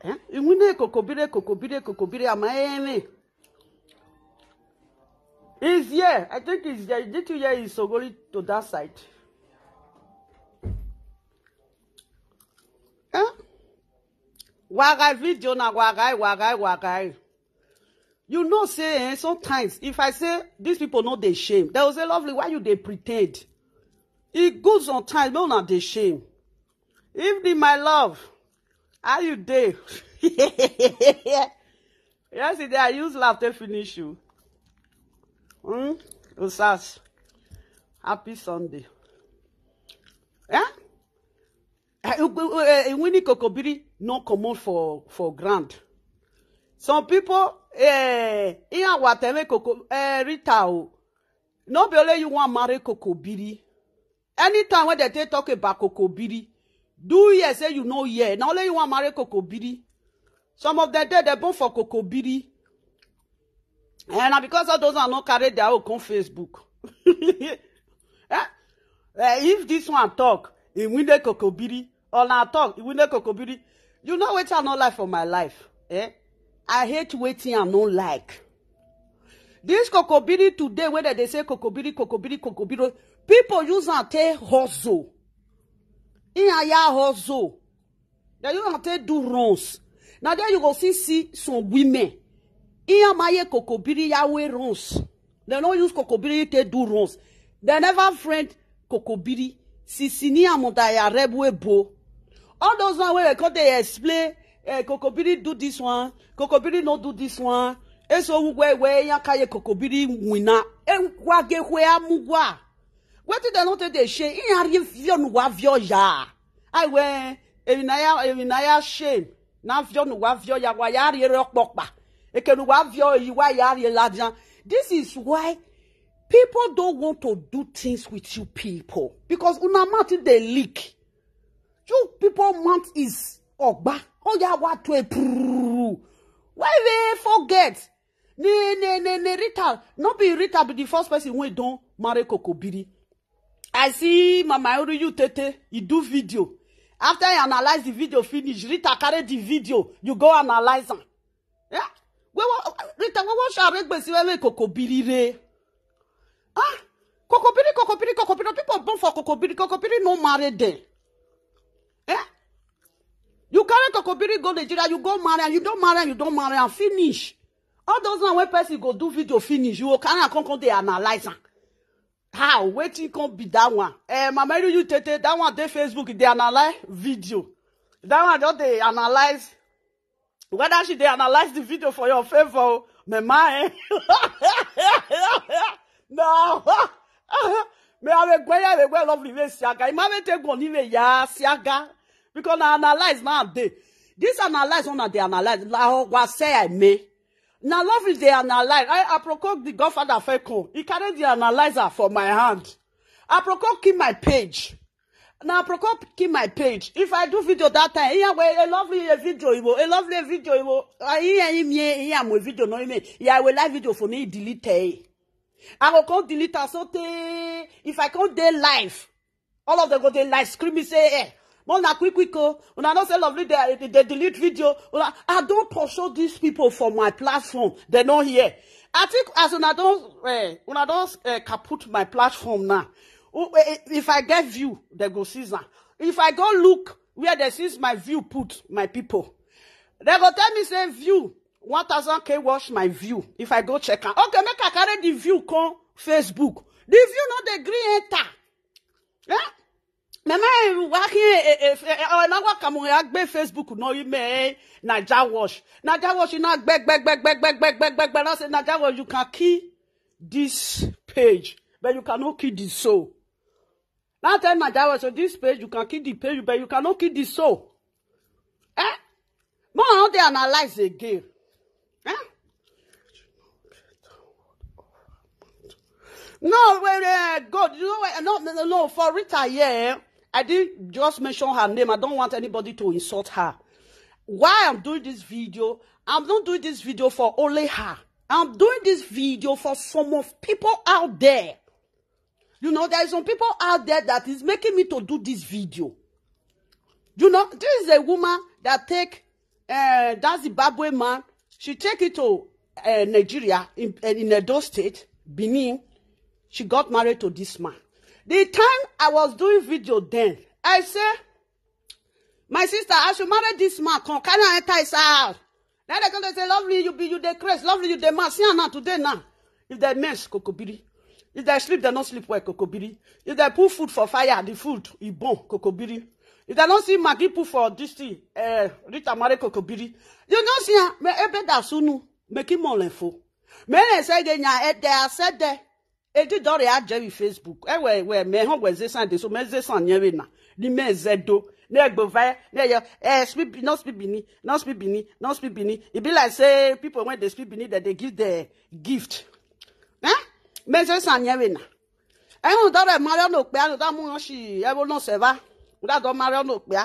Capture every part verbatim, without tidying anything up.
Eh? Iwine kokobire, kokobire, kokobire, ama eme. He's here. I think he's here. Did you hear he's Sogoli to that side? Eh? Wagai video na wagai, wagai, wagai. You know, say, eh, sometimes if I say these people know they shame, they will say, "Lovely, why you they pretend?" It good sometimes, no, not they shame. Evening, my love. How you day? Yesterday, I use laugh to finish you. Hmm? Osas. Happy Sunday. Eh? Eh, eh, eh, Winnie Kokobiri no comot for, for ground. Some people, eh, in our time, Coco, eh, Rita, oh, no be only you want marry Kokobiri. Anytime when they take talk about Kokobiri, do you say you know here? Now only you want marry Kokobiri. Some of them, they, they born for Kokobiri. And na because of those are not carry their own come Facebook. Eh? Eh, if this one talk, he win the Kokobiri. Or na talk, he win the Kokobiri. You know what I not like for my life? Eh? I hate waiting and no like. This Kokobiri today, whether they say Kokobiri, Kokobiri, Kokobiri, people use and take hustle. In a ya hustle. They use and take do runs. Now there you go see, see some women. In a maye Kokobiri ya we runs. They don't use Kokobiri to do runs. They never friend Kokobiri. Sisini amodaya rebwe bo. All those one where they come, they explain, eh, Kokobiri do this one, Kokobiri no do this one. Eso where, where ya kaye Kokobiri wina. E wage where amugwa. Wetin dem no take dey shame? Him ari vio nu wa vio ya. Ai we, eminaya, eminaya shame. Na vio nu wa vio ya, wa ya ari ere okpokpa. Eke nu wa vio yi, wa ya ari lajan. This is why people don't want to do things with you people. Because una mouth dey leak. You people mouth is ogba. Oh ya, what to a prrrr. Why we forget? Ne, ne, ne, ne, Rita. Not be Rita be the first person wey don marry Kokobiri. I see Mama Ori, you tete, you do video. After you analyze the video finish, Rita carry the video, you go analyze am. Yeah? We wa-, Rita, we watch our regbe si we Kokobiri re. Ah, Kokobiri, Kokobiri, Kokobiri. People born for Kokobiri, Kokobiri no marry them. Eh? You carry Kokobiri go Nigeria, you go marry, and you don't marry, and you don't marry, and finish. All those now when person go do video finish, you go carry and come, come dey analyze am. How? Wetin come be that one? Eh, Mama Eri, you tete, that one dey Facebook, they analyze video. That one just dey analyze. Whether she dey analyze the video for your favor, oh, me ma, eh? No. Me, I will go, I will go, lovely, we siaga. Ima me take one, even ya siaga. Because na analyze now dey. This analyze, una dey analyze. La, wa say I may. Na lovely dey analyze. I, I procure the Godfather Feko. He carry the analyzer for my hand. I procure keep my page. Na I procure keep my page. If I do video that time, yeah, well, a lovely a video, you will, a lovely video, you will. I hear him here, hear my video, no, him, yeah, I will live video for me, delete it. I will come delete am so tey, if I come dey live, all of them go dey live scream me say, "Eh, Mona, quick, quick, oh, una know say lovely dey, dey, dey delete video." Una, I don't pursue these people for my platform. They no hear. I think as una don, eh, una don, eh, kaput my platform now. U-, eh, if I get view, they go seize am. If I go look where they seize my view put, my people, they go tell me say view one thousand K watch my view. If I go check am, okay, make I carry the view come Facebook. The view no dey gree enter. Eh? Mama, eh, wa ki, eh, eh, eh, oh, na wa kamu ya gbe Facebook no ime, eh, Naija watch. Naija watch na gbe, gbe, gbe, gbe, gbe, gbe, gbe, gbe, gbe. Na say Naija watch, you can kill this page, but you cannot kill the soul. Now tell Naija watch, so this page, you can kill the page, but you cannot kill the soul. Eh? More how they analyze again. Eh? No, well, eh, God, you know what? No, no, no, no, for Rita, yeah, I did just mention her name. I don't want anybody to insult her. Why I'm doing this video? I'm not doing this video for only her. I'm doing this video for some of people out there. You know, there is some people out there that is making me to do this video. You know, this is a woman that take uh, that Zimbabwe man, she take it to uh, Nigeria in, uh, in Edo State, Benin. She got married to this man. The time I was doing video then, I say, my sister, as you marry this man, come carry am enter his house. Now they come to say, lovely, you be you the craze, lovely, you the man. See am now today now. If they mess, kokobiri. If they sleep, they not sleep well, kokobiri. If they put food for fire, the food, e burn, kokobiri. If they don't see Maggie put for this thing, eh, Rita Mare kokobiri. You don't see am, me ebe da sunu, make him all info. Me ne say ge nya e de ase de. E di dore a je bi Facebook. E we we me ho we ze san de so me ze san nye we na. Ni me ze do. Ne gbo va ne yo eh speak no speak Bini, no speak Bini, no speak Bini. E be like say people when they speak Bini that they give the gift. Eh? Me ze san nye we na. E un dore mare no pe anu da mu yo shi e wo no se va. Da do mare no pe.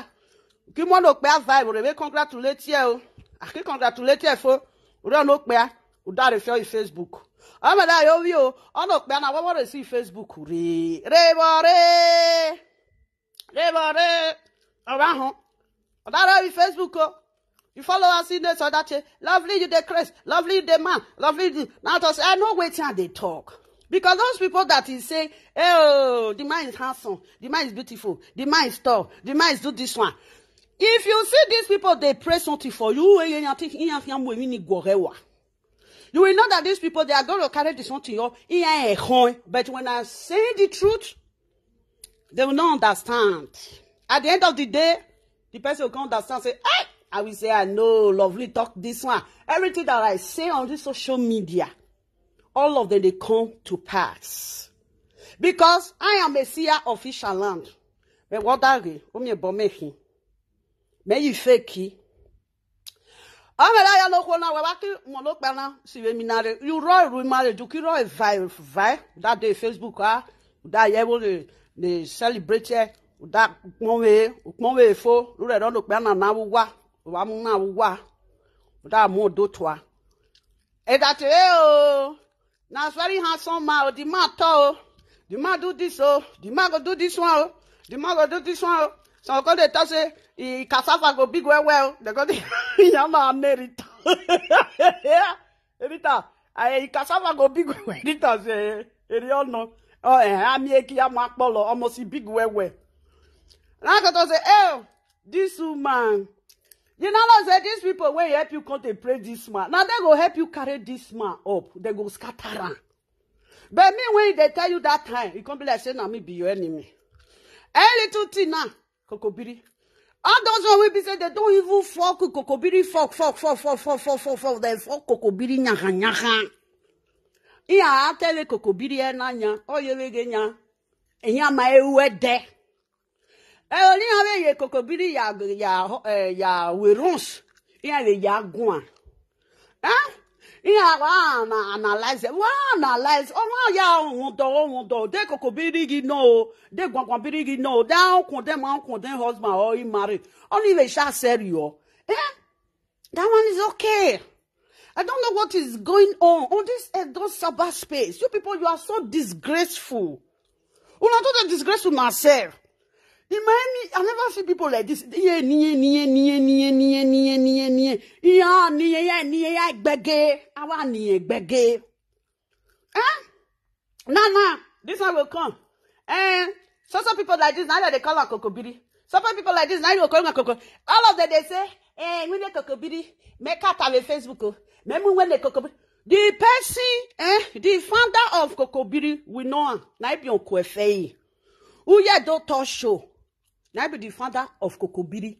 Ki mo no pe vibe re we congratulate you o. A ki congratulate you fo. Re no pe. U da re fi Facebook. O me da yo wi o. O no pe na wo wo re si Facebook re. Re bo re. Re bo re. O ba ho. O da re wi Facebook o. You follow us in this or that. Lovely you the craze. Lovely you the man. Lovely you the... Now to say I know wetin I dey talk. Because those people that is say, oh, the man is handsome, the man is beautiful, the man is tall, the man is do this one. If you see these people, they pray something for you, eh, you think, you think, you think, you think, you will know that these people, they are going to carry this something up. But when I say the truth, they will not understand. At the end of the day, the person will come understand, say, hey, I will say, I know, lovely talk this one. Everything that I say on this social media, all of them, they come to pass. Because I am a seer of Isha land. Me wadage, umi ebomehi. Me yi feki. Amela ya no kona we waki mo no pe na si we mi na re. You roy ru ma re du ki roy vai vai. That day Facebook ah. That ye wo le le celebrate e. That mo we mo we fo. Lu re no pe na na wa. Wa mu na wa. That mo do to a. E that e o. Na very handsome man o. The man tall o. The man do this o. The man go do this one o. The man go do this one o. Some go dey talk say e cassava go big well well. They go dey yama America. Rita, I cassava go big well well. Rita say, eri ono. Oh eh, ami eki ya ma polo almost e big well well. Na go to say, eh, this woman. You know, say these people wey help you come to pray this man. Now they go help you carry this man up. They go scatter am. But me when they tell you that time, it come be like say na me be your enemy. A little thing now, kokobiri. All those one wey be say they don't even fuck with kokobiri, fuck, fuck, fuck, fuck, fuck, fuck, fuck, fuck, they fuck kokobiri nyaha nyaha. Iya atele kokobiri e na nya, oye wege nya. Enya ma ewe de. E oni ave ye kokobiri ya ya eh, ya werons. Iya le ya gwan. Eh? Iya wa na analyze. Wa analyze. O wa ya won do won do. De kokobiri gi no. De gwangwan biri gi no. De o kun de ma kun de husband or he marry. Only we shall sell you. Eh? That one is okay. I don't know what is going on on this Edo Sabbath space. You people, you are so disgraceful. Una don dey disgrace una sef. In Miami, I never see people like this. Iye niye niye niye niye niye niye niye niye. Iya niye ya niye ya gbege. Awa niye gbege. Eh? Now now, this one will come. Eh? So some people like this, now they call her kokobiri. Some people like this, now you call her koko. All of them they say, eh, we need kokobiri. Make out of a Facebook. Oh. Memu when the kokobiri. The person, eh, the founder of Kokobiri, we know her. Na ibi on kwefei. Uye do to show. Na be the founder of Kokobiri.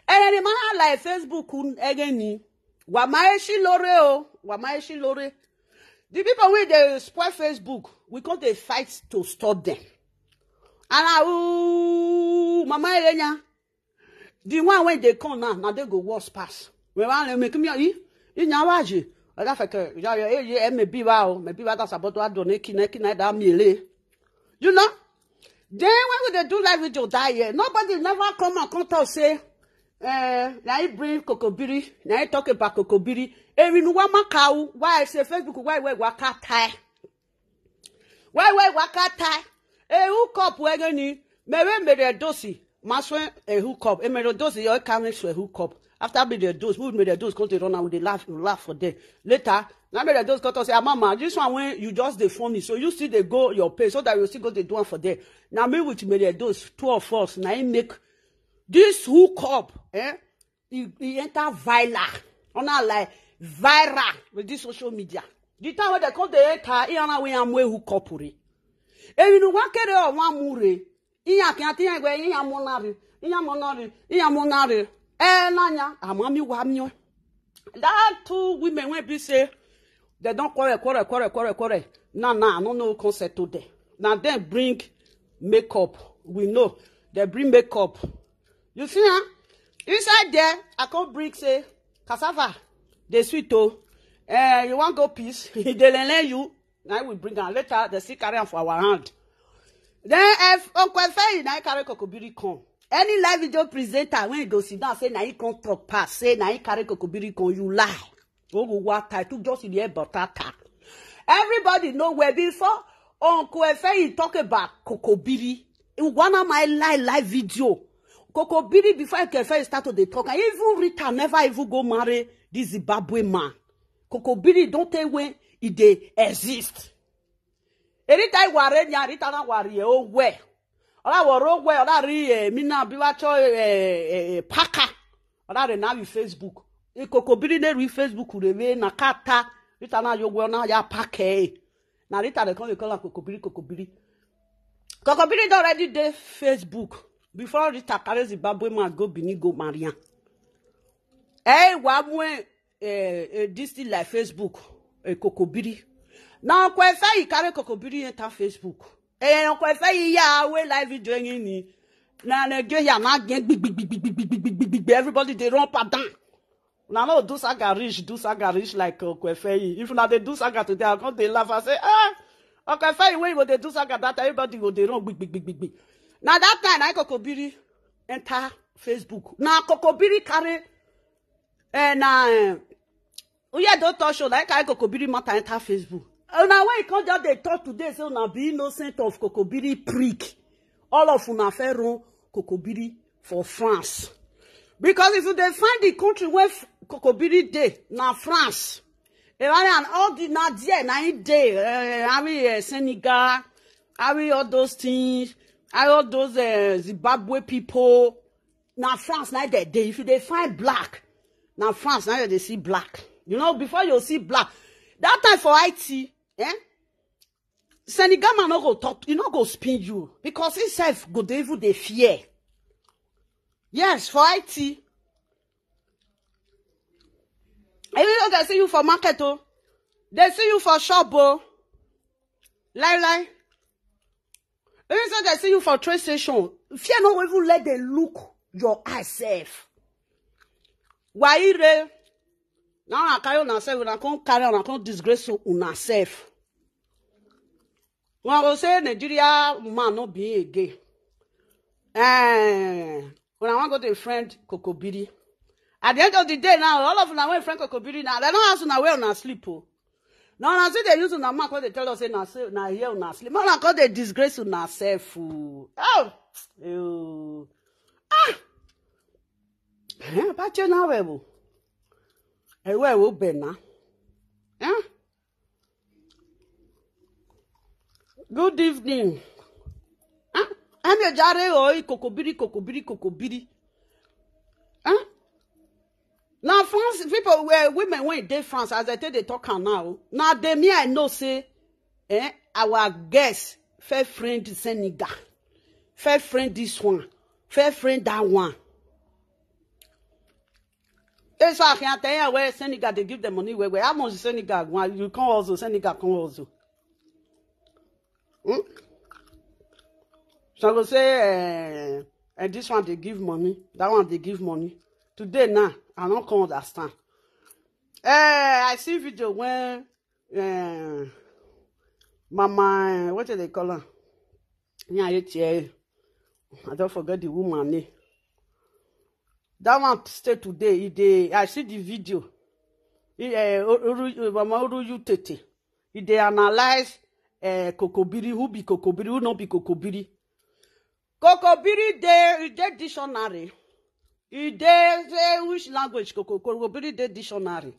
And the man like Facebook again. Wamaeshi lore o. Wamaeshi lore. The people wey dey spoil Facebook, we come dey fight to stop them. And I, ooh, Mama Elenya, the one wey dey come now, na dey go worse pass. We wan make me yi, yi nya waji. Oga feke, ya ya e ye me bi wa o, me bi wa da saboto ado ne kine kine da mi ele. You know? Then when we dey do live video that year, nobody never come and come talk say, eh, na he bring Kokobiri, na he talk about Kokobiri. Eri nu wa makau, why I say Facebook, why we waka tie? Why we waka tie? E hook up we gani, me we me de dosi, maswe e hook up, e me de dosi yo kame so e hook up. After me dey dose, who me dey dose come dey run am, we dey laugh, we laugh for there. Later, na me dey dose come talk say, "Ah, mama, this one wey you just dey funny, so you still dey go your pay, so that you still go dey do am for there." Na me with me dey dose, two of us, na him make this hook up, eh? E, e enter viral. Una like viral with this social media. The time wey dem come dey enter, e ana we am we hook up re. Emi nu wa kere o wa mu re. Iya ki ati ya gbe, iya mo na re, iya mo na re, iya mo na re. Eh, nanya, ama mi wa mi o. That two women wey be say, they don quarrel, quarrel, quarrel, quarrel, quarrel. Now, now, I no know who come settle them. Now, dem bring makeup. We know. They bring makeup. You see, huh? Inside there, I come bring say, "Cassava, dey sweet o. Eh, you wan go peace?" He dey lele you. Now we bring am. Later, they still carry am for our hand. Then, if Uncle Efeyi na him carry Kokobiri come. Any live video presenter, when he go sit down, say na him come talk pass, say na him carry Kokobiri come, you lie. Ogo wa title just in the air, but tata. Everybody know where before Uncle Efeyi talk about Kokobiri. One of my live, live video. Kokobiri, before Uncle Efeyi start to dey talk, and even Rita never even go marry this Zimbabwe man. Kokobiri don tell when e dey exist. Erita iware nya, Rita na wari e owe. Ora woro we, ora ri e, mi na bi wa cho e, e, e, paka. Ora re na wi Facebook. E Kokobiri ne ri Facebook re we na kata. Rita na yo we na ya pake. Na Rita dey come dey call am Kokobiri, Kokobiri. Kokobiri don already dey Facebook. Before Rita carry Zimbabwe man go Benin go marry am. Eh, wa mu eh, eh, this thing like Facebook, eh, Kokobiri. Now, Uncle Efeyi carry Kokobiri enter Facebook. Eh, Uncle Efeyi ya we live video ni. Na Nigeria na get big, big, big, big, big, big, big, big, big, big, big. Everybody dey run up and down. Una no do saga reach, do saga reach like Uncle Efeyi. If una dey do saga today, I come dey laugh. I say, "Ah, Uncle Efeyi, when you go dey do saga that time, everybody go dey run big, big, big, big, big." Now that time, na Kokobiri enter Facebook. Now Kokobiri carry, eh, na, eh, Uye don talk show, like I Kokobiri matter enter Facebook. Una when you come just dey talk today, say una be innocent of Kokobiri prick. All of una fair run Kokobiri for France. Because if you dey find the country where f-, Kokobiri dey, na France. Eh, and all the, na there, na him dey, eh, I mean, eh, Senegal, I mean, all those things, I all those, eh, Zimbabwe people. Na France, na there dey. If you dey find black, na France, na you dey see black. You know, before you see black, that time for I T, eh? Senegal man no go talk, he no go spin you because himself go dey even dey fear. Yes, for I T. Even though they see you for market, oh, they see you for shop, oh. Lie, lie. Even so they see you for train station, fear no even let them look your eye self. Waire, now I carry on self, una come carry on, come disgrace una self. Una go say Nigeria man no be again. Eh, una wan go dey friend Kokobiri. At the end of the day now, all of una wey friend Kokobiri now, dem no ask una where una sleep o. Now una still dey use una mouth come dey tell us say na say na here una sleep. Make una come dey disgrace una self o. Oh, ew. Ah. Eh, Apache na we wo. Eh, we wo be na. Eh? Good evening. Ah, I'm your jare o, Kokobiri, Kokobiri, Kokobiri. Ah? Now France people, where women when they France, as I tell they talk am now. Now they me I know say, eh, our guests fair friend Senegal, fair friend this one, fair friend that one. That's why I can't tell you where Senegal they give the money where, where how much Senegal one you come also, Senegal come also. Hmm? So I go say, eh, and this one they give money, that one they give money. Today now, I don't come understand. Eh, I see video when, eh, Mama, eh, what do they call her? Yeah, it's, eh, I don't forget the woman name. That one stay today. He dey, I see the video. He, eh, Oru, Mama Oru you tete. He dey analyze, eh, Kokobiri, who be Kokobiri, who no be Kokobiri. Kokobiri dey, e dey dictionary. E dey say which language kokokobiri dey dictionary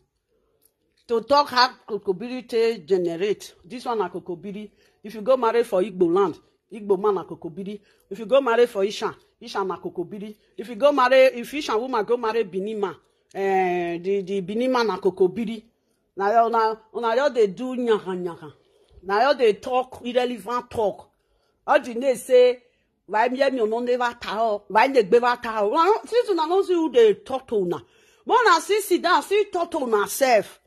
to talk how kokobiri take generate. This one na kokobiri. If you go marry for Igbo land, Igbo man na kokobiri. If you go marry for Ishan, Ishan na kokobiri. If you go marry, if Ishan woman go marry Benin man, eh, the the Benin man na kokobiri. Na your na una just dey do nyaha nyaha. Na your dey talk irrelevant talk. All the name say why me me no never tell, why they gbeva tell. Since una no see who dey talk to una, more na see sit down, see talk to una self.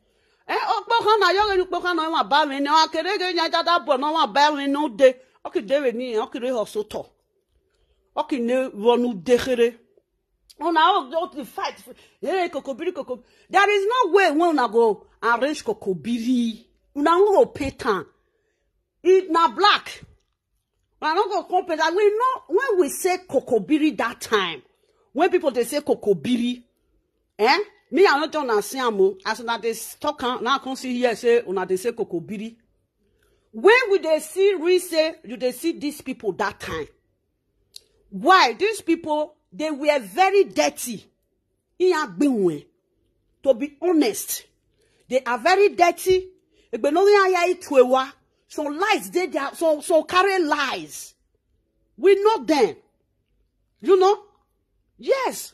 Eh, okpoka na yoga ni okpoka na wa ba mi na kere ge nya jada bo na wa ba mi no de. Oki de we ni, oki re hosoto. Oki ne wonu de kere. Una all go to fight. Hey, kokobiri koko. There is no way when una go arrange kokobiri. Una no go pay time. If na black, una no go come pay that. We know when we say kokobiri that time, when people dey say kokobiri, eh? Me, I no tell una see am o. As una dey talk am, now I come see here say una dey say kokobiri. When we dey see we say you dey see these people that time. Why? These people, they were very dirty. Iyagbinwe. To be honest, they are very dirty. Egbenori aya ituewa. Some lies dey there. Some some carry lies. We know them. You know? Yes.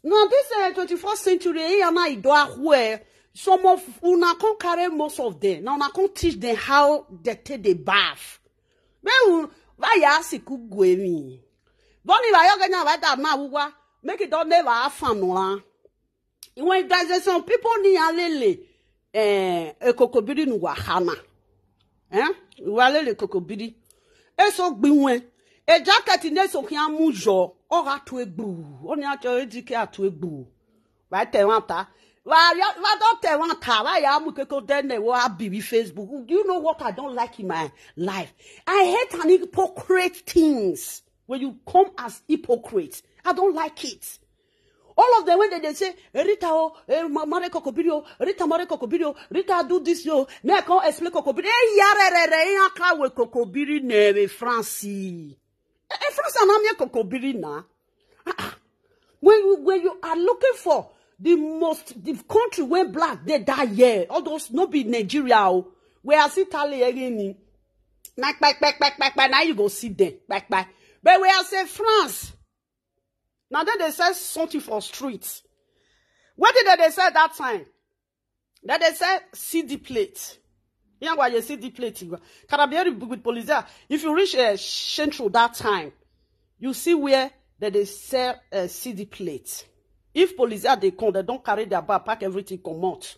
Now this uh, twenty-first century, eh, na ido ahwe. Some of una come carry most of them. Now una come teach them how they take the bath. Make u vaya siku gwemi. Boni va yoga nya va da na wuwa. Make it don't never have fun no la. When there's some people ni alele eh ekokobiri nu wa hana. Eh? Wa lele kokobiri. Eso gbiwen. E jacket ne so kian mu jo. O ga to egbu. Oni acho edike ato egbu. Wa te wan ta. Wa ya wa don te wan ta. Wa ya mu keko dene wo abi bi Facebook. Do you know what I don't like in my life? I hate an hypocrite things. When you come as hypocrite, I don't like it. All of them when they, they say, "Eh, Rita, oh, eh, Ma- Mare Kokobiri, oh, Rita Mare Kokobiri, oh, Rita do this, yo. Me I can't explain Kokobiri. Eh, yare re re, eh, aka we Kokobiri ne we France. Eh, eh, France na me Kokobiri na. Ah, ah. When you when you are looking for the most the country where black they die here, all those no be Nigeria, oh, where I see Tali again. Na kpai kpai kpai kpai kpai, now you go see them. Kpai kpai. But where I say France, now then they sell something for street. What did they sell that time? That they sell C D plate. Yeah, why you C D plate? You go. Carabinieri with police there. If you reach uh, Central that time, you see where that they sell uh, C D plate. If police there they come, they don't carry their bag, pack everything, come out.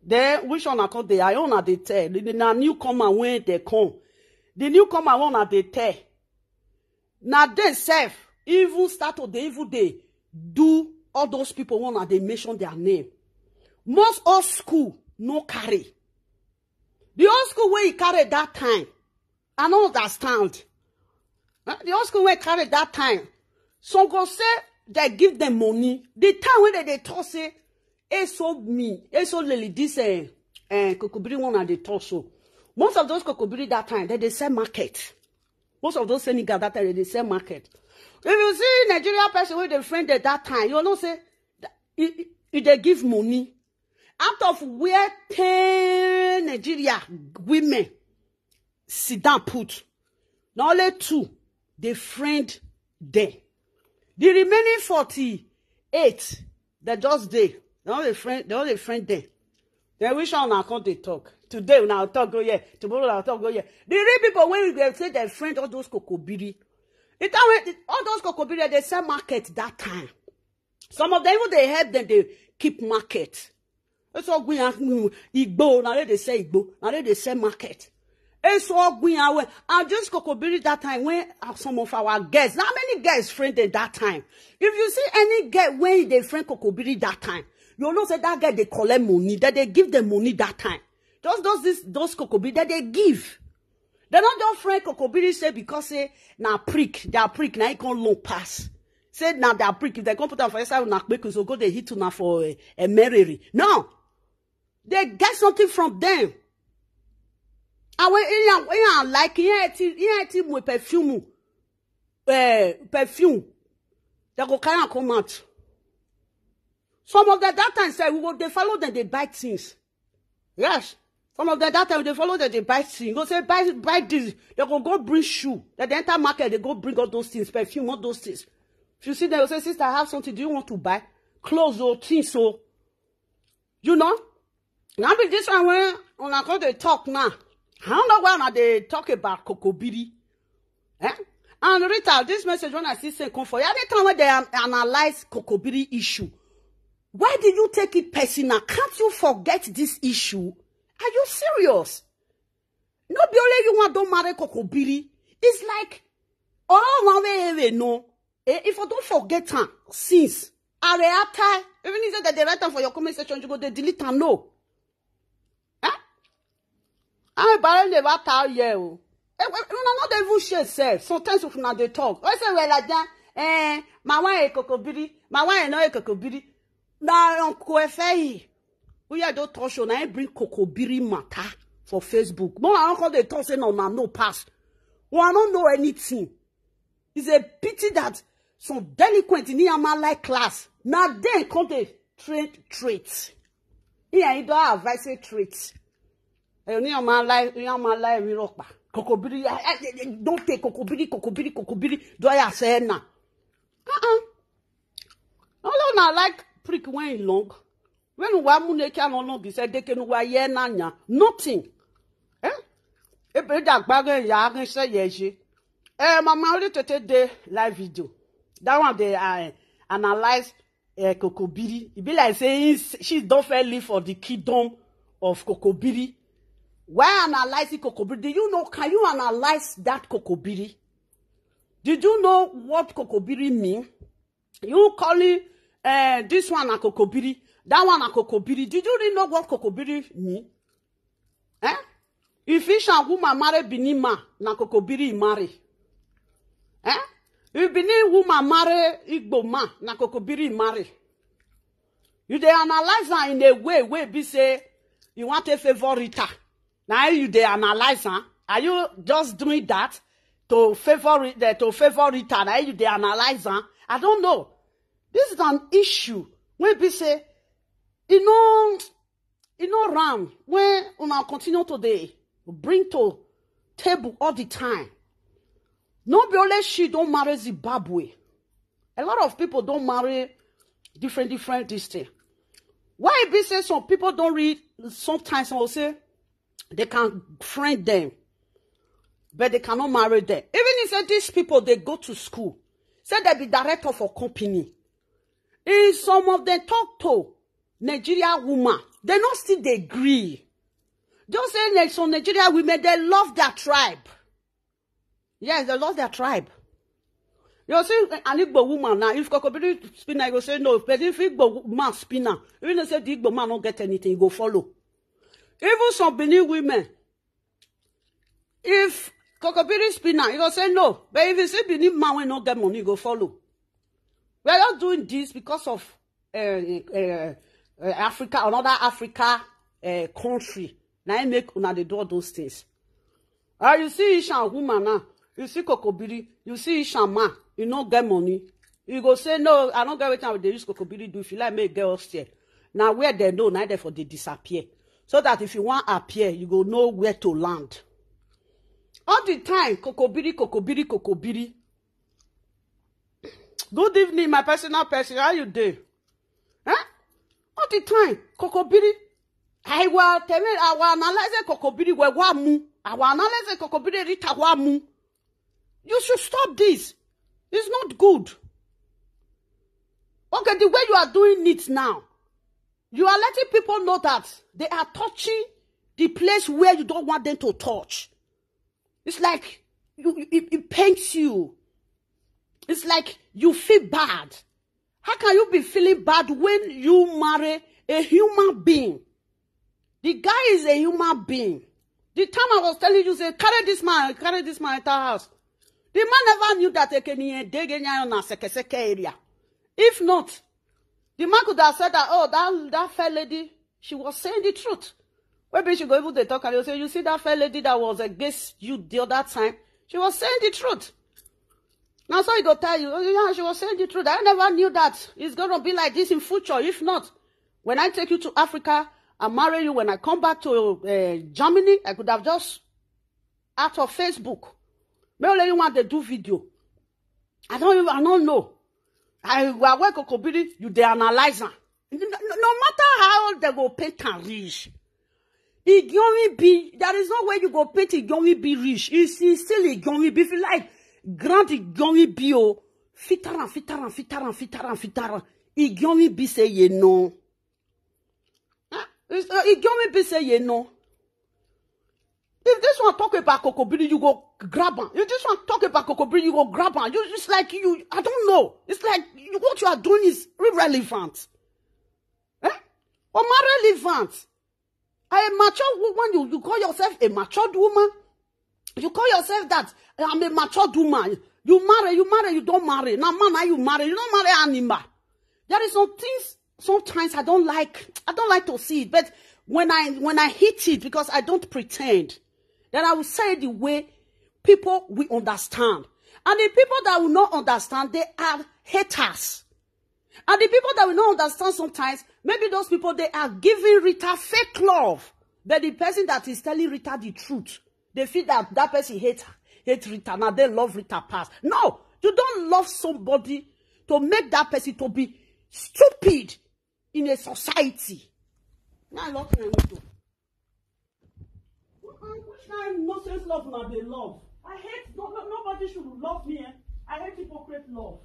Then which one I call the I own they tell. The, the na newcomer when they come. The newcomer one they tell. Now they self even start to they even they do all those people one they mention their name. Most old school no carry. The old school where he carry that time, I no understand. Eh, the old school where he carry that time. Some go say they give them money. The time when they, they talk say, "Eso me, eso lily this eh, eh, kokobiri one at the talk so." Most of those kokobiri that time, they, they sell market. Most of those Senegal that time, they, they sell market. If you see Nigeria person with a friend at that time, you know say, that- it, it, it they give money. Out of where ten Nigeria women sit down put, na only two they friend them. The remaining forty-eight, they just they, they only friend, they only friend them. Then which one I come they talk? Today una talk go here, tomorrow una talk go here. The real people when we go say they friend all those kokobiri. The time when all those kokobiri they sell market that time. Some of them even they help them they keep market. Eso gwi ya mm, Igbo, na they say Igbo, na they say market. Eso gwi ya we. And just kokobiri that time when uh, some of our girls, how many girls friend them that time? If you see any girl when they friend kokobiri that time, you know say that girl they collect money, that they give them money that time. Just those this those kokobiri that they give. They not just friend kokobiri say because say na prick, they are prick, na it can long pass. Say na they are prick. If they come put am for inside na quick so go they hit una for a, a merry. No, they get something from them. Awe iya iya like iya ti iya ti mu perfume, eh perfume. They go carry am come out. Some of them that time say we go dey follow them, dey buy things. Yes. Some of them that time they follow them, they buy things. Go say buy buy this. They go go bring shoe. Then they enter market, they go bring all those things, perfume, all those things. If you see them, you say, "Sister, I have something. Do you want to buy?" Clothes or things, so you know. Now be this one when una come dey talk now. I don't know why una dey talk about Kokobiri. Eh? And Rita, this message when I see say come for you. Anytime when they an- analyze Kokobiri issue, why do you take it personal? Can't you forget this issue? Are you serious? No be only you want don't marry Kokobiri. It's like, oh, one way, way, no. Eh, if I don't forget her since, I react her. Even if you say that they write am for your comment section, you go they delete am, no. Eh? I barely never tell you. Eh, well, una no dey even share sef. Sometimes if una dey talk, I say, "Well, like that, eh, my one a Kokobiri, my one a no a Kokobiri." Na Uncle Efeyi, we are don talk show, na him bring Kokobiri matter for Facebook. No, I don't call the talk say no, na no pass. Well, I don't know anything. It's a pity that some delinquent in Iyamale class, now they come dey train traits. Yeah, he don't advise a traits. Eh, Iyamale, Iyamale, we rock back. Kokobiri, eh, eh, eh, don't take Kokobiri, Kokobiri, Kokobiri. Do I say na? Uh-uh. Although na like prick when long. When we are muneke and long, he said they can wear yen anya. Nothing. Eh? Ebe da gbage ya, I say yes. Eh, Mama, only to take the live video. That one they, uh, analyze, uh, Kokobiri. It be like saying she don't fair live for the kingdom of Kokobiri. Why analyze the Kokobiri? Do you know, can you analyze that Kokobiri? Did you know what Kokobiri mean? You calling, uh, this one a Kokobiri, that one a Kokobiri. Did you really know what Kokobiri mean? Eh? If Ishan woman marry Benin man, na Kokobiri he marry. Eh? If Benin woman marry Igbo man, na Kokobiri he marry. You dey analyze am in a way wey be say you want to favor Rita. Now you dey analyze am. Are you just doing that to favor Ri- eh, to favor Rita? Now you dey analyze am. I don't know. This is an issue wey be say e no e no round when una continue to dey bring to table all the time. No be only she don marry Zimbabwe. A lot of people don marry different different this thing. Why e be say some people don read sometimes and will say they can friend them, but they cannot marry them. Even if say these people they go to school, say they be director for company. In some of them talk to Nigeria woman, they not still dey gree. Just say like some Nigeria women, they love their tribe. Yes, they love their tribe. You see, an Igbo woman now, if Kokobiri spinner, you go say no. But if Igbo man spinner, you know say the Igbo man don't get anything, you go follow. Even some Benin women, if Kokobiri spinner, you go say no. But if you see Benin man wey no get money, you go follow. We are not doing this because of uh, uh, uh, Africa, another Africa uh, country. Now I make una dey do all those things. Ah, you see Ishan woman now, you see Kokobiri, you see Ishan man, you no get money. You go say, "No, I don't get wetin I dey use Kokobiri do." If you like, make girl upstairs. Now where they know, now they for they disappear. So that if you want appear, you go know where to land. All the time, Kokobiri, Kokobiri, Kokobiri. Good evening, my personal person. How you dey? Huh? All the time, Kokobiri. I will tell me, I will analyze the Kokobiri where wamu. I will analyze the Kokobiri Rita wamu. You should stop this. It's not good. Okay, the way you are doing it now, you are letting people know that they are touching the place where you don't want them to touch. It's like you, it, it pains you. It's like you feel bad. How can you be feeling bad when you marry a human being? The guy is a human being. The time I was telling you, say, "Carry this man, carry this man enter house." The man never knew that Ekeni Dege na Sekeseke area. If not, the man could have said that, "Oh, that, that fair lady, she was saying the truth." Maybe she go even dey talk and you say, "You see that fair lady that was against you the other time? She was saying the truth." Now, so he go tell you, "Oh, yeah, she was saying the truth. I never knew that it's going to be like this in future. If not, when I take you to Africa and marry you, when I come back to uh, Germany, I could have just out of Facebook. Me only you want to do video. I don't even, I don't know. I will work Kokobiri, you dey analyze am. No, no, no matter how they go paint and rich. Igiomi be, there is no way you go paint Igiomi be rich. You see, still Igiomi be, if you like, grand Igiomi be, oh, fitaran, fitaran, fitaran, fitaran, fitaran. Igiomi be say, you know. Igiomi be say, you know. If this one talk about Kokobiri, you go grab am. If this one talk about Kokobiri, you go grab am. You, it's like you, I don't know. It's like you, what you are doing is irrelevant. Eh? Or more relevant. A mature woman, you, you call yourself a matured woman. You call yourself that I'm a matured woman. You marry, you marry, you don't marry. Now, man, now you marry, you don't marry animal. There is some things sometimes I don't like. I don't like to see it, but when I when I hit it, because I don't pretend, then I will say the way people will understand. And the people that will not understand, they are haters. And the people that will not understand sometimes, maybe those people, they are giving Rita fake love. But the person that is telling Rita the truth, they feel that that person hate hate Rita. Now they love Rita past. No, you don't love somebody to make that person to be stupid in a society. Now I love my window. Which kind of nonsense love now they love? I hate no, no, nobody should love me. Eh? I hate hypocrite love.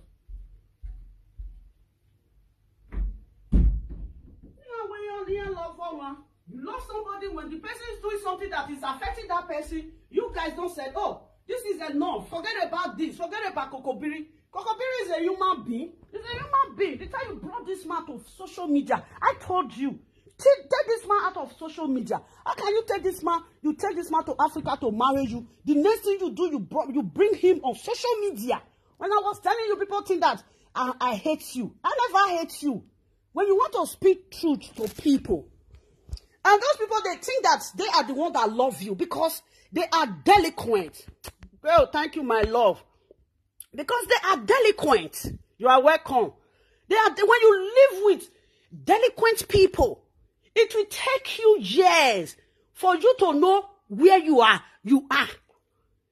You know when you love someone, you love somebody, when the person is doing something that is affecting that person, you guys don't say, "Oh, this is enough. Forget about this. Forget about Kokobiri." Kokobiri is a human being. He's a human being. The time you brought this man to social media, I told you, take this man out of social media. How can you take this man? You take this man to Africa to marry you. The next thing you do, you brought, you bring him on social media. When I was telling you, people think that I, I hate you. I never hate you. When you want to speak truth to people, and those people, they think that they are the one that love you because they are delinquent. Well, thank you, my love. Because they are delinquent. You are welcome. They are when you live with delinquent people, it will take you years for you to know where you are. You are.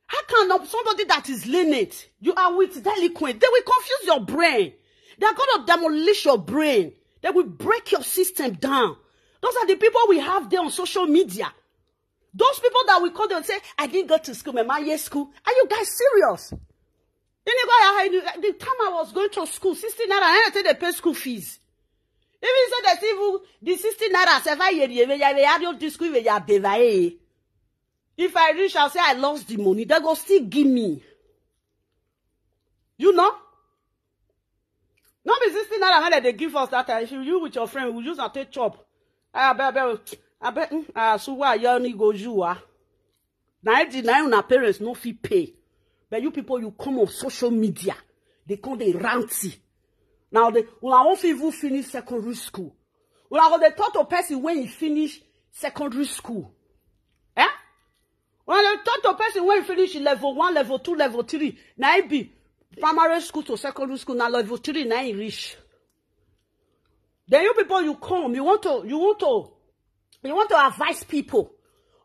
How can somebody that is lenient, you are with delinquent? They will confuse your brain. They are going to demolish your brain. They will break your system down. Those are the people we have there on social media. Those people that we call them say, "I didn't go to school, my man, yes, school." Are you guys serious? Anybody, the time I was going to school, sixty naira, I had to pay school fees. Even so that even the sixty naira, seven year, you may have your school, you may have the if I reach, I'll say I lost the money. They go still give me. You know? No be sixty naira when they give us that time. If you, you with your friend, we use and take chop. I bet, I bet, I bet, mm, ah, so why you only go you are? Now, now, now, parents no fit pay. But you people, you come on social media. They come, they ranty. Now, they, well, I won't even finish secondary school. Well, I go they talk to person when he finish secondary school. Eh? When they talk to person when he finish level one, level two, level three, now he be primary school to secondary school, now level three, now he reach. Then you people, you come, you want to, you want to, you want to advise people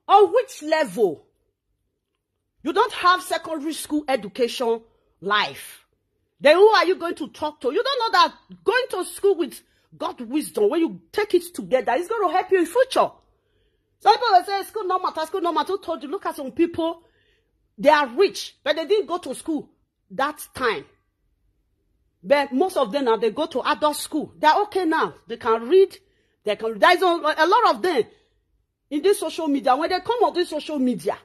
on which level you don't have secondary school education life. Then who are you going to talk to? You don't know that going to school with God wisdom, when you take it together, it's going to help you in future. Some people will say, "School no matter, school no matter." Who told you? Look at some people, they are rich, but they didn't go to school that time. But most of them now, they go to adult school. They're okay now. They can read. They can. There's a, a lot of them in this social media. When they come on this social media,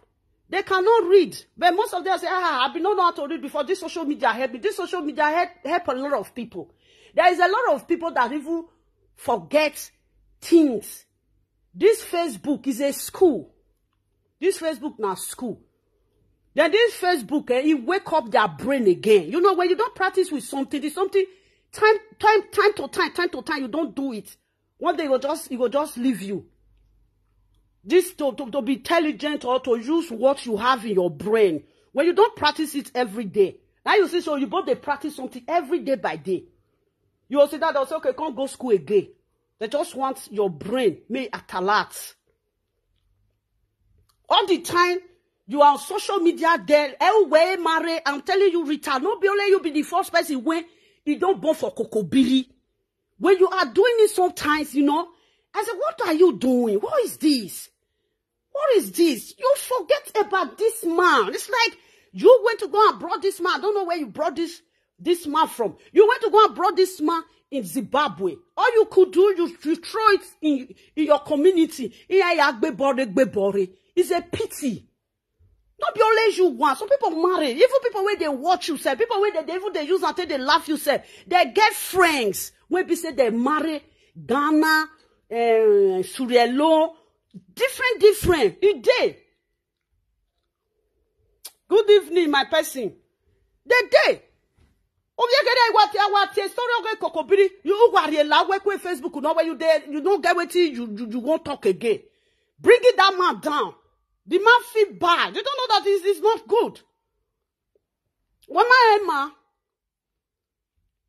they cannot read. But most of them say, "Ah, I been not know how to read before. This social media help me." This social media help, help a lot of people. There is a lot of people that even forget things. This Facebook is a school. This Facebook now school. Then this Facebook, eh, it wake up their brain again. You know, when you don't practice with something, there's something time, time, time to time, time to time, you don't do it. One day it will just, it will just leave you. This to, to, to be intelligent or to use what you have in your brain. When you don't practice it every day, Now you see, so you both dey practice something every day by day. You go sit down, they'll say, "Okay, can't go school again." They just want your brain, may at alert. All the time, you are on social media there, everywhere, marry. I'm telling you, Rita, no be only you be the first person when you don't born for Kokobiri. When you are doing it sometimes, you know, I say, "What are you doing? What is this? What is this?" You forget about this man. It's like you went to go and brought this man. I don't know where you brought this this man from. You went to go and brought this man in Zimbabwe. All you could do, you, you throw it in, in your community. Iya ya gbe bore, gbe bore. It's a pity. Not be only you one. Some people marry. Even people where they watch you, sef. People where they, they even they use and take they laugh you, sef. They get friends. Where be say they marry Ghana, uh, Surielo, different, different. You dey. Good evening, my person. The day. Obiegere wati awati story oge Kokobiri. You who are la we kwe Facebook no where you there. You don't get what you you, you won't talk again. Bring it that man down. The man feel bad. You don't know that this is not good. One man, Emma,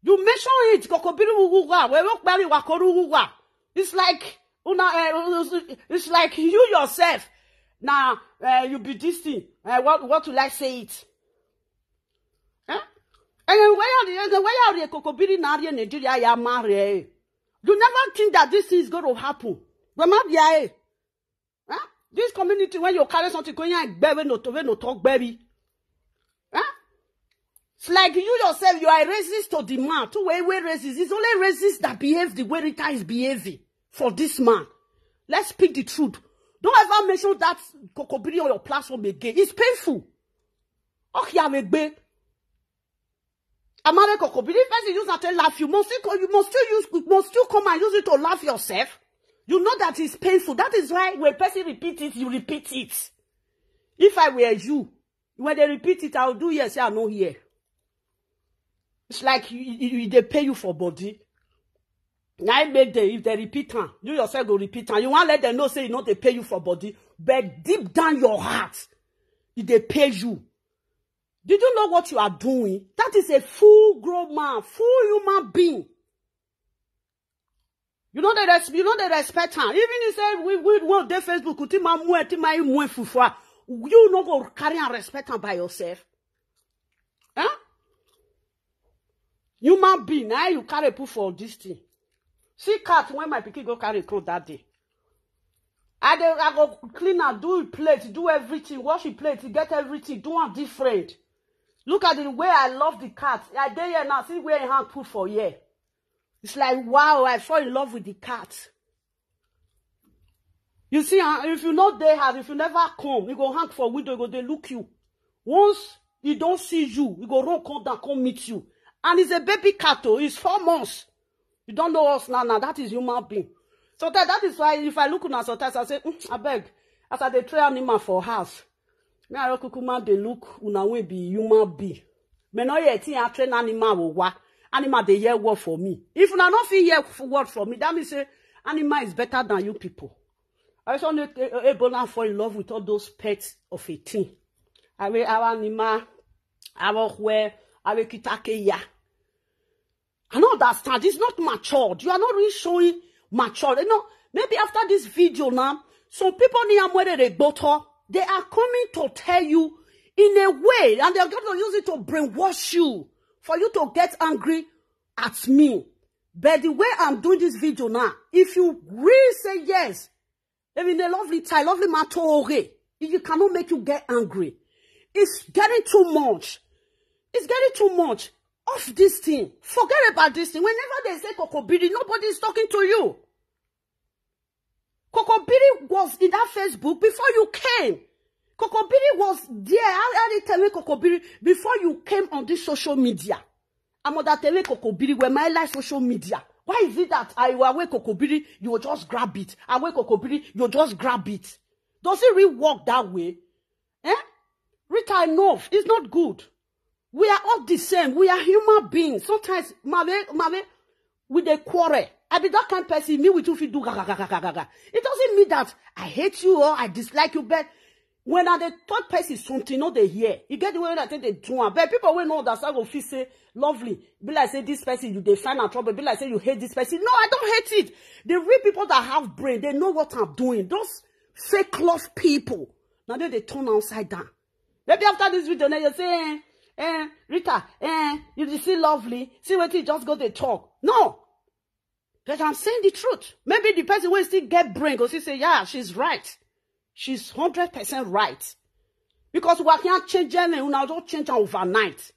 you mention it, Kokobiri Wuwa, we look very Wakoru Wuwa. It's like, una, uh, it's like you yourself. Now, uh, you be this thing. Uh, what, what will I say it? Eh? And then where are the, and then where are the Kokobiri Nari in Nigeria? Ya marry. You never think that this thing is going to happen. But my dear, eh? Huh? This community, when you carry something, going and bear, no to, no talk, baby. Huh? It's like you yourself, you are racist to the man. Two way, way racist. It's only racist that behave the way Rita is behaving for this man. Let's speak the truth. Don't ever mention that Kokobiri on your platform again. It's painful. Okay, I'm a Amare Kokobiri, if person use that to laugh, you must still, you must still use, you must still come and use it to laugh yourself. You know that is painful. That is why when person repeat it, you repeat it. If I were you, when they repeat it, I'll do yes, I know here. It's like you, you, you- they pay you for body. Now I made them, if they repeat am, you yourself go repeat am. You want let them know say you know they pay you for body, but deep down your heart, if they pay you. Did you know what you are doing? That is a full grown man, full human being. You know they res- you know they respect her. Even you say we we want the Facebook, Tima Mue, Tima Mue Fufua. You no go carry and respect her by yourself. Huh? Human being, now you carry put for this thing. See cat when my pikin go carry come that day. I dey I go clean and do plate, do everything, wash the plate, get everything, do one different. Look at the way I love the cat. I dey here now, see where he hand put for here. It's like, wow, I fall in love with the cat. You see, huh? If you know they have, if you never come, you go hang for window, you go they look you. Once he don't see you, he go run come down, come meet you. And he's a baby cat, oh, he's four months. You don't know us now, now. That is human being. So that, that is why if I look on sometimes, I say, "Mm, I beg." As I dey train animal for house, me I look man they look una will be human being. Me no yet I train animal will wa animal they hear word for me. If una no fit hear word for me, that means say animal is better than you people. I also need Ebola fall in love with all those pets of a thing. I will our animal, our where, I will kitake ya. I don't understand. It's not matured. You are not really showing matured. You know, maybe after this video now, some people near Mwere Boto, they are coming to tell you in a way, and they're going to use it to brainwash you, for you to get angry at me. But the way I'm doing this video now, if you really say yes, even the lovely tie, lovely Matoge, if you cannot make you get angry, it's getting too much. It's getting too much. Off this thing. Forget about this thing. Whenever they say Kokobiri, nobody is talking to you. Kokobiri was in that Facebook before you came. Kokobiri was there. How how they tell me Kokobiri before you came on this social media? I'm on that tele Kokobiri where my life social media. Why is it that I will away Kokobiri, you will just grab it? Away Kokobiri, you just grab it. Does it really work that way? Eh? Rita, enough. It's not good. We are all the same. We are human beings. Sometimes, Mave, Mave, we dey quarrel. I be that kind of person. Me with you fit do gaga gaga gaga gaga. It doesn't mean that I hate you or I dislike you, but When I dey talk person something, no dey hear. You get the way I take dey do am. But people wey no understand go feel say, "Lovely, be like say this person, you dey find am trouble. Be like say you hate this person." No, I don't hate it. The real people that have brain, they know what I'm doing. Those fake love people, now they dey turn upside down. Maybe after this video, now you say, "Eh, eh, Rita, eh, you dey see Lovely. See wetin you just go dey talk." No. But I'm saying the truth. Maybe the person wey still get brain go still say, "Yeah, she's right. She's hundred percent right." Because we can't change any, una just change am overnight.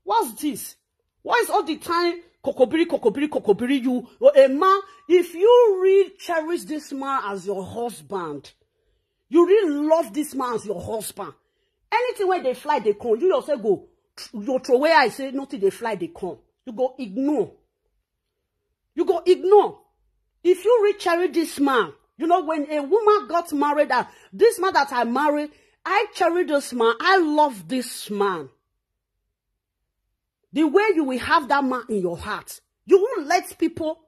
What's this? Why is all the time kokobiri, kokobiri, kokobiri? You, a man, if you really cherish this man as your husband, you really love this man as your husband, anything wey dey fly dey come, you yourself go, you throw away eye say nothing dey fly dey come. You go ignore. You go ignore. If you really cherish this man, you know, when a woman got married, that this man that I marry, I cherish this man. I love this man. The way you will have that man in your heart, you won't let people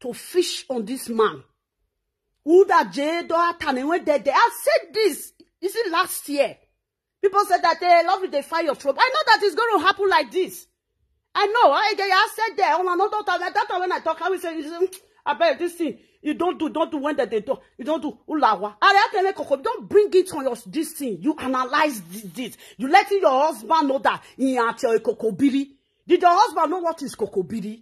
to fish on this man. Uda Jedo Atane, when they, they, I said this, you see, last year. People said that they love you, they find your trouble. I know that it's going to happen like this. I know. I, I said there on another time. That time when I talk, I will say, "Mm, I bet this thing you don't do, don't do when that they do. You don't do ulawa." I tell you, Coco, don't bring it on your this thing. You analyze this. This. You letting your husband know that in your kokobiri. Did your husband know what is kokobiri?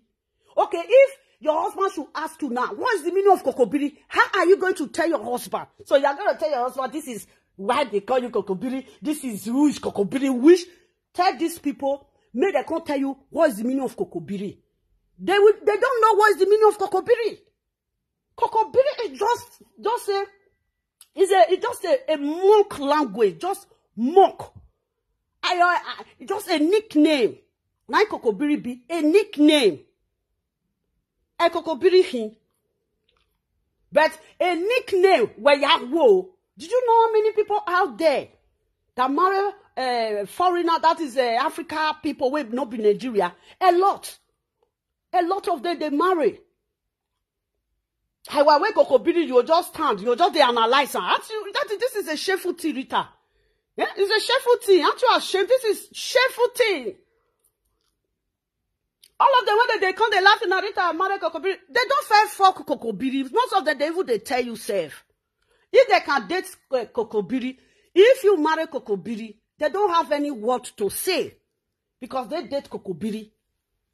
Okay, if your husband should ask you now, "What is the meaning of kokobiri?" How are you going to tell your husband? So you are going to tell your husband, "This is why they call you kokobiri. This is who is kokobiri." Which, tell these people, may they come tell you what is the meaning of kokobiri. They will, they don't know what is the meaning of kokobiri. Kokobiri is just, just a, is a, it's just a, a monk language, just monk. I, I, I, just a nickname. Like kokobiri be a nickname. A kokobiri hin. But a nickname where you have woe. Did you know how many people out there that marry a foreigner, that is a Africa people, will not be Nigeria? A lot. A lot of them, they marry. I will wake kokobiri, you just stand, you just dey analyze am. Aren't you, that is, this is a shameful thing, Rita. Yeah, it's a shameful thing. Aren't you ashamed? This is shameful thing. All of them, when they, they come, they laugh in Rita marry kokobiri. They don't fair fuck kokobiri. Most of them, they even they tell you safe. If they can date uh, kokobiri, if you marry kokobiri, they don't have any word to say because they date kokobiri.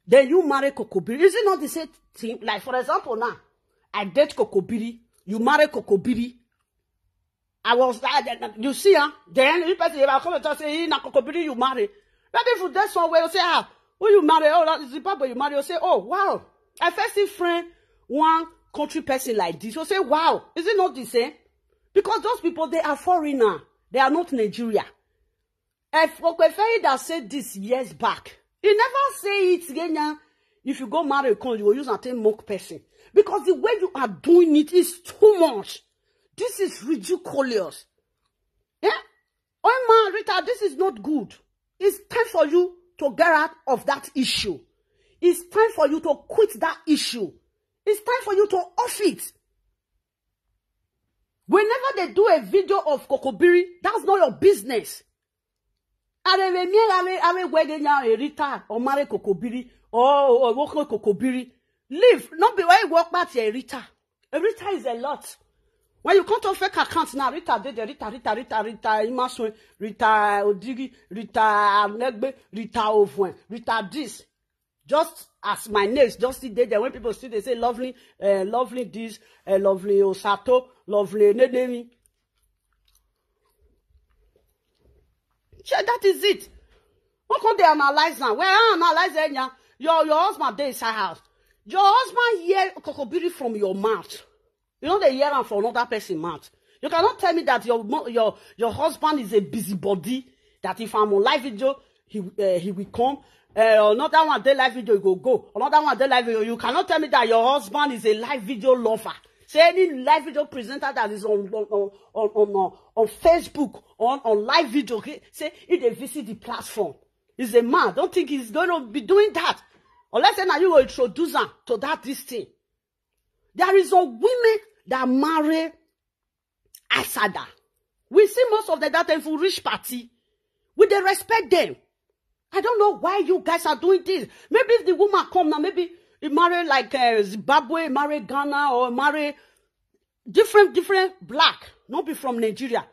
Then you marry kokobiri. Is it not the same thing? Like, for example, now, I date kokobiri, you marry kokobiri. I was, I, you see, huh? Then you person, if I come and talk, say, "Hey, na kokobiri you marry." Maybe if you date somewhere, you say, "Ah, who you marry?" "Oh, that is Zimbabwe you marry." You say, "Oh, wow. I first see friend, one country person like this." You say, "Wow, is it not the same?" Because those people, they are foreigner. They are not Nigeria. If Okwefei that said this years back, he never say it again. If you go marry, come, you will use and take mock person. Because the way you are doing it is too much. This is ridiculous. Yeah? Oh, man, Rita, this is not good. It's time for you to get out of that issue. It's time for you to quit that issue. It's time for you to off it. Whenever they do a video of kokobiri, that's not your business. Are we me, are we, are we wedding now, Rita, or marry kokobiri, or, or work kokobiri? Leave. Not be why you walk back here, Rita. Rita is a lot. When you come to fake accounts now, Rita, they, they, Rita, Rita, Rita, Rita, Imaswe, Rita Odigi, Rita Negbe, Rita Ovwen, Rita this. Just as my names, just still dey there. When people still they say, "Lovely, uh, Lovely this, uh, Lovely Osato, Lovely Nenemi." So that is it. What can they analyze now? Well, I analyze it now. Your, your husband dey inside house. Your husband hear kokobiri from your mouth. You know they hear am for another person mouth. You cannot tell me that your mo- your your husband is a busybody. That if I'm on live video, he uh, he will come. Uh, another one day live video, you go go. Another one day live video. You cannot tell me that your husband is a live video lover. Say any live video presenter that is on on on on, on, on Facebook on on live video, okay? Say if they visit the platform, he's a man. Don't think he's going to be doing that unless now you will introduce him to that this thing. There is a women that marry outsider. We see most of the that time for rich party. We dey respect them. I don't know why you guys are doing this. Maybe if the woman come now, maybe he marry like uh, Zimbabwe, marry Ghana, or marry different different black, not be from Nigeria.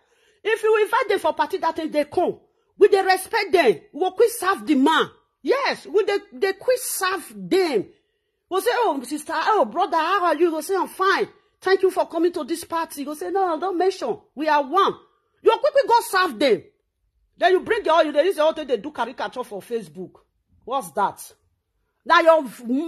If you invite them for party that time, they come. We dey respect them. We go quick serve the man. Yes, we dey dey quick serve them. Go say, "Oh, sister, oh, brother, how are you?" Go say, "I'm fine. Thank you for coming to this party." Go say, "No, don't mention. We are one." You quickly go serve them. Then you bring your, you dey use your own take dey do caricature for Facebook. What's that? Now your,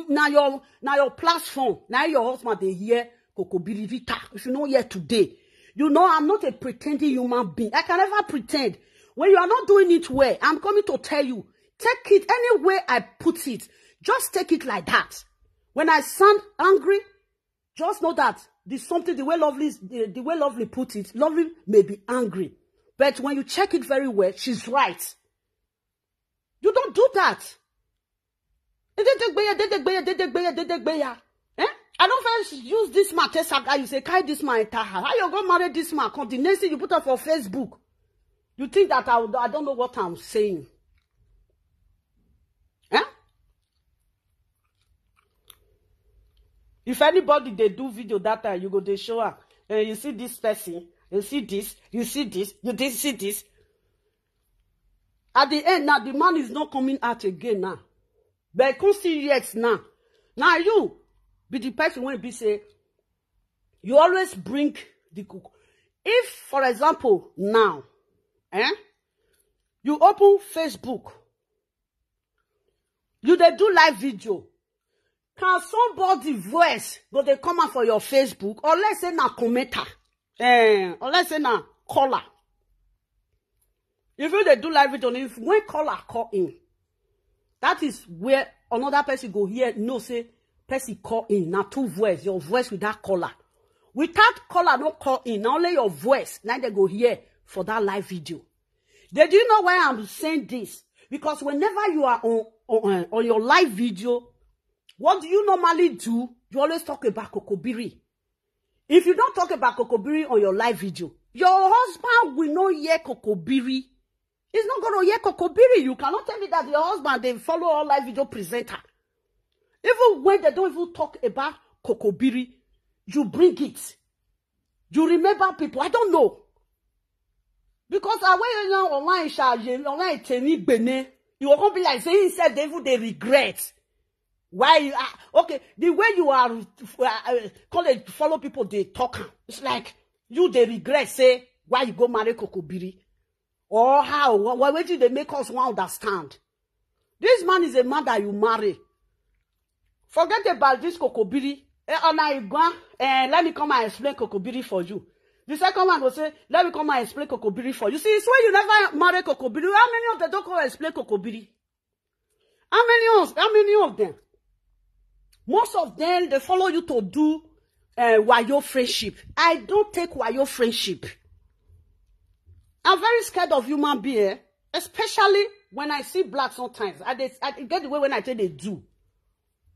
now your, now your platform. Now your husband dey hear Kokobiri Rita. If you know here today, you know I'm not a pretending human being. I can never pretend. When you are not doing it well, I'm coming to tell you. Take it any way I put it. Just take it like that. When I sound angry, just know that the something, the way Lovely, the, the way Lovely put it, Lovely may be angry, but when you check it very well, she's right. You don't do that. Dedegbeya, dedegbeya, dedegbeya, dedegbeya. Eh? I don't first use this man test her. You say, "Carry this man enter her." How you go marry this man? Come the next thing you put up for Facebook. You think that I, would- I don't know what I'm saying? Eh? If anybody dey do video that time, you go dey show am. Eh, you see this person, you see this, you see this, you did see this. At the end now, the man is not coming out again now. But come see yet now. Now you be the person when be say you always bring the cook. If, for example, now, eh, you open Facebook, you dey do live video. Can somebody voice go dey come out for your Facebook? Unless say na commenter, eh, unless say na caller. If you dey do live video, if when caller call in, that is where another person go here know say person call in. Now two voice, your voice with that caller. Without caller no call in, na only your voice na they go hear for that live video. They do you know why I'm saying this? Because whenever you are on on, uh, on your live video, what do you normally do? You always talk about Kokobiri. If you don't talk about Kokobiri on your live video, your husband will not hear Kokobiri. He's not going to hear Kokobiri. You cannot tell me that your husband they follow all live video presenter. Even when they don't even talk about Kokobiri, you bring it. You remember people. I don't know. Because I when you online shall online teni gbene, you will be like say himself they even they regret. Why you are okay? The way you are uh, uh, call it follow people they talk. It's like you they regret say why you go marry Kokobiri or how? Why, why would they make us want understand? This man is a man that you marry. Forget about this Kokobiri. Eh, Ona Igwa, eh, let me come and explain Kokobiri for you. The second one will say, "Let me come and explain Kokobiri for you." See, it's when you never marry Kokobiri. How many of them don't come and explain Kokobiri? How many of how many of them? Most of them they follow you to do uh, wayo friendship. I don't take wayo friendship. I'm very scared of human being, eh? Especially when I see black sometimes. I, dey, I get the way when I tell they do.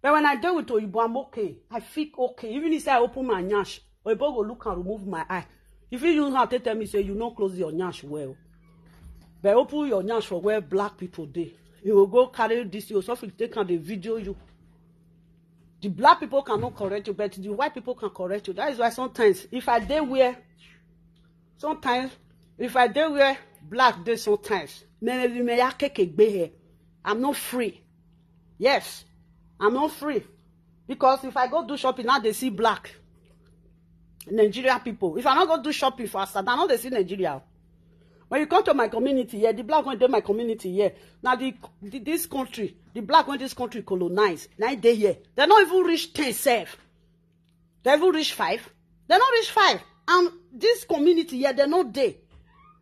But when I deal with Oyibo, I'm okay. I feel okay. Even if I open my nyash, Oyibo go look and remove my eye. If you use hand, they tell me, say, "You no close your nyash well." But open your nyash for where black people dey. You will go carry this, you suffer, take on the video you. The black people cannot correct you, but the white people can correct you. That is why sometimes, if I dey where, sometimes, if I dey where black dey sometimes, maybe may I keke here. I'm not free. Yes, I'm not free. Because if I go do shopping, now they see black. Nigeria people. If I not go do shopping for Asada, now they see Nigeria. When you come to my community here, the black one dey my community here. Now the, the this country, the black one this country colonize. Now they here. They not even reach ten self. They even reach five. They not reach five. And this community here, they not dey.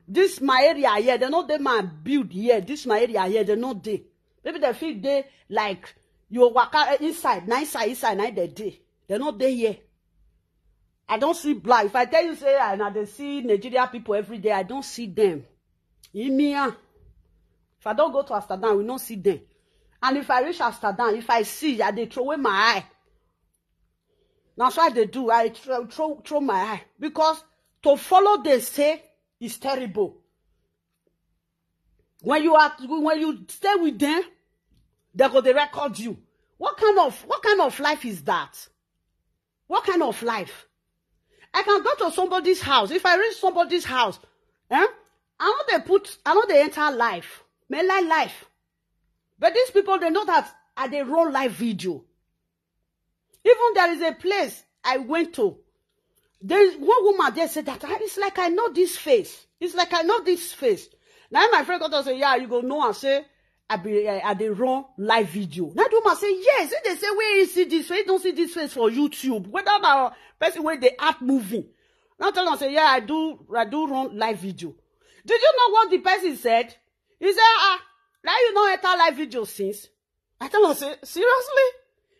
This my area here, they not dey my build here. This my area here, they not dey. Maybe they feel they like you waka eh, inside, na inside, inside, na they dey. They not dey here. I don't see black. If I tell you say I now they see Nigeria people every day, I don't see them. Imia. If I don't go to Amsterdam, we don't see them. And if I reach Amsterdam, if I see, I they throw away my eye. That's why they do. I throw, throw, throw my eye because to follow they say It's terrible. When you are when you stay with them, they go dey record you. What kind of what kind of life is that? What kind of life? I can go to somebody's house. If I reach somebody's house, eh? I know they put I know they enter life. Mainline life. But these people, they know that I dey run live video. Even there is a place I went to. There's one woman there said that, "Ah, it's like I know this face. It's like I know this face." Now my friend got to say, "Yeah, you go know and say I be I, I dey run live video." Now the woman say, "Yes." If they say, "Where you see this face? You don't see this face for YouTube." Whether na person where they act moving. Now tell them say, "Yeah, I do I do run live video." Did you know what the person said? He said, "Ah, now you know enter live video since." I tell him, say, "Seriously?"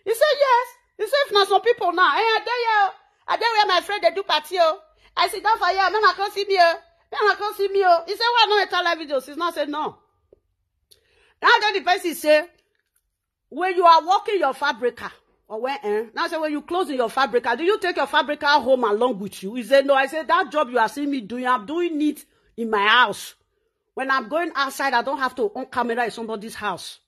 He said, "Yes." He said, "If not some people now, eh, I dey here. I dey where my friend they do party. Oh. I sit down for here. No, come see me. Oh. No, come see me. Oh." He said, "Why not enter live video since?" Now I said, "No." Now then the person say, "When you are working your fabrica, or when eh? Now I say when you closing your fabrica, do you take your fabrica home along with you?" He said, "No." I said, "That job you are seeing me doing, I'm doing it in my house. When I'm going outside, I don't have to on camera in somebody's house."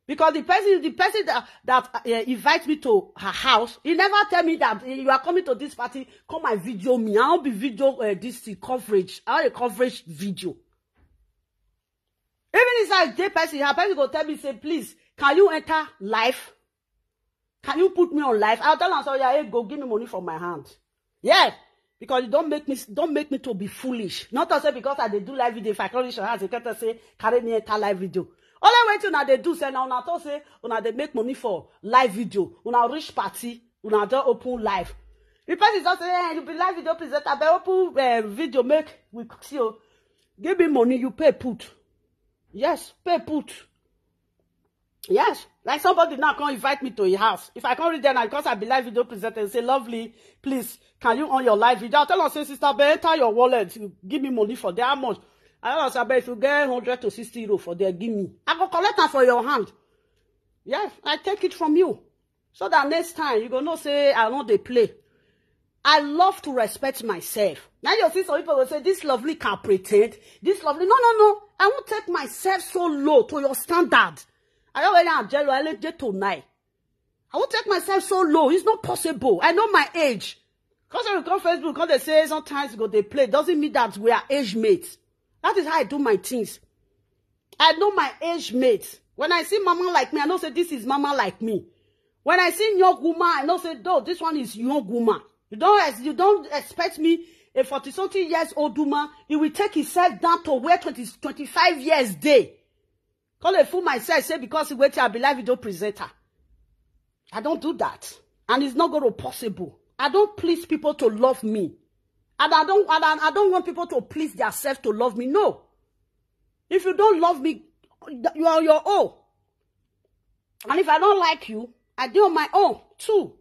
Because the person, the person that that uh, invites me to her house, he never tell me that, eh, "You are coming to this party, come and video me. I won't be video uh, this thing, coverage. I want a coverage video." Even if I dey person, her person go tell me say, "Please, can you enter live? Can you put me on live?" I'll tell her, "So yeah, hey, go give me money from my hand." Yeah, because you don't make me don't make me to be foolish. Not to say because I dey do live video, if I come reach your house, you can't say, "Carry me enter live video." Only way una dey do say now una talk say una dey make money for live video. Una reach party, una don open live. The person just say, "Eh, you be live video presenter, but open uh, video make we see you. Give me money, you pay put." Yes, pay put. Yes, like somebody now come invite me to his house. If I come reach there now, because I be live video presenter, say, "Lovely, please, can you on your live video?" I'll tell her, say, "Sister, but enter your wallet, you give me money for there. How much?" I tell her, say, "But if you get hundred to sixty euro for there, give me. I go collect am for your hand. Yes, I take it from you." So that next time, you go know, say, I know they play. I love to respect myself. Now you see some people will say, "This Lovely can pretend. This Lovely." No, no, no. I won't take myself so low to your standard. I already am jello. I let you tonight. I won't take myself so low. It's not possible. I know my age. Because when you come Facebook, because they say sometimes go they play, doesn't mean that we are age mates. That is how I do my things. I know my age mates. When I see mama like me, I know say this is mama like me. When I see young woman, I know say, "Though, this one is young woman." You don't ex- you don't expect me, a forty something years old woman, he will take himself down to where twenty, twenty-five years day. Call a fool myself, say because he wait till I be live video presenter. I don't do that. And it's not going to possible. I don't please people to love me. And I don't and I, I don't want people to please themselves to love me. No. If you don't love me, you are on your own. And if I don't like you, I do on my own too.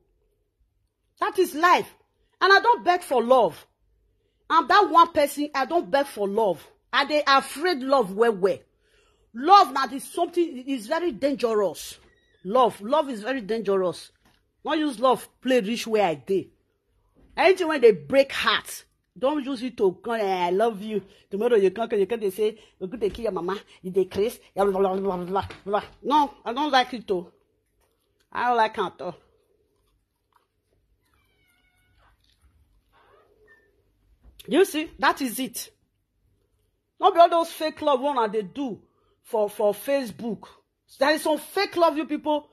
That is life. And I don't beg for love. I'm that one person, I don't beg for love. I dey afraid love well well. Love now is something is very dangerous. Love, love is very dangerous. Don't use love play reach where I dey. Anything when they break heart, don't use it to come, "Eh, I love you." Tomorrow you can't, you can't they say, "We're going to kill your mama, you dey craze." Blah, blah, blah, blah, blah, blah. No, I don't like it though. I don't like it at all. You see, that is it. Not be all those fake love one that they do for, for Facebook. There is some fake love you people,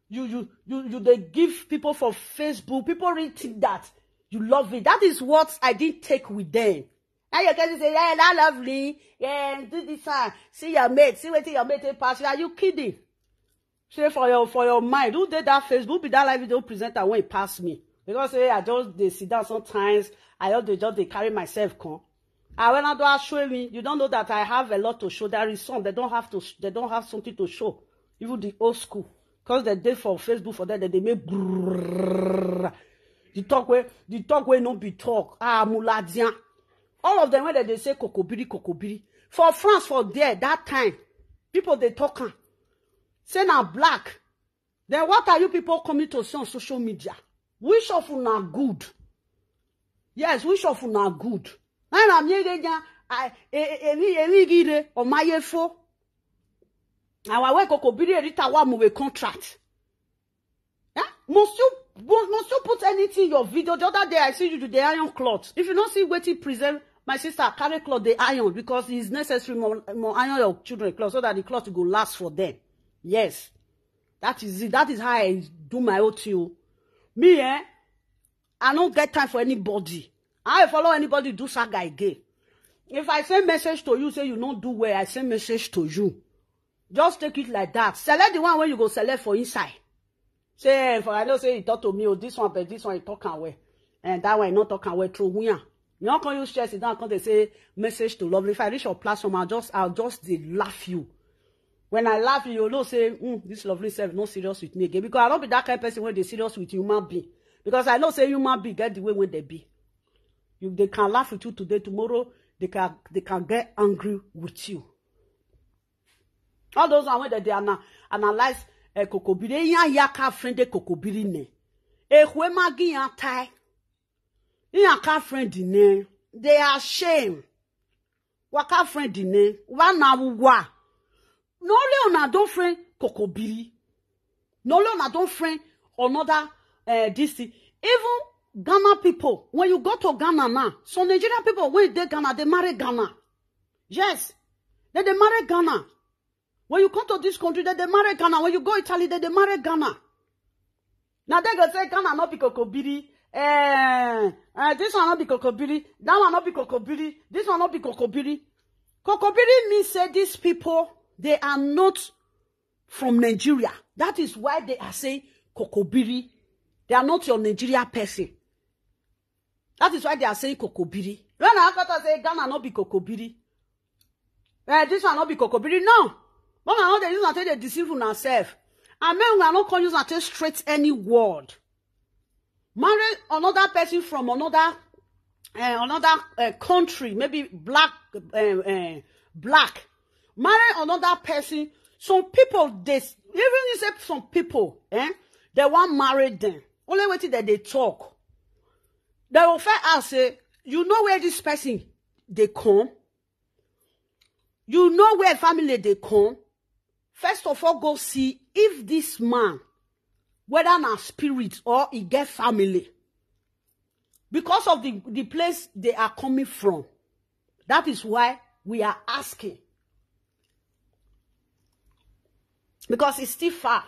you, you, you, you, they give people for Facebook. People really think that you love it. That is what I didn't take with them. Now you can say, "Yeah, that Lovely. Yeah, do this one. See your mate. See what your mate take pass you." Are you kidding? Say for your, for your mind, who did that Facebook? Be that live video presenter when he passed me. Because say I just they sit down sometimes. I just they just they carry myself come. And when I do show me, you don't know that I have a lot to show. There is some they don't have to. They don't have something to show. Even the old school, because they dey for Facebook for them, they, they make brrrr. The talk where the talk where no be talk. Ah, muladian. All of them when they, they say kokobiri kokobiri for France for there that time, people they talk am. Say na black. Then what are you people coming to say on social media? Which of una good? Yes, which of una good? Nana miege nya, I, e, e, emi, emi gire, o maye fo. Awa we kokobiri erita wa mu we contract. Eh? Must you, must you put anything in your video? The other day I see you do the iron cloth. If you don't see wetin present, my sister, carry cloth, the iron, because it's necessary more, more iron your children cloth so that the cloth go last for them. Yes. That is it. That is how I do my own thing o. Me, eh? I don't get time for anybody. I follow anybody do saga again. If I send message to you, say you don't do well, I send message to you. Just take it like that. Select the one where you go select for inside. Say, eh, for I know say you talk to me, oh, this one, but this one you talk am well. And that one you not talk am well through where. You not come use chest down, come they say message to lovely. If I reach your platform, I'll just, I'll just dey laugh you. When I laugh, you know say, "Hmm, this lovely self not serious with me again." Because I don't be that kind of person when they serious with human being. Because I know say human being get the way when they be. You, they can laugh with you today, tomorrow they can, they can get angry with you. All those are when they, they ana-, analyze, eh, kokobiri. Iya yaka friend de kokobiri ne. Ehwe magi ya tai. Iya ka friend ne. They are shame. Waka friend ne. Wa na wa. No only una don friend kokobiri. No only una don friend another, eh, this thing. Even Ghana people, when you go to Ghana now, some Nigerian people when they Ghana, they marry Ghana. Yes, they, they marry Ghana. When you come to this country, they, they marry Ghana. When you go Italy, they, they marry Ghana. Now they go say Ghana not be kokobiri. Eh, eh, this one not be kokobiri. That one not be kokobiri. This one not be kokobiri. Kokobiri means say these people, they are not from Nigeria. That is why they are saying kokobiri. They are not your Nigeria person. That is why they are saying kokobiri. When I have to say Ghana not be kokobiri. Eh, this one not be kokobiri. No. But I know they use and take the deceive on ourselves. And men we are not going to use and take straight any word. Marry another person from another, eh, another, eh, country, maybe black, eh, eh, black. Marry another person. Some people, they s-, even you say some people, eh, they want marry them. Only waiting that they talk. They will first ask, say, "You know where this person they come? You know where family they come?" First of all, go see if this man, whether na spirit or he get family. Because of the, the place they are coming from. That is why we are asking. Because it's still far.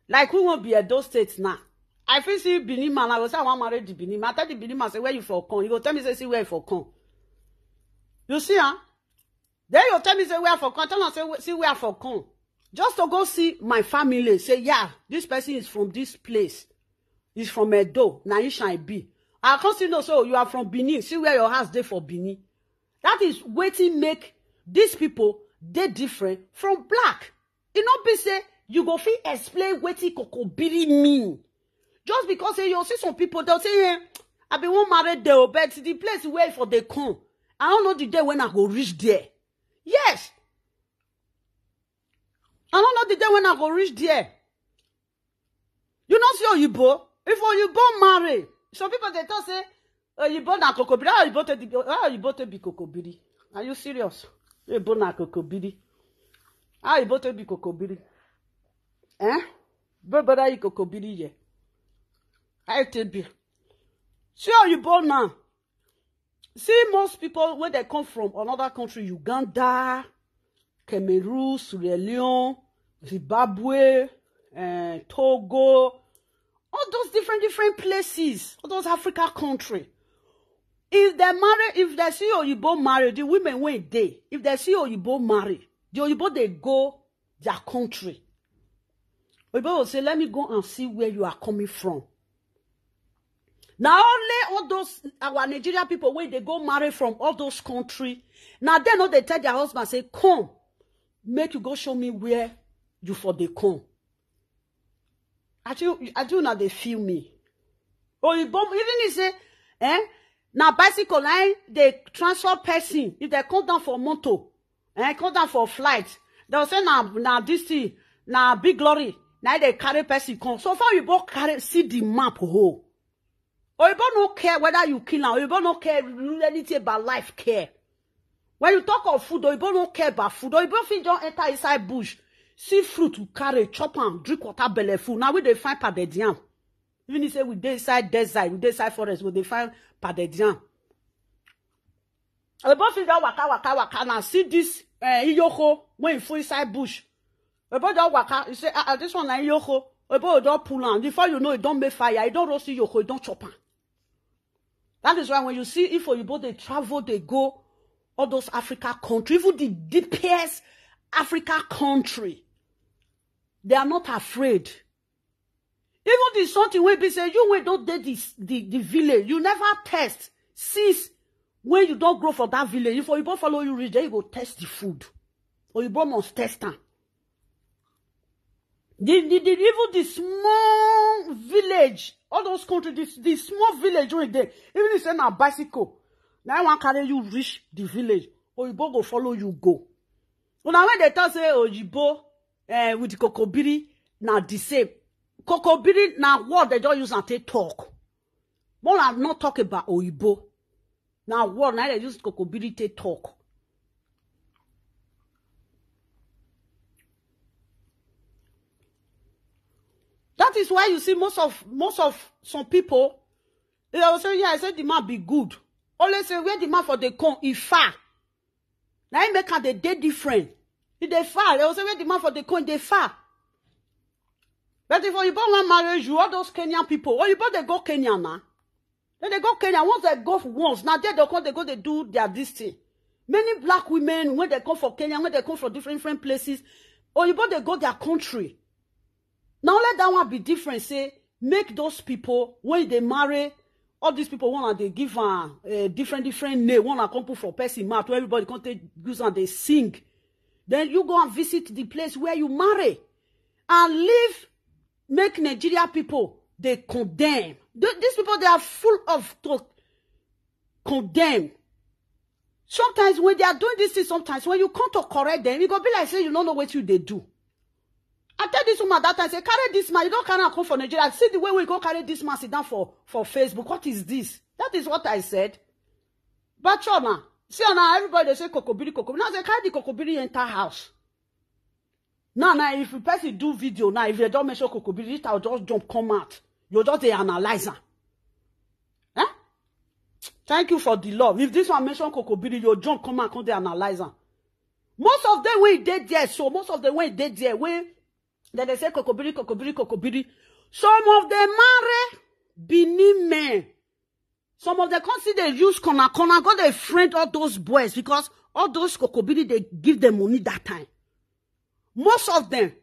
Like we won't be at those states now. I feel see Benin man, I go say I want marry the Benin man. I tell the Benin man, say, "Where you for come?" You go tell me, say, "See where you for come." You see, huh? Then you tell me, say, "Where for come?" Tell them, say, "See where for come." Just to go see my family. Say, "Yeah, this person is from this place. He's from Edo. Na Ishan I be." I can't see no, so you are from Benin. See where your house dey for Benin. That is waiting make these people they different from black. It not be say you go fit explain wetin kokobiri mean. Just because say you see some people, they'll say, "Eh, I be one married there, but the place where for they come, I don't know the day when I go reach there." Yes. I don't know the day when I go reach there. You not see Oyibo? If Oyibo marry, some people they talk say, "Oyibo na kokobiri." How Oyibo take be, how Oyibo take be kokobiri? Are you serious? Oyibo na kokobiri. How Oyibo take be kokobiri? Eh? But brother, you kokobiri, yeah. I take be. See Oyibo now. See, most people when they come from another country, Uganda, Cameroon, Sierra Leone, Zimbabwe, eh, Togo, all those different, different places, all those Africa country. If they marry, if they see Oyibo marry, the women when they, if they see Oyibo marry, the Oyibo they go their country. Oyibo will say, "Let me go and see where you are coming from." Now only all those our Nigerian people where they go marry from all those country. Now they know they tell their husband, say, "Come, make you go show me where you for they come." I do, I do now they feel me. Oyibo, even he say, eh? Now bicycle line they transfer person. If they come down for motor, eh, come down for flight, they'll say, "Now, now this thing, now big lorry, now they carry person come." So far you both carry, see the map, oh. Oyibo no care whether you kill am. Oyibo no care anything about life care. When you talk of food, Oyibo no care about food. Oyibo fit just enter inside bush, see fruit to carry, chop am, drink water, belle full. Now we dey find pounded yam. Even if say we dey inside desert, we dey inside forest, we dey find pounded yam. Oyibo fit just waka, waka, waka. Now see this uh, iyoko when you full inside bush. Oyibo just waka, you say, ah, ah, this one na iyoko. Oyibo just pull am. Before you know, it don't make fire. It don't roast iyoko. It don't chop am. That is why when you see if Oyibo they travel, they go all those Africa country, even the deepest Africa country, they are not afraid. Even the something wey be say you wey don dey the, the, the village, you never test since when you don grow for that village. If Oyibo follow you reach there, you go test the food. Oyibo must test am. The, the, the, even the small village, all those countries, the, the small village wey dey, even if say na bicycle, na I wan carry you reach the village, Oyibo go follow you go. Una when they talk say Oyibo eh, with kokobiri na the same. Kokobiri na word they just use and take talk. More I not talk about Oyibo. Now word now they use kokobiri take talk. That is why you see most of most of some people they will say, yeah, I said the man be good. Only say where the man for the con is far. Now he make am dey dey different. He dey far. They will say where the man for the con dey far. But if Oyibo wan marry you, all those Kenyan people, Oyibo they go Kenya now. Then they go Kenya. Once they go once, now there they come they go they do their this thing. Many black women when they come for Kenya, when they come from different different places, Oyibo they go their country. Now let that one be different. Say make those people when they marry, all these people wanna they give a uh, different different name. Wanna come put for person mouth where everybody come take use and they sing. Then you go and visit the place where you marry, and leave. Make Nigeria people they condemn. Th- these people they are full of to condemn. Sometimes when they are doing this thing, sometimes when you come to correct them, you go be like say you don't know what you they do. I tell this woman that time, say, carry this man, you don't carry am come for Nigeria. See the way we go carry this man sit down for, for Facebook. What is this? That is what I said. But sure now, see now everybody they say kokobiri kokobiri. Now they carry the kokobiri enter house. Now now if a person do video now, if you don't mention kokobiri, it will just jump come out. You just they analyze am. Eh? Thank you for the love. If this one mention kokobiri, you jump come out, come they analyze am. Most of them wey dey there, so most of them wey dey there, wey dem dey say kokobiri, kokobiri, kokobiri. Some of them marry Benin men. Some of them come see they use corner corner, go they friend all those boys because all those kokobiri they give them money that time. Most of them,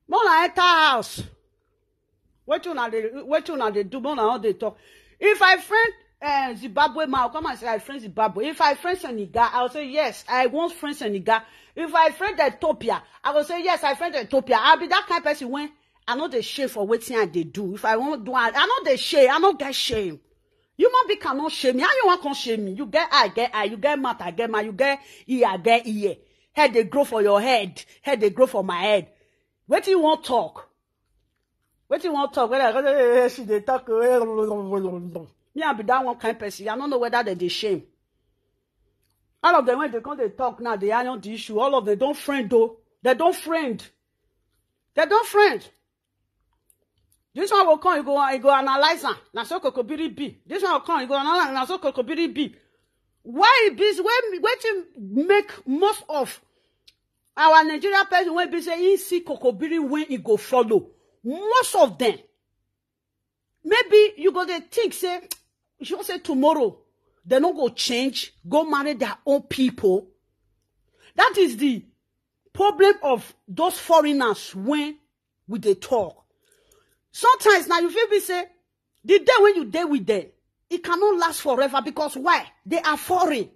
more na enter house. Wetin una dey wetin una dey do? More na all dey talk. If I friend uh, Zimbabwe man, come and say I friend Zimbabwe. If I friend Senegal, I will say yes, I want friend Senegal. If I friend Ethiopia, I will say yes, I friend Ethiopia. I'll be that kind of person when I know the shame for waiting and they do. If I won't do, I, I know the shame. I don't get shame. Human being cannot shame me. How you want to shame me? You get eye, get eye. You get mouth, I get mouth. You get ear, I get ear. Head they grow for your head. Head they grow for my head. What do you want talk? What do you want talk? When I go, eh, eh, she they talk. Eh, me, I be that one kind person. I don't know whether they dey shame. All of them when they come, they talk now. They iron the issue. All of them don't friend though. They don't friend. They don't friend. This one will come. You go, you go analyze am. Na so kokobiri be. This one will come. You go analyze. Na so kokobiri be. Why it be? When wetin make most of our Nigeria person wey be say he see kokobiri when he go follow. Most of them, maybe you go dey think say, you sure say tomorrow they no go change, go marry their own people. That is the problem of those foreigners when we dey talk. Sometimes now you feel be say the day when you dey with them, it cannot last forever because why? They are foreign.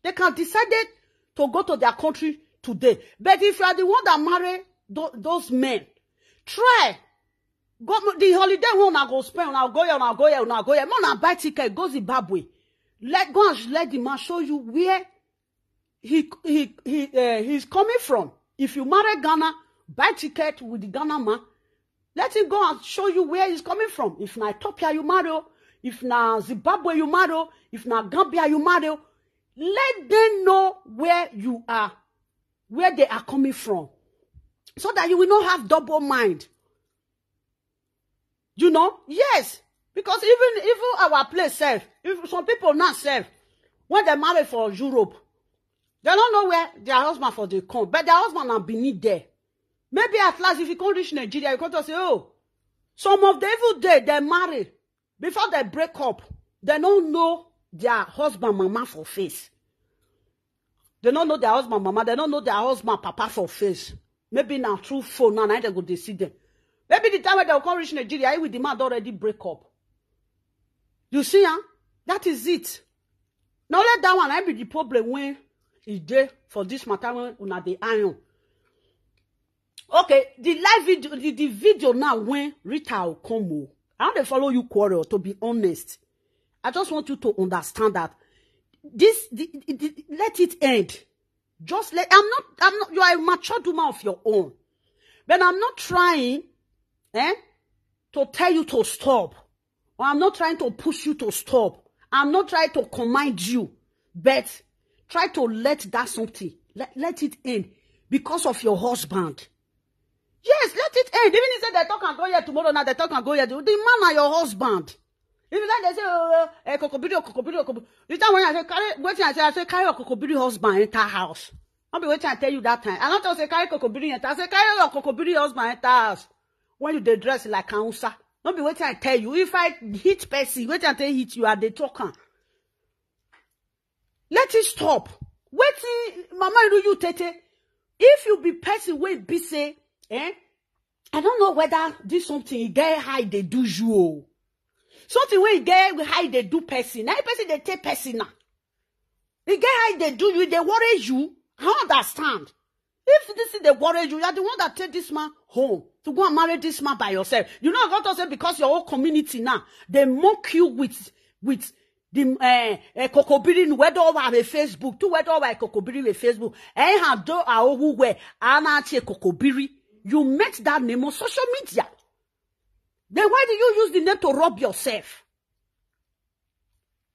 They can decide to go to their country today. But if you are the one that marry tho- those men, try go the holiday one I go spend, I go here, I go here, I go here. Man, I buy ticket, go Zimbabwe. Let go and let the man show you where he he he uh, he's coming from. If you marry Ghana, buy ticket with the Ghana man. Let him go and show you where he's coming from. If na Ethiopia you marry, oh, if na Zimbabwe you marry, oh, if na Gambia you marry, oh, let them know where you are, where they are coming from, so that you will not have double mind. You know, yes, because even even our place sef, if some people now sef, when they marry for Europe, they don't know where their husband for dey come, but their husband na Benin there. Maybe at last, if you come reach Nigeria, you come to say, oh, some of them even dey, they marry. Before they break up, they don't know their husband mama for face. They don't know their husband mama. They don't know their husband papa for face. Maybe now through phone now, now they go dey see them. Maybe the time when they come reach Nigeria, he with the man don already break up. You see, huh? That is it. Now let that one, I be the problem when e dey for this matter when una dey iron. Okay, the live video, the, the video now when Rita Okomo, I don't follow you quarrel, to be honest. I just want you to understand that this, the, the, the- let it end. Just let, I'm not, I'm not, you are a matured woman of your own. But I'm not trying, eh, to tell you to stop. Or I'm not trying to push you to stop. I'm not trying to command you. But try to let that something, let, let it end because of your husband. Yes, let it end. Even if say they talk and go here tomorrow, now they talk and go here. The man are your husband. If you like, they say, oh, eh, kokobiri, kokobiri, kokobiri. The time when I say, carry, wetin I say, I say, carry your kokobiri husband enter house. No be wetin I tell you that time. I not say carry kokobiri enter. I say, carry your kokobiri husband enter house. When you dey dress like Hausa. No be wetin I tell you. If I hit person, wetin I tell hit you, I dey talk am. Let it stop. Wetin, Mama Iru, you tete. If you be person wey be say, eh, I don't know whether this something e get how e dey do you o. Something wey e get how e dey do person. Na person dey take person na. E get how e dey do you, e dey worry you. I understand. If this thing dey worry you, you are the one that take this man home to go and marry this man by yourself. You know, I got to say because your whole community now they mock you with with the uh, uh, kokobiri whether over a Facebook, to whether over a kokobiri with Facebook. Eh, ha do a owu we anachi kokobiri. You met that name on social media. Then why do you use the name to rob yourself?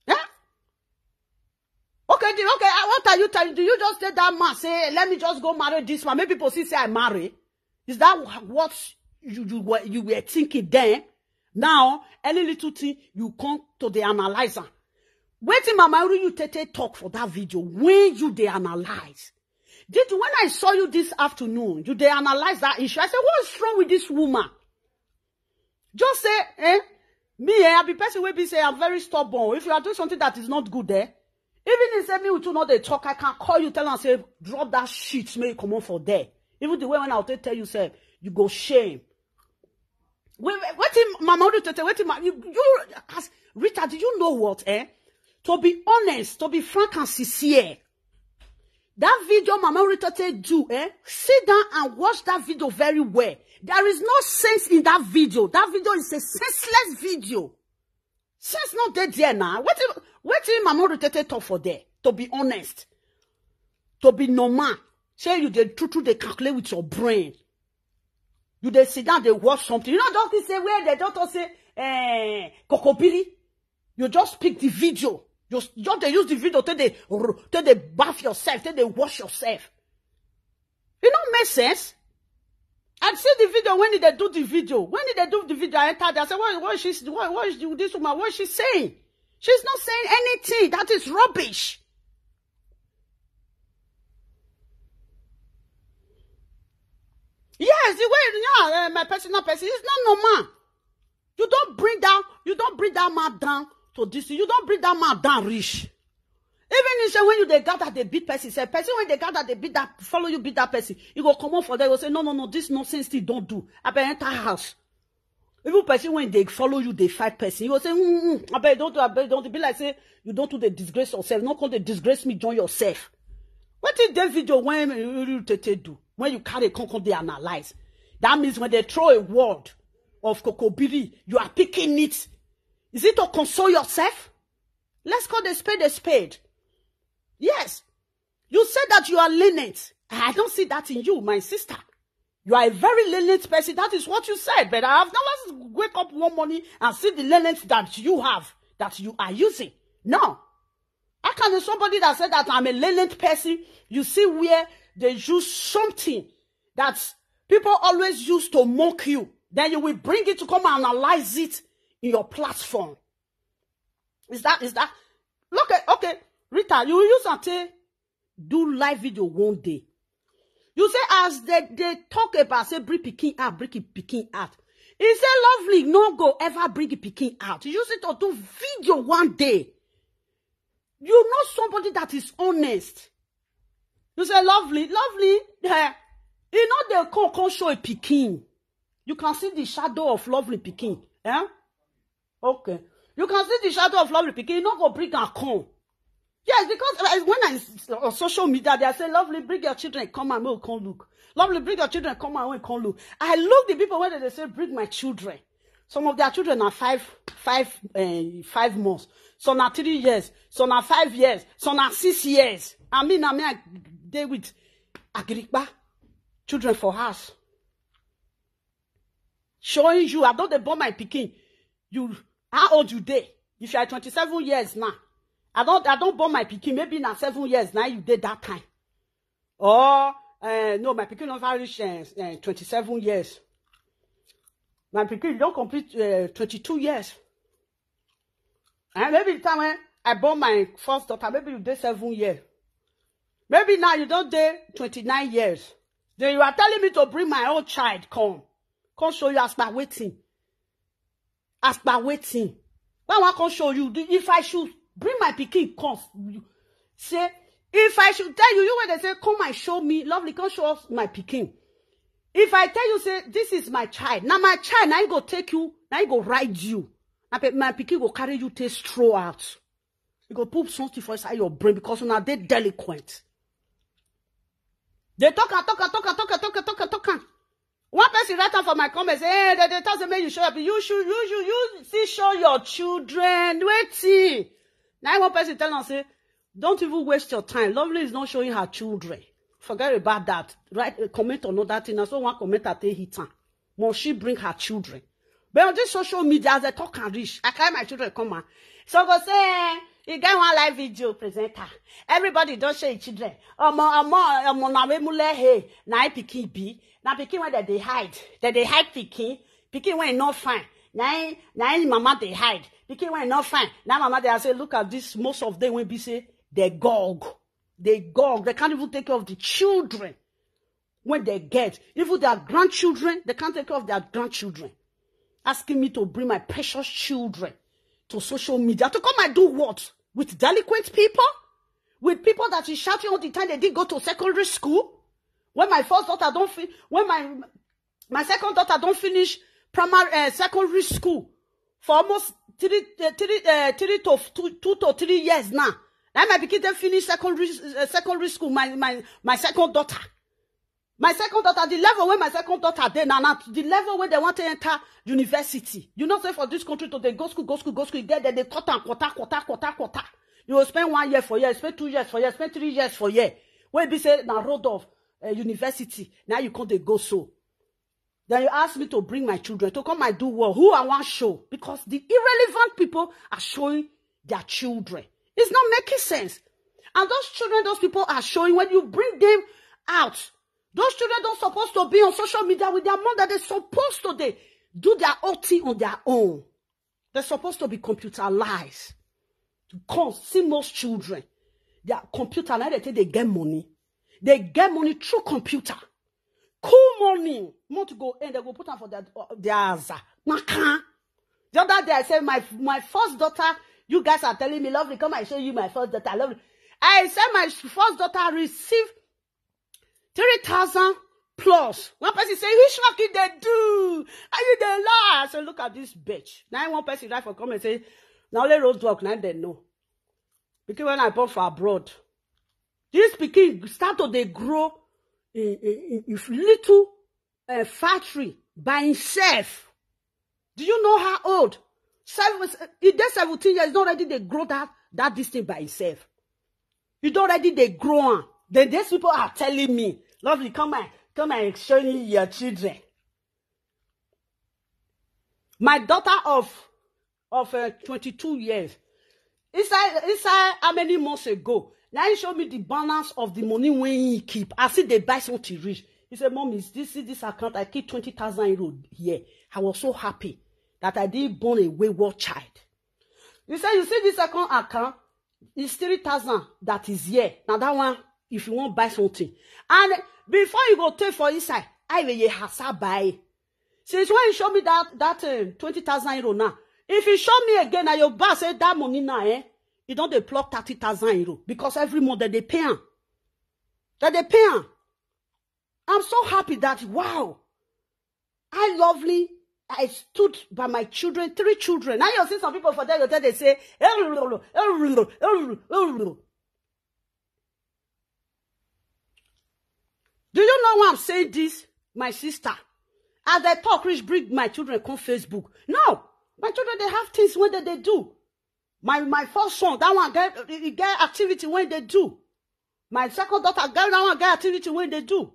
Yeah? Okay, the, okay, uh, what are you telling? Do you just say that man say, let me just go marry this man? Maybe people see say I marry. Is that wh- what you, you were you were thinking then? Now, any little thing you come to the analyzer. Wetin Mama Iru you tete talk for that video when you dey analyze? Did when I saw you this afternoon, you dey analyze that issue. I said, what's wrong with this woman? Just say, eh? Me, eh, I be person wey be say I'm very stubborn. If you are doing something that is not good, eh? Even if say me with you not dey talk, I can call you, tell and say, drop that shit, make you come on for there. Even the way when I will tell you, say, you go shame. Wait, wait, wetin Mama Odu Tete, wetin ma, you, you, as Rita, do you know what, eh? To be honest, to be frank and sincere, that video Mama Odu Tete do, eh? Sit down and watch that video very well. There is no sense in that video. That video is a senseless video. Sense not dey there now. Wetin wetin Mama Odu Tete talk for there? To be honest, to be normal, say you dey true true dey calculate with your brain. You dey sit down, dey watch something. You know, don't say where they don't say, eh, kokobiri. You just pick the video. You s- just dey use the video till they r- till they bath yourself, till they wash yourself. It don't make sense. I see the video when they do the video. When they do the video, I enter there. I say, what, what is she, what, what is this woman? What is she saying? She's not saying anything. That is rubbish. Yes, the way you know, uh, my personal person, it's not normal. You don't bring down, you don't bring that man down to this. You don't bring that man down rich. Even if say when you dey gather, they beat person. Say person when they gather, they beat that, follow you, beat that person. You go come up for them, go say, no, no, no, this nonsense thing don't do. I better enter house. Even person when they follow you, they fight person. You go say, mm, mm, I bet don't do, I bet don't be like say you don't do the disgrace yourself. Not call the disgrace me, join yourself. What is the video when you tete do? When you carry come come they analyze. That means when they throw a word of kokobiri, you are picking it. Is it to console yourself? Let's call the spade a spade. Yes. You said that you are lenient. I don't see that in you, my sister. You are a very lenient person. That is what you said. But I have never wake up one morning and see the lenience that you have, that you are using. No. How can somebody that said that I'm a lenient person, you see where they use something that people always use to mock you, then you will bring it to come and analyze it in your platform? Is that, is that, look at, okay, Rita, you use and say, do live video one day. You say as they, they talk about, say, bring pikin out, bring pikin out. He say, Lovely, no go ever bring pikin out. You say to do video one day. You know somebody that is honest. You say, Lovely, Lovely, eh, you know they come, come show a pikin. You can see the shadow of Lovely pikin. Eh? Okay. You can see the shadow of Lovely pikin. You no go bring her come. Yes, because, uh, when I s-, on social media, they say, Lovely, bring your children, come and make we come look. Lovely, bring your children, come and make we come look. I look the people when they say, bring my children. Some of their children are five, five, uh, five months. Some are three years. Some are five years. Some are six years. I mean, I mean, I dey with Agrikpa children for house. Showing you, I don't dey born my pikin. You, how old you dey? If you are twenty-seven years now, I don't, I don't born my pikin. Maybe na seven years now you dey that time. Or, uh, no, my pikin never reach, uh, uh, twenty-seven years. My pikin don't complete, uh, twenty-two years. And maybe the time when I born my first daughter, maybe you dey seven years. Maybe now you don't dey twenty-nine years. Then you are telling me to bring my own child come. Come show you as per waiting. As per waiting. Why I come show you? The, if I should bring my pikin come, you say, if I should tell you, you when they say, come and show me, Lovely, come show us my pikin. If I tell you, say, this is my child, now my child, now he go take you, now he go ride you. Now pe-, my pikin go carry you, take stroll out. You go put something for inside your brain because una dey delinquent. They talk and talk and talk and talk and talk and talk and talk and one person write am for my comment say, hey, they, they tell say make you show up. You should, you should, you see, show your children. Wetin? Now one person tell am say, don't even waste your time. Lovely is not showing her children. Forget about that. Right? Uh, comment on another thing. And so one comment I take hit am. Must she bring her children? But on this social media, as they talk and reach, I carry my children come out. So go say, eh, you get one live video presenter. Everybody don't share your children. Omo, omo, omo, na we mule he. Na I pikin be. Na pikin when they, they hide. They, they hide pikin. Pikin when not fine. Na I, na I mama they hide. Pikin when not fine. Now mama they say, look at this. Most of them will be say, they gog. They gog. They can't even take care of the children when they get. Even their grandchildren, they can't take care of their grandchildren. Asking me to bring my precious children to social media. To come and do what? With delinquent people? With people that is shouting all the time they didn't go to secondary school? When my first daughter don't fi-, when my, my second daughter don't finish primary, uh, secondary school for almost three, uh, three, uh, three to f-, two, two to three years now. Now my pikin dey finish secondary, uh, secondary school. My, my, my second daughter, my second daughter, the level where my second daughter dey now, now the level where they want to enter university. You know, say for this country to they go school, go school, go school, get there, they cut and quarter, quarter, quarter, quarter. You will spend one year for here, spend two years for here, spend three years for here. Where be say na road of, uh, university. Now you can't dey go so. Then you ask me to bring my children to come and do what? Who I want show? Because the irrelevant people are showing their children. It's not making sense. And those children, those people are showing when you bring them out. Those children don't supposed to be on social media with their mother. They're supposed to they do their own thing on their own. They're supposed to be computerized. Come see most children. They are computer. Now they think they get money. They get money through computer. Cool money. Month go end, they go put am for their, uh, their aza. Makan. The other day, I said, my, my first daughter, you guys are telling me, "Lovely, come and show you my first daughter." Lovely. I said, my first daughter received three thousand plus. One person say, "Which work did they do? Are you the lie?" I said, "Look at this bitch." Now one person write for comment say, "Now only road work, now they know." Because when I born for abroad, this pikin start to they grow in, in, in, in little, uh, factory by himself. Do you know how old? Seven, he dey seventeen years, not already they grow that, that this thing by himself. You don't already they grow am. Then these people are telling me, "Lovely, come and Come and show me your children. My daughter of of uh, twenty-two years, inside inside how many months ago, now he show me the balance of the money when he keep. I see they buy something rich. He said, "Mommy, is this see this account? I keep twenty thousand euro here." I was so happy that I didn't born a wayward child. He said, "You see this second account? It's three thousand that is here. Now that one, if you want buy something." And before you go take for inside, I will ye hasa buy. Since when you show me that that uh, twenty thousand euro now, if you show me again, now your boss say that money now, eh? You don't dey plug thirty thousand euro because every month that they pay am. That they pay am. I'm so happy that, wow, I lovely, I stood by my children, three children. Now you see some people for there, they say, "Do you know why I'm saying this, my sister?" As they talk, rich bring my children come Facebook. No, my children, they have things when they, they do. My my first son, that one get he get activity when they do. My second daughter, get that one get activity when they do.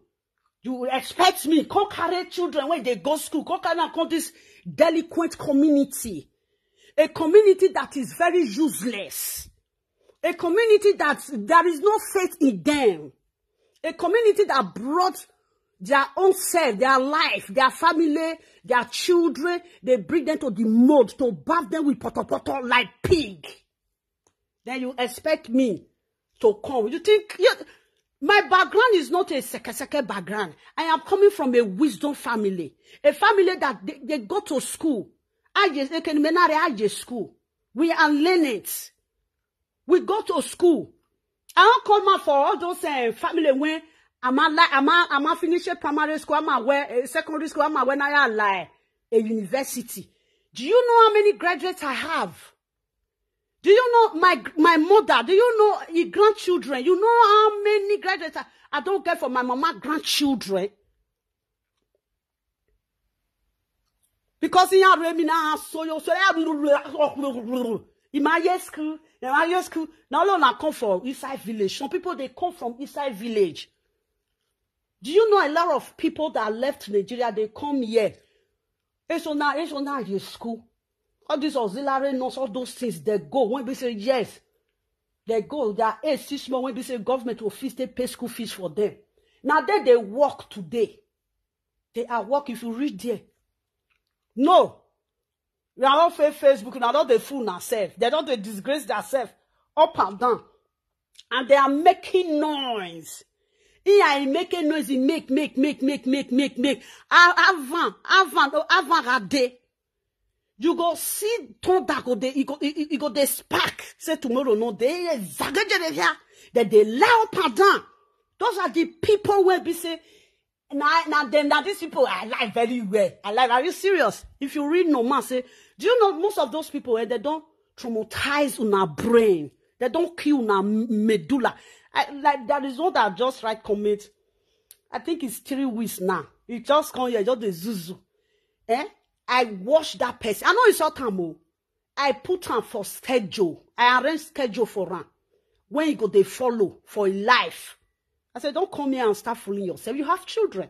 You will expect me come carry children when they go school, come carry them come this delinquent community, a community that is very useless, a community that there is no faith in them, a community that brought their own self, their life, their family, their children, they bring them to the mud to bath them with potopoto like pig. Then you expect me to come? You think you, my background is not a sekeseke background. I am coming from a wisdom family, a family that they, they go to school. I just school. We are learning. We go to school. I don't come out for all those uh, family when I'm a, I'm a, I'm a finish a primary school, I'm a where a secondary school, I'm a when I lie a university. Do you know how many graduates I have? Do you know my my mother? Do you know your grandchildren? You know how many graduates I, I don't get for my mama grandchildren? Because in your now so you say in my year school, in my year school. Now all I come from inside village. Some people they come from inside village. Do you know a lot of people that left Nigeria? They come here. It's on now, it's on now your school. All these auxiliary nurse, all those things they go. When we say yes, they go. They are eight six months. When we say government will fees, they pay school fees for them. Now they they work today. They are work if you read there. No, we are not fair Facebook. Now don't they fool themselves. They don't they disgrace themselves up and down, and they are making noise. He are making noise. He make make make make make make make. Avan avan oh avan rade. You go see thunder go dey, e go e go dey spark. Say tomorrow no dey. Zagajere here. Then they lie up and down. Those are the people where be say, "Now, now, then, now these people I lie very well. I lie. Are you serious?" If you read no man say, do you know most of those people, eh, they don't traumatize una brain. They don't kill una medulla. I, like that is what I just write comment. I think it's three weeks now. You just come here, just the zuzu. Eh? I watch that person. I know it's all time. I put am for schedule. I arrange schedule for am. When you go, they follow for life. I said, don't come here and start fooling yourself. You have children.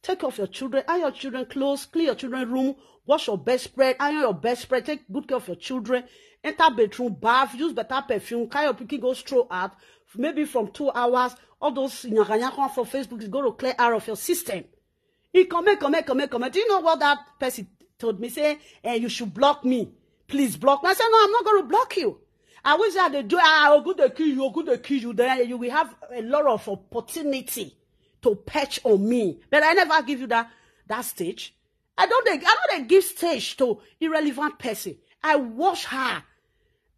Take off your children, iron your children clothes, clean your children room, wash your bedspread, iron your bedspread, take good care of your children, enter bedroom, bath, use better perfume, carry your pikin go stroll out, maybe from two hours, all those nyakanyaka for Facebook is going to clear out of your system. He comment, comment, comment, comment. Do you know what that person told me? Say, eh, you should block me. Please block me. I said, no, I'm not going to block you. I wish I they do. I will go to kill you. Go to kill you. Then you will have a lot of opportunity to patch on me. But I never give you that that stage. I don't. I don't give stage to irrelevant person. I watch her.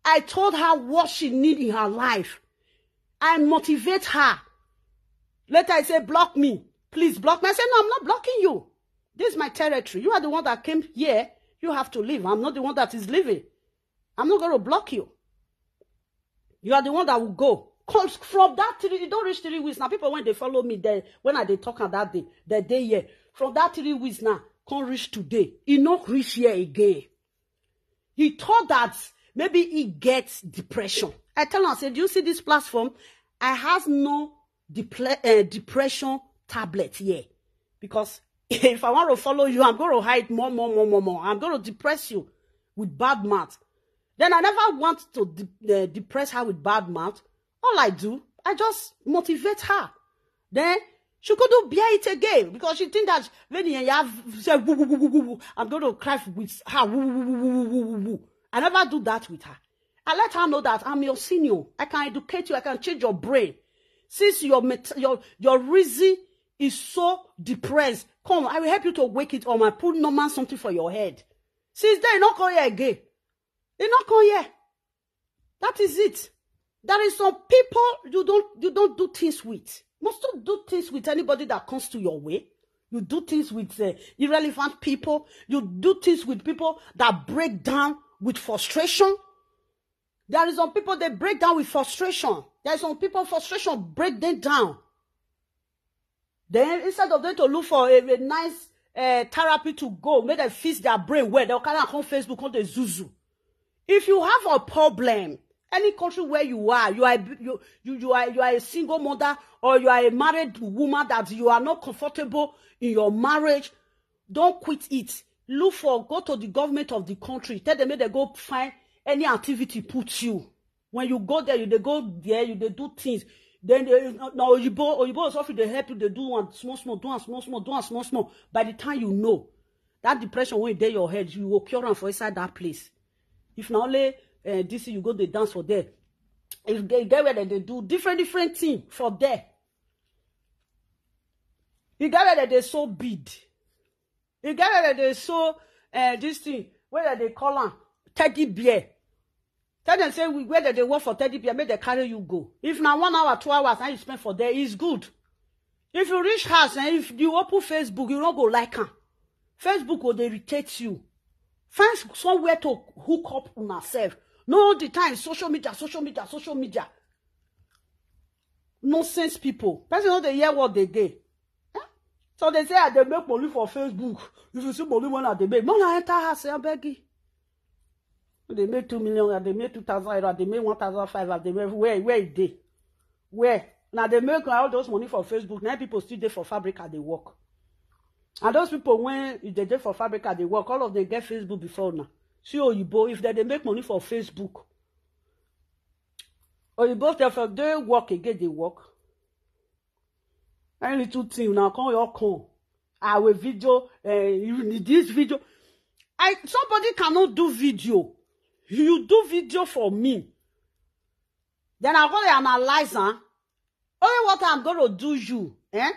I told her what she need in her life. I motivate her. Later I say, block me. Please block me. I say, no, I'm not blocking you. This is my territory. You are the one that came here. You have to leave. I'm not the one that is leaving. I'm not going to block you. You are the one that will go. Comes from that three, you don't reach three weeks. Now people when they follow me there, when I they talk on that day, the day here. From that three weeks now, can't reach today. He not reach here again. He thought that maybe he gets depression. I tell him, I said, do you see this platform? I have no depre- uh, depression tablet here. Because if I want to follow you, I'm going to hide more, more, more, more, more. I'm going to depress you with bad mouth. Then I never want to de- uh, depress her with bad mouth. All I do, I just motivate her. Then she couldn't bear it again because she think that when you have said woo, woo, woo, woo, woo, woo, I'm going to cry with her. Woo, woo, woo, woo, woo, woo, woo, woo. I never do that with her. I let her know that I'm your senior. I can educate you. I can change your brain. Since your met- your your reason is so depressed, come, I will help you to wake it up and put normal something for your head. Since then, you not come here again. You not come here. That is it. There is some people you don't you don't do things with. Must not do things with anybody that comes to your way. You do things with uh, irrelevant people. You do things with people that break down with frustration. There is some people they break down with frustration. There is some people frustration break them down. Then instead of them to look for a, a nice uh, therapy to go, make them fix their brain well, they'll carry am come Facebook, come dey zuzu. If you have a problem, any country where you are, you are you you you are you are a single mother or you are a married woman that you are not comfortable in your marriage, don't quit it. Look for, go to the government of the country, tell them make they go find any activity put you. When you go there, you they go there, you they do things. Then they, now Oyibo, Oyibo is often they help you, they do one small, small, do one small, small, do one small, small. By the time you know, that depression when dey your head, you will cure am for inside that place. If not only uh, this, you go the dance for there. If they get where they, they do different, different thing for there. You get where they, they so big. You get where they, they so uh, this thing, where they call am teddy bear. Tell them say we where they, they work for teddy bear, make they carry you go. If now one hour, two hours, and you spend for there, it's good. If you reach house and if you open Facebook, you don't go like am. Facebook will irritate you. Find somewhere to hook up on yourself. No, the time social media, social media, social media. Nonsense people. Person know they hear what they get. Eh? So they say I they make money for Facebook. If you see money when I they make, money enter house, I beg you. They make two million, they make two thousand euro, they make one thousand five, they make where where it dey? Where? Now they make all those money for Facebook. Now people still dey for fabric and they work. And those people when they dey for fabric and they work, all of them get Facebook before now. See Oyibo, if they, they make money for Facebook, Oyibo therefore they work again, they work. Any little thing now come your come. I will video uh, you need this video. I somebody cannot do video. You do video for me. Then I go dey analyze am. Only what I'm gonna do you, eh?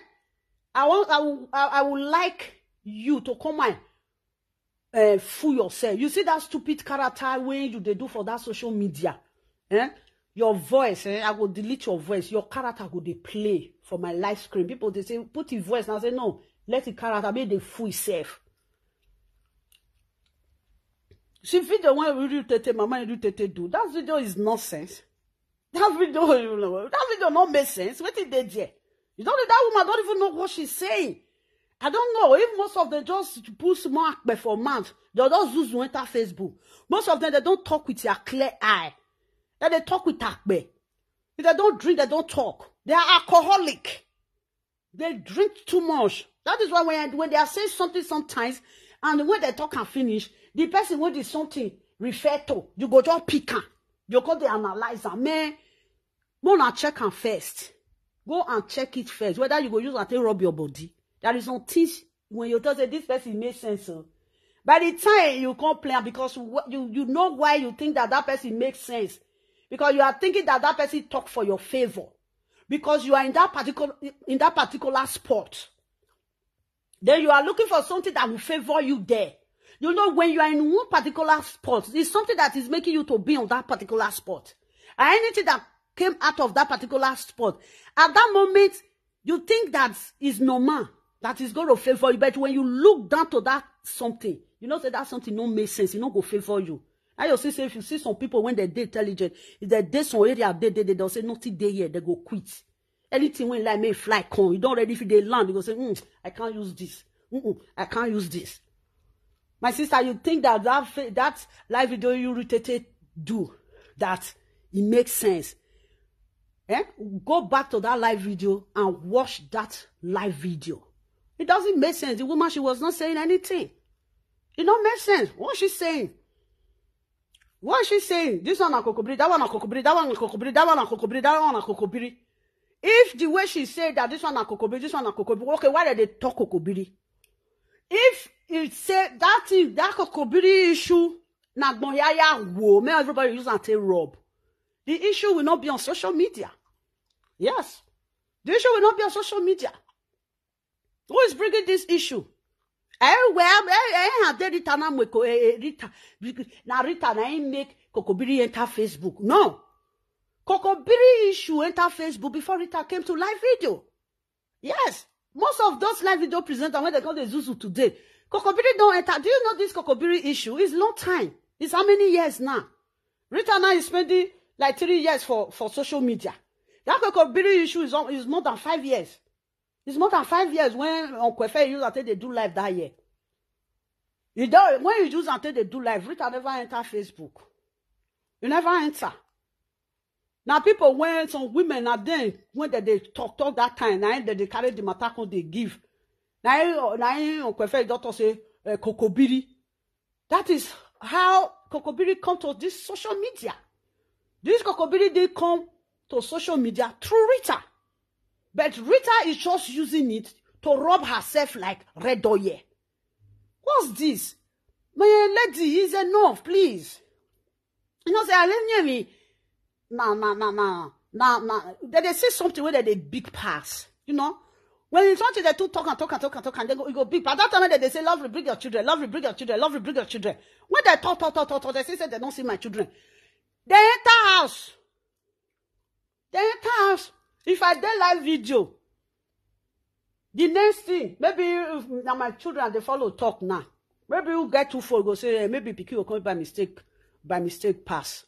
I want I will I, I would like you to come and uh, fool yourself. You see that stupid character when you they do for that social media, eh? Your voice, eh? I will delete your voice. Your character go dey play for my live screen. People they say put your voice now. I say no, let the character make the fool itself. See video when we do tete, mama do tete do. That video is nonsense. That video, you know, that video not make sense. What did they there? You don't know that woman don't even know what she's saying. I don't know if most of them just put small akpe for mouth. They don't use enter Facebook. Most of them they don't talk with your clear eye. Then they talk with akpe. If they don't drink, they don't talk. They are alcoholic. They drink too much. That is why when, when they are saying something sometimes, and when they talk and finish, the person when the something refer to, you go just pick am. You go dey analyze am. Man, go and check am first. Go and check it first. Whether you go use am take rub your body. There is some things when you tell say this person make sense. Oh. By the time you complain because you, you you know why you think that that person makes sense. Because you are thinking that that person talk for your favor. Because you are in that particular in that particular spot. Then you are looking for something that will favor you there. You know, when you are in one particular spot, it's something that is making you to be on that particular spot. And anything that came out of that particular spot, at that moment, you think that is normal, that is going to favor you. But when you look down to that something, you know say that something no make sense, it no go favor you. Now you see say if you see some people when they dey intelligent, if they dey some area they they they they'll say nothing dey here, they go quit. Anything when like me fly come, you don't ready if they land, you go say, mm, I can't use this. Mm-mm, I can't use this. My sister, you think that that fa- that live video you rotated do that it makes sense? Eh? Go back to that live video and watch that live video. It doesn't make sense. The woman, she was not saying anything. It don't make sense. What she's saying? What is she saying? This one na kokobiri, that one na kokobiri, that one na kokobiri, that one na kokobiri, that one na kokobiri. If the way she said that this one na kokobiri, this one na kokobiri, okay, why did they talk kokobiri? If it say that thing, that kokobiri issue, na gbon yaya wo, may everybody use and take rub. The issue will not be on social media. Yes. The issue will not be on social media. Who is bringing this issue? Eh, well, eh, eh, eh, dey Rita na mweko, eh, eh, Rita. Because na Rita na him make Kokobiri enter Facebook. No. Kokobiri issue enter Facebook before Rita came to live video. Yes. Most of those live video presenters, when they call the Zuzu today, Kokobiri don't enter. Do you know this Kokobiri issue? It's long time. It's how many years now? Rita now is spending like three years for, for social media. That Kokobiri issue is, al- is more than five years. It's more than five years when Uncle Efe use and take dey do live that year. You don't, when you use and take dey do live, Rita never enter Facebook. You never enter. Now people, when some women are then, when they, they talk, talk that time, now they, they carry the matter come, they give. Now, now Uncle Efe doctor say, uh, Kokobiri. That is how Kokobiri come to this social media. This Kokobiri did come to social media through Rita. But Rita is just using it to rub herself like red oil. What's this? My lady, is enough, please. You know, say, I didn't hear me. Nah, nah, nah, nah, nah, nah. They, they say something where they big pass. You know, when it's something they too talk and talk and talk and talk and they go, you go big pass. That time when they, they say, "Lovely, bring your children. Lovely, bring your children. Lovely, bring your children." When they talk, talk, talk, talk, talk, they say, say they don't see my children. They enter house. They enter house. If I dey live video, the next thing, maybe if na my children they follow talk now. Maybe you get too far, go say, eh, maybe pikin will come by mistake, by mistake pass.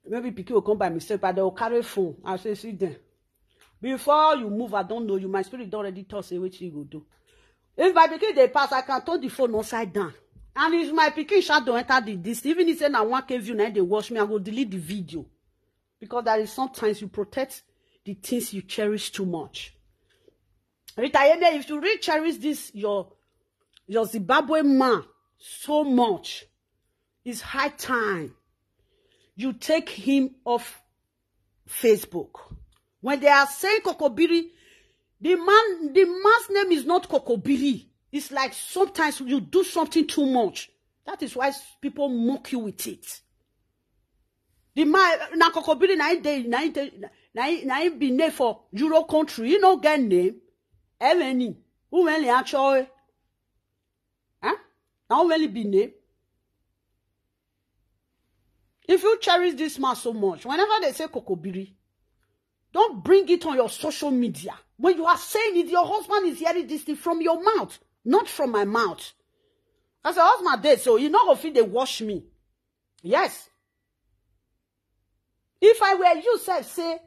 Maybe pikin will come by mistake, but they will carry phone. I say, see them. Before you move, I don't know you. My spirit don already talk say wetin you go do. If my pikin dey pass, I can turn the phone upside down. And if my pikin shadow enter the this, even if say na one K view na dey watch me, I go delete the video. Because that is sometimes you protect the things you cherish too much. Rita Yeme, if you really cherish this, your, your Zimbabwe man so much, it's high time you take him off Facebook. When they are saying Kokobiri, the man, the man's name is not Kokobiri. It's like sometimes you do something too much. That is why s- people mock you with it. The man, na Kokobiri, na him dey, na him dey, na him, na him be name for Euro country. You no get name. Eleni, who really actually? Huh? Na him really be name. If you cherish this man so much, whenever they say Kokobiri, don't bring it on your social media. When you are saying it, your husband is hearing this thing from your mouth, not from my mouth. As a husband dey, so you no go fit dey watch me. Yes. If I were you, sef, say,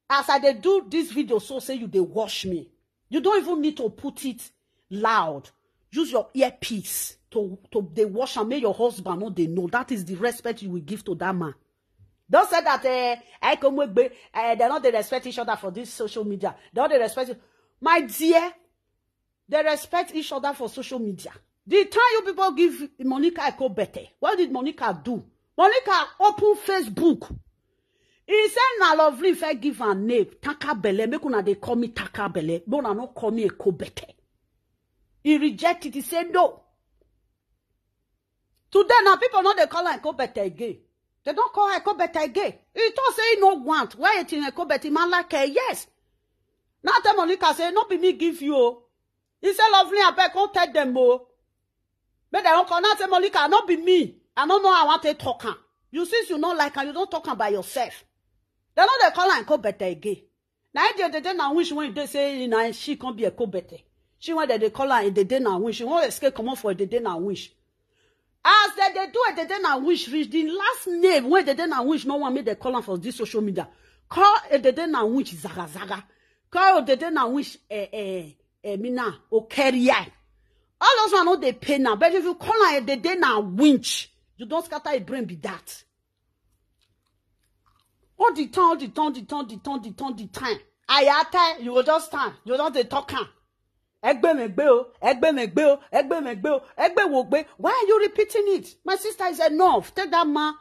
as I dey do this video, so say you dey watch me. You don't even need to put it loud. Use your earpiece to, to dey watch and make your husband no dey know. That is the respect you will give to that man. Don't say that, eh, I come with, eh, they don't dey respect each other for this social media. They don't dey respect you. My dear, they respect each other for social media. The time you people give Monica Ekobete, what did Monica do? Monica open Facebook. He said, "Na Lovely if I give her name, Takabele, make una dey call me Takabele, but una no call me Ekobete." He rejected. He said, "No." Today now, people no dey call her Ekobete again. They don't call her Ekobete again. He told say he no want. Why you think Ekobete man like her? Yes. Now tell Monica say, "No be me give you o." He say, "Lovely, abeg, come tell them o." Make they don't call. Now say, "Monica, no be me. I don't know how I want to talk am. You, since you no like am, you don't talk am by yourself." They no dey call her Ekobete again. Now the other day now, which when they say na she come be Ekobete. She when they, they call her a day now, which she won't escape, come off for a day now, which. As they, they do a day now, which reach the last name when they, they now, which no one made they call her for this social media. Call a day now, which Zaga Zaga. Call a day now, which, eh, eh, eh, Mina Okeria. All those one no dey pay now. But if you call her a day now, winch, you don't scatter a brain be that. All the time, all the time, the time, the time, the time, the time. Ayata, you will just stand. You will just dey talk am. Egbe megbe o, egbe megbe o, egbe megbe o, egbe wogbe. Why are you repeating it? My sister, is enough. Take that man.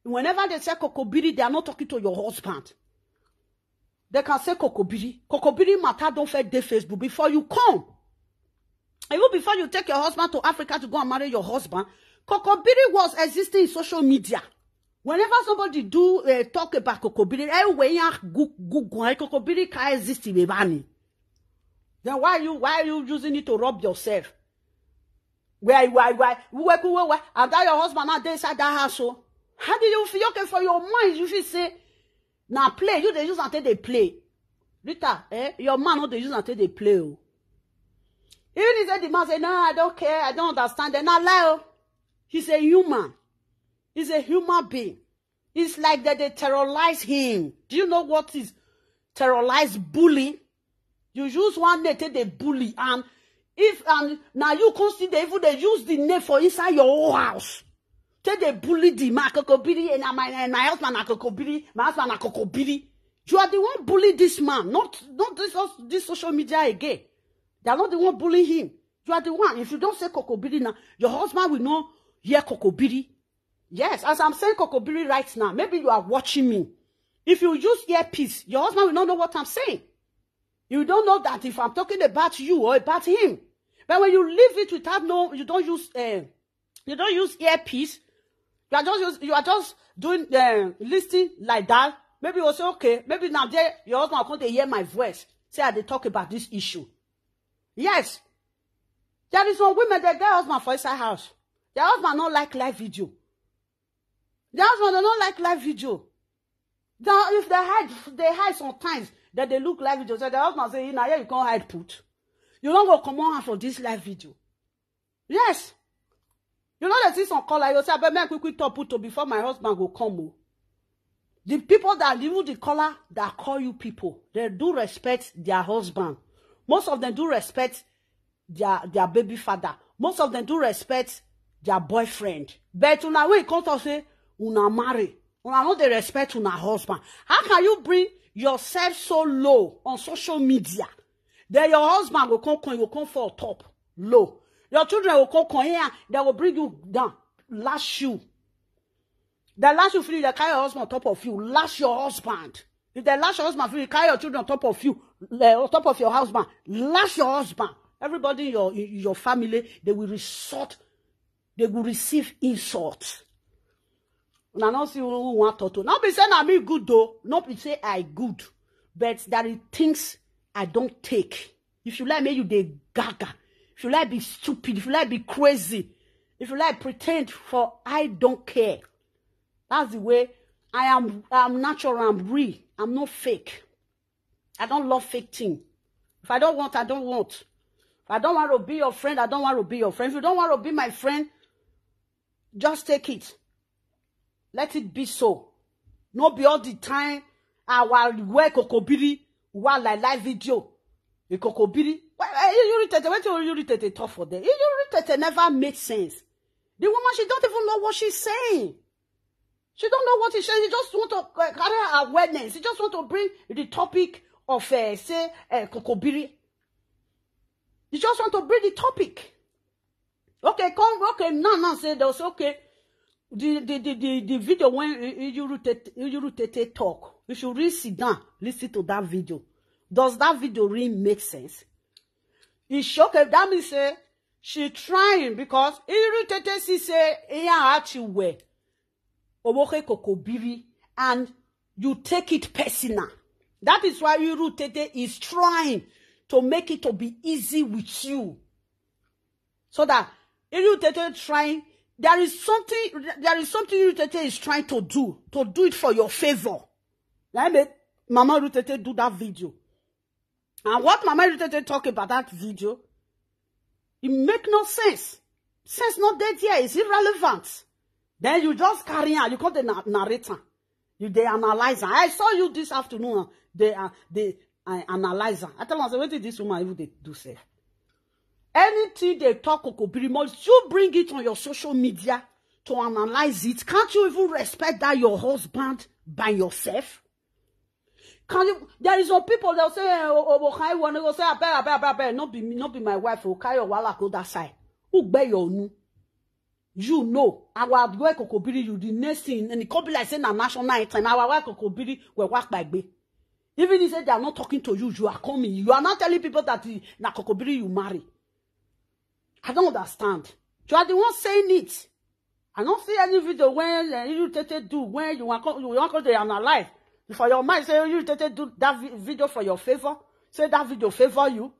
Whenever they say kokobiri, they are not talking to your husband. They can say kokobiri. Kokobiri matter don't fair day Facebook before you come. Even before you take your husband to Africa to go and marry your husband, kokobiri was existing in social media. Whenever somebody do uh, talk about kokobiri, everywhere you Google, kokobiri can exist in Bebani. Then why you why are you using it to rob yourself? Where why why where where where and that your husband now dey inside that house? So how do you feel? Okay, for your mind, you feel say now play. You dey use until they play. Rita, eh? Your man no dey use until they play. Oh. Even if the man say no, I don't care, I don't understand. Then I lie. Oh. He's a human. He's a human being. It's like that they terrorize him. Do you know what is terrorize bullying? You use one name take dey bully and if and now you come still dey even dey use the name for inside your own house. Take dey bully the man kokobiri and my and my husband na kokobiri, my husband na kokobiri. You are the one bully this man, not not this this social media again. They are not the one bullying him. You are the one. If you don't say kokobiri now, your husband will not hear kokobiri. Yes, as I'm saying kokobiri right now, maybe you are watching me. If you use earpiece, your husband will not know what I'm saying. You don't know that if I'm talking about you or about him. But when you leave it without no, you don't use uh, you don't use earpiece. You are just use, you are just doing uh, listening like that. Maybe you will say okay. Maybe now there your husband come to hear my voice. Say I dey talk about this issue. Yes, there is some women that get husband for inside house. Their husband not like live video. Their husband don't like live video. Now, if they hide, they hide sometimes that they look live video. So the husband say, "Now here you can't hide put. You don't go come on for this live video." Yes. You know they see some caller. You say, "But make quick quick talk put to before my husband go come." Oh. The people that even the caller that call you people, they do respect their husband. Most of them do respect their their baby father. Most of them do respect their boyfriend. But una when it comes to say una marry, una no dey respect una husband. How can you bring yourself so low on social media? Then your husband go come come, you go come fall top low. Your children will come come here, they will bring you down, lash you. They lash you finish, they carry your husband on top of you, lash your husband. If they lash your husband finish, carry your children on top of you, eh, on top of your husband, lash your husband. Everybody in your in your family, they will resort, they will receive insult. Una no see who want to. No be say na me good though. No be say I good. But there are things I don't take. If you like me, you dey gaga. If you like be stupid, if you like be crazy, if you like pretend for I don't care. That's the way I am. I'm natural. I'm real. I'm not fake. I don't love fake thing. If I don't want, I don't want. If I don't want to be your friend, I don't want to be your friend. If you don't want to be my friend, just take it. Let it be so. No be all the time. Our wear kokobiri, wa like live video. Kokobiri. Irritete, what you irritete talk for there? Irritete never made sense. The woman, she don't even know what she's saying. She don't know what she's saying. She just want to uh, carry her awareness. She just want to bring the topic of uh, say uh, kokobiri. You just want to bring the topic. Okay, come. Okay, now now say they'll say okay. The the the the, the video when Iyurutete talk, you should really sit down, listen to that video. Does that video really make sense? It's okay. That means say she trying because Iyurutete see say iya achiwe oboke kokobiri and you take it personal. That is why Iyurutete is trying to make it to be easy with you. So that Iyurutete trying, there is something, there is something Iyurutete is trying to do, to do it for your favor. Like make Mama Iyurutete do that video. And what Mama Iyurutete talk about that video, it make no sense. Sense not dead here. It's irrelevant. Then you just carry on. You call the na- narrator. You they analyze. I saw you this afternoon. They are they I analyze. I tell myself, what did this woman even they do say? Anything they talk kokobiri, must you bring it on your social media to analyze it? Can't you even respect that your husband by yourself? Can you? There is some people they'll say, "Oh, oh, oh, can you want to go say, abeg, abeg, abeg, abeg, not be me, not be my wife, oh, carry your wala go that side." Who bear your nu? You know, I will wear kokobiri you the next thing, and it can't be like saying a national anthem. I will wear kokobiri, we walk by bay. Even if they are not talking to you, you are coming. You are not telling people that the, na kokobiri you marry. I don't understand. You are the one saying it. I don't see any video when uh, you take do when you want you want to analyze. For your mind say you take do that vi- video for your favor. Say that video favor you.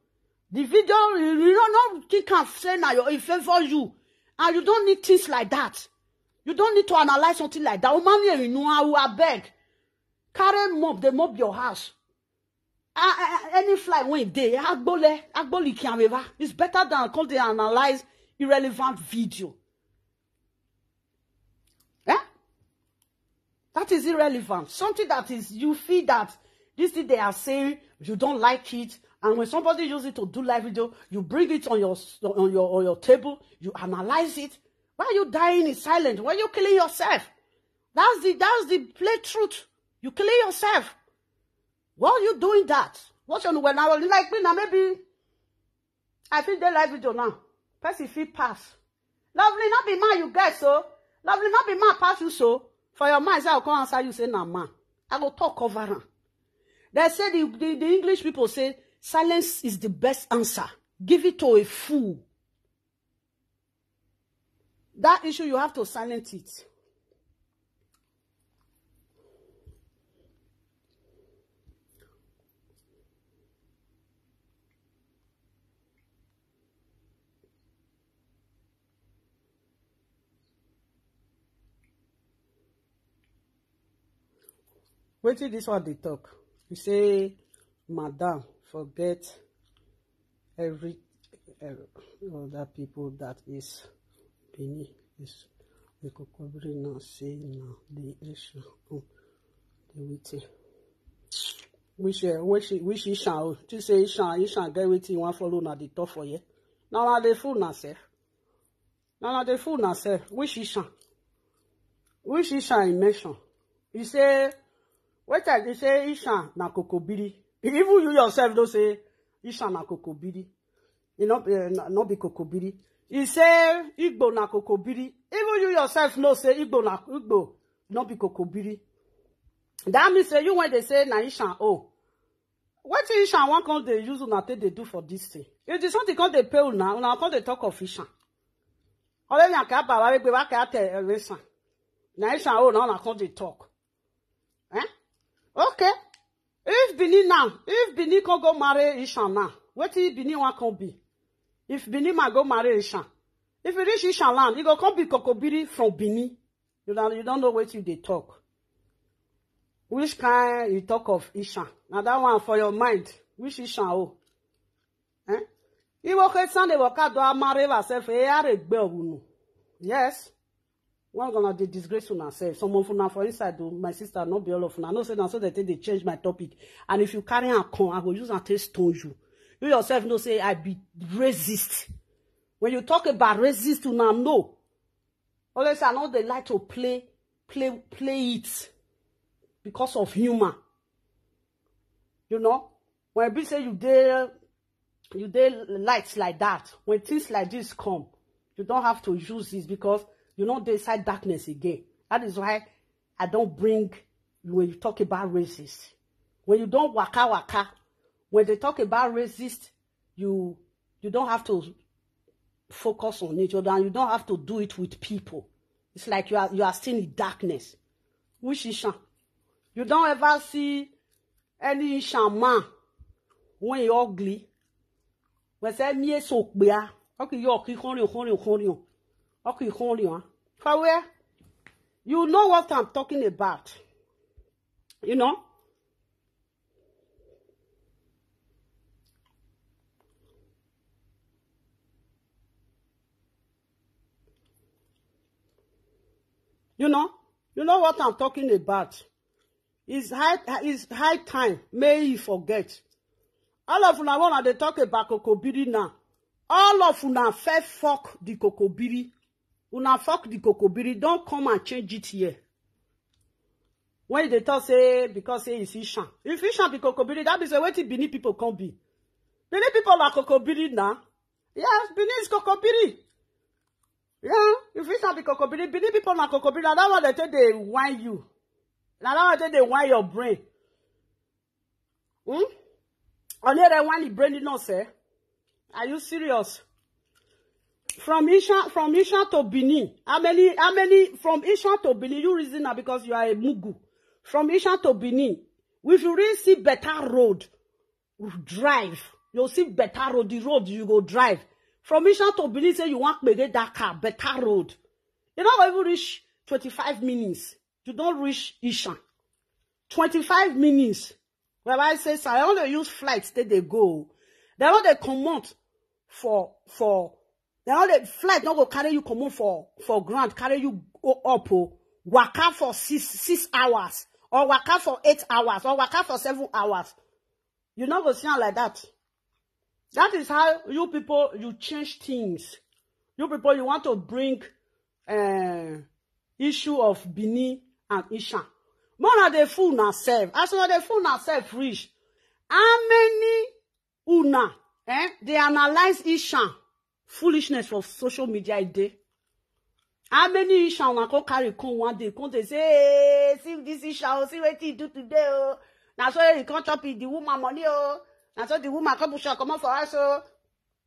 The video you, you don't know you can say now your it favor you, and you don't need things like that. You don't need to analyze something like that. Woman, you know, I will beg. Carry mop, they mop your house. Ah, ah, ah, any fly when day, agbole, agboli kiameva. It's better than come they analyze irrelevant video. Eh? That is irrelevant. Something that is you feel that this thing they are saying, you don't like it, and when somebody uses it to do live video, you bring it on your on your on your table, you analyze it. Why are you dying in silence? Why are you killing yourself? That's the that's the plain truth. You killing yourself. Why are you doing that? What's your when I was like me now maybe I feel the live video now. Person feel pass. Lovely, not be man you get so. Lovely, not be man pass you so. For your mind, say I come answer you say na man. I go talk cover am. They say the, the, the English people say silence is the best answer. Give it to a fool. That issue you have to silence it. Wetin this one dey talk? You say, madam, forget every uh, other people that is Benin is the kokobiri now say now the issue oh, the waiting. Which uh, which which Ishan oh, you say Ishan Ishan get waiting one follow now the top for here. Now now they fool now sef. Now now they fool now sef. Which Ishan? Which Ishan he mention? He say, wait till he say Ishan na kokobiri. Even you yourself don't say Ishan na kokobiri. You know, uh, not be kokobiri. He say Igbo na kokobiri. Even you yourself know say Igbo na Igbo not be kokobiri. That means say you when they say na Ishan oh. What Ishan one come they use una take they do for this thing? If the something come they pay una, una come they talk of Ishan. Only na ka ba wa gbe wa ka te Ishan. Na Ishan oh na una come they talk. Eh? Okay. If Benin now, if Benin can go marry Ishan now, what if Benin one can be? If Benin man go marry Ishan, if you reach Ishan land, you go come be kokobiri from Benin. You don't, you don't know what you they talk. Which kind you talk of Ishan? Now that one for your mind. Which Ishan oh? Eh? Iwo ke Sunday waka do amare va self e are gbe ogunu. Yes. One gonna dey disgrace una self. Some of una for inside do my sister not be all of una. No say na so they take they change my topic. And if you carry and come, I go use and take stone you. You yourself know say I be racist. When you talk about racist, una know. Always I know they like to play play play it because of humor. You know, when be say you dey you dey light like that, when things like this come, you don't have to use this because you know they inside darkness again. That is why I don't bring when you talk about racist. When you don't waka waka, when they talk about racist, you you don't have to focus on it, and you don't have to do it with people. It's like you are you are still in darkness. Which Ishan? You don't ever see any Ishan man when he ugly. We say me so kpia. Okay, you okay, honey, honey, honey. Okay, honey, huh? For where? You know what I'm talking about. You know? You know, you know what I'm talking about. It's high, it's high time. May he forget. All of una wanna they talk about kokobiri now. All of una fair fuck the kokobiri. Una fuck the kokobiri. Don't come and change it here. When they talk say because say it's Ishan. If Ishan be Kokobiri, that means say wetin Benin people come be. Benin people are Kokobiri now. Yes, Benin is Kokobiri. Yeah, if Ishan be Kokobiri, Benin people na Kokobiri. Na that one they take they whine you. Na that one they take they whine your brain. Hmm? Only the one the brain did not say. Are you serious? From Ishan, from Ishan to Benin, how many, how many, from Ishan to Benin, you reason now because you are a Mugu. From Ishan to Benin, if you really see better road, drive. You'll see better road, the road you go drive. From Ishan to Benin, say you want to get that car, better road. You don't even reach twenty-five minutes. You don't reach Ishan. Twenty-five minutes. Well, I say, sir, I only use flight, they, they go. They don't they come out for, for, they don't they flight not go carry you come out for, for ground, carry you go up, oh. Waka for six, six hours, or waka for eight hours, or waka for seven hours. You not go see am like that. That is how you people, you change things. You people, you want to bring, uh, issue of Benin and Ishan. More na dey fool na self. As una dey fool na self reach. How many una, eh, they analyze Ishan foolishness for social media a day? How many Ishan una come carry come one day, come dey say, "Hey, see this Ishan, oh, see wetin he do today, oh." Na so he come chop the woman money, oh. Na so the woman come push her comot for house, oh.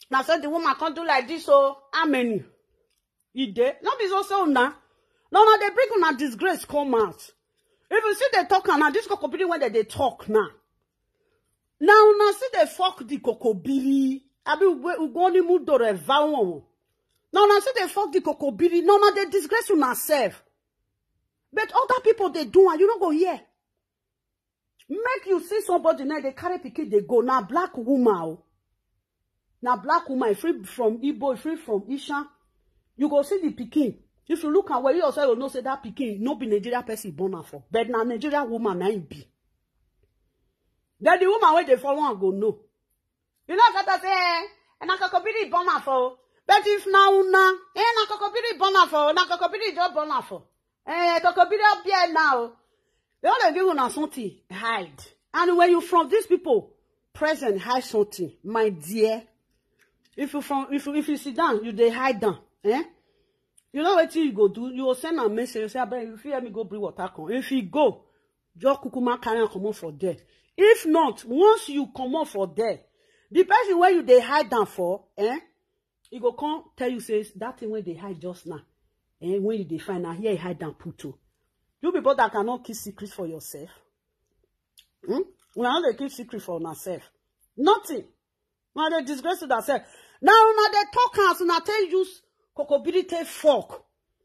Na so the woman come do like this, oh. How many? E dey. No be so so una. No, no, they bring una disgrace come out. If you see they talk now, this Kokobiri when they, they talk now. Now una see they fuck the Kokobiri. Abi ugwe ugoni mudore vawon. Now una see they fuck the Kokobiri. Now una they disgrace una self. But other people they do and you no go hear. Make you see somebody now they carry pikin they go. Now black woman, oh. Now black woman, free from Igbo, free from Ishan. You go see the pikin. If you look at where you also know say that pikin no be Nigeria person born am for. But now Nigeria woman na im be. Then the woman wey dey follow am go know. You know, gotta say, eh, na Kokobiri born am for. But if na una, eh, na Kokobiri born am for, na Kokobiri just born am for. Eh, Kokobiri up here now. They all dey give una something, hide. And when you from these people, present hide something, my dear. If you from, if you, if you sit down, you dey hide down, eh? You know wetin you go do? You go send a message, say, "Abeg, if you hear me, go bring water come." If you go, just kukuma carry am comot for there. If not, once you comot for there, the person where you dey hide down for, eh? He go come tell you, say, that thing when they hide just now, eh? When you dey find now, here you hide down put to. You people that cannot keep secrets for yourself. Hmm? Una no dey keep secret for una self. Nothing. Una dey disgrace una self. Now una dey talk as una take use Kokobiri take fuck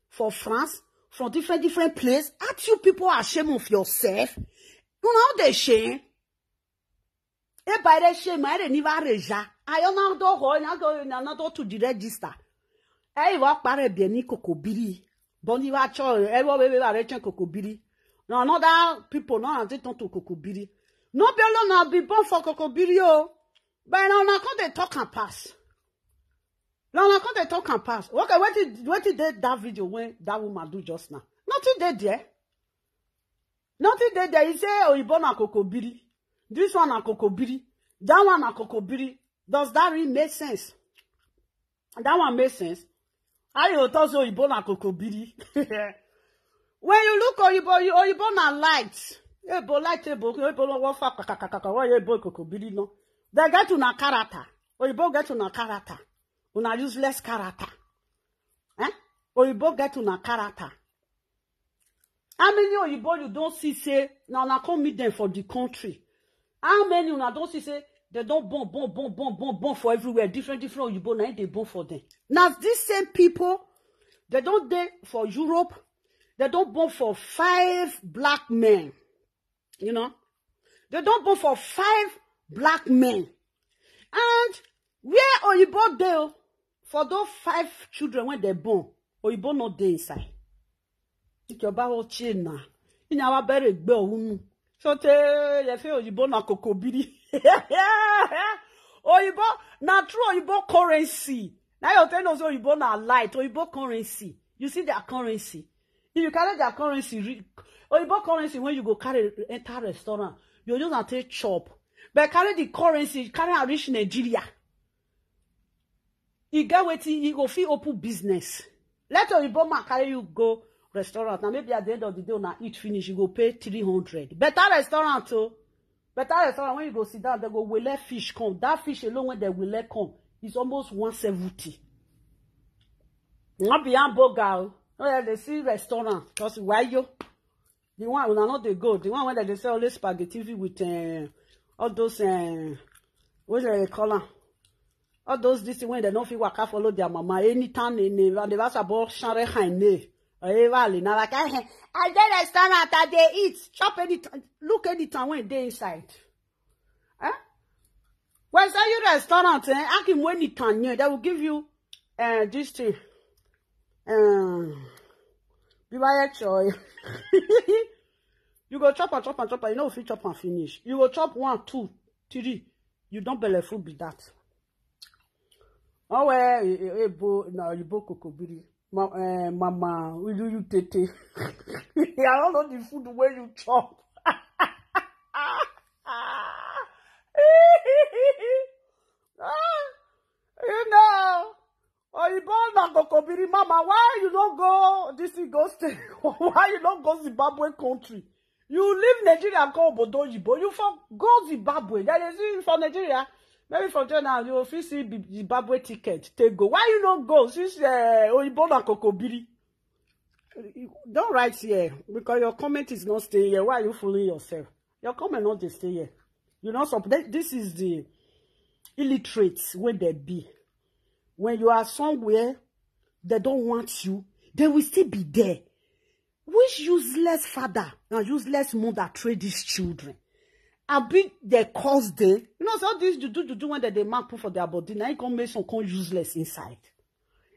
for France, from different, different place. Aren't you people ashamed of yourself? Una no dey shame. E by the shame, I dey never reja. I am not do ho, na do, na do to the register. I walk pare Benin Kokobiri. Boni wa cho, I wa we we wa rechen Kokobiri. No, another people, no, I turn to Kokobiri. No be alone, na be born for Kokobiri, oh. But now, now, come they talk and pass. Now, now, come they talk and pass. Okay, what did, what did that, that video when that woman do just now? Nothing dey there. Nothing dey there. He say, "Oh, you born a Kokobiri. This one a Kokobiri. That one a Kokobiri." Does that really make sense? That one make sense. How you talk so Oyibo na Kokobiri? When you look Oyibo, you, Oyibo na light. Ebo light, Ebo, Ebo no wan fa kakakaka. Why Ebo Kokobiri no? They get una character. Oyibo get una character. Una useless character. Eh? Oyibo get una character. How many Oyibo you don't see say, now una come meet them for the country? How many una don't see say, they don't bomb, bomb, bomb, bomb, bomb, bomb for everywhere? Different, different Oyibo, now they bomb for them. Now these same people, they don't dey for Europe, they don't bomb for five black men. You know? They don't bomb for five black men. And where Oyibo dey o, for those five children when they born, Oyibo no dey inside. Ìjọba ó ṣe nà. Ìyẹn àwa bẹ̀rẹ̀ gbé òun nù. So te yẹ fẹ́ Oyibo na Kokobiri. Oyibo, na true Oyibo currency. Now you tell us Oyibo na light, Oyibo currency. You see their currency. If you carry their currency, re- oyibo currency, when you go carry enter restaurant, you use am take chop. But carry the currency, carry am reach Nigeria. You get wetin, you go fit open business. Let oyibo man carry you go restaurant. Now maybe at the end of the day, una eat finish, you go pay three hundred. Better restaurant o. Better restaurant, when you go sit down, they go wele fish come. That fish alone, when they wele come, is almost one seventy. Not be hamburger o. No, yeah, they see restaurant. Because why you? The one, una no dey go. The one where they sell only spaghetti with uh, all those, uh, what do they call am? All those this thing when they no fit waka follow their mama. Anytime they name, and they ask about share haine. Everybody na like, "Eh, I dey restaurant, I dey eat, chop anytime, look anytime when they inside." Eh? When say you restaurant, eh, ask him when it can, they will give you uh, this thing. Um, be my choy. You go chop and chop and chop and you know if you chop and finish. You go chop one, two, three. You don't belle food be that. Oh well, eh, eh, eh, bo na you bo kokobiri. Ma, eh, mama, will you, you tete? I don't know the food where you chop. Ah, you know, oyibo na kokobiri mama, why you no go this thing go stay? Why you no go Zimbabwe country? You leave Nigeria, go obodo oyibo. You for go Zimbabwe. That is it for Nigeria. Maybe for China, you will fit see Bi- Zimbabwe ticket. Take go. Why you no go? Since uh, oyibo na kokobiri. Don't write here because your comment is not staying here. Why are you fooling yourself? Your comment not dey stay here. You know, some this is the illiterates where they be. When you are somewhere, they don't want you. They will still be there. Which useless father and useless mother trade these children? I be the cause them. You know, so these juju juju when they, they mark put for their body, now you come make some come useless inside.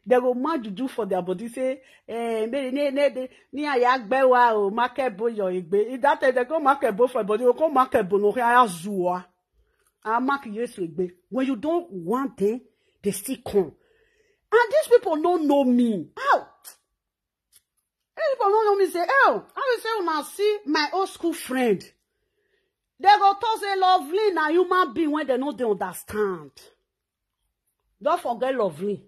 They go mad juju for their body, say, eh, me, ne, ne, ne, ni ayagbewa o, market boy your igbe. If that time they go market boy for body, go come market boy no haya zuwa. I mark yes igbe. When you don't want them, they still come. And these people don't know me. How? These people don't know me. Say, oh, I will say when I see my old school friend. They go talk say Lovely na human being when they know they understand. Don't forget Lovely.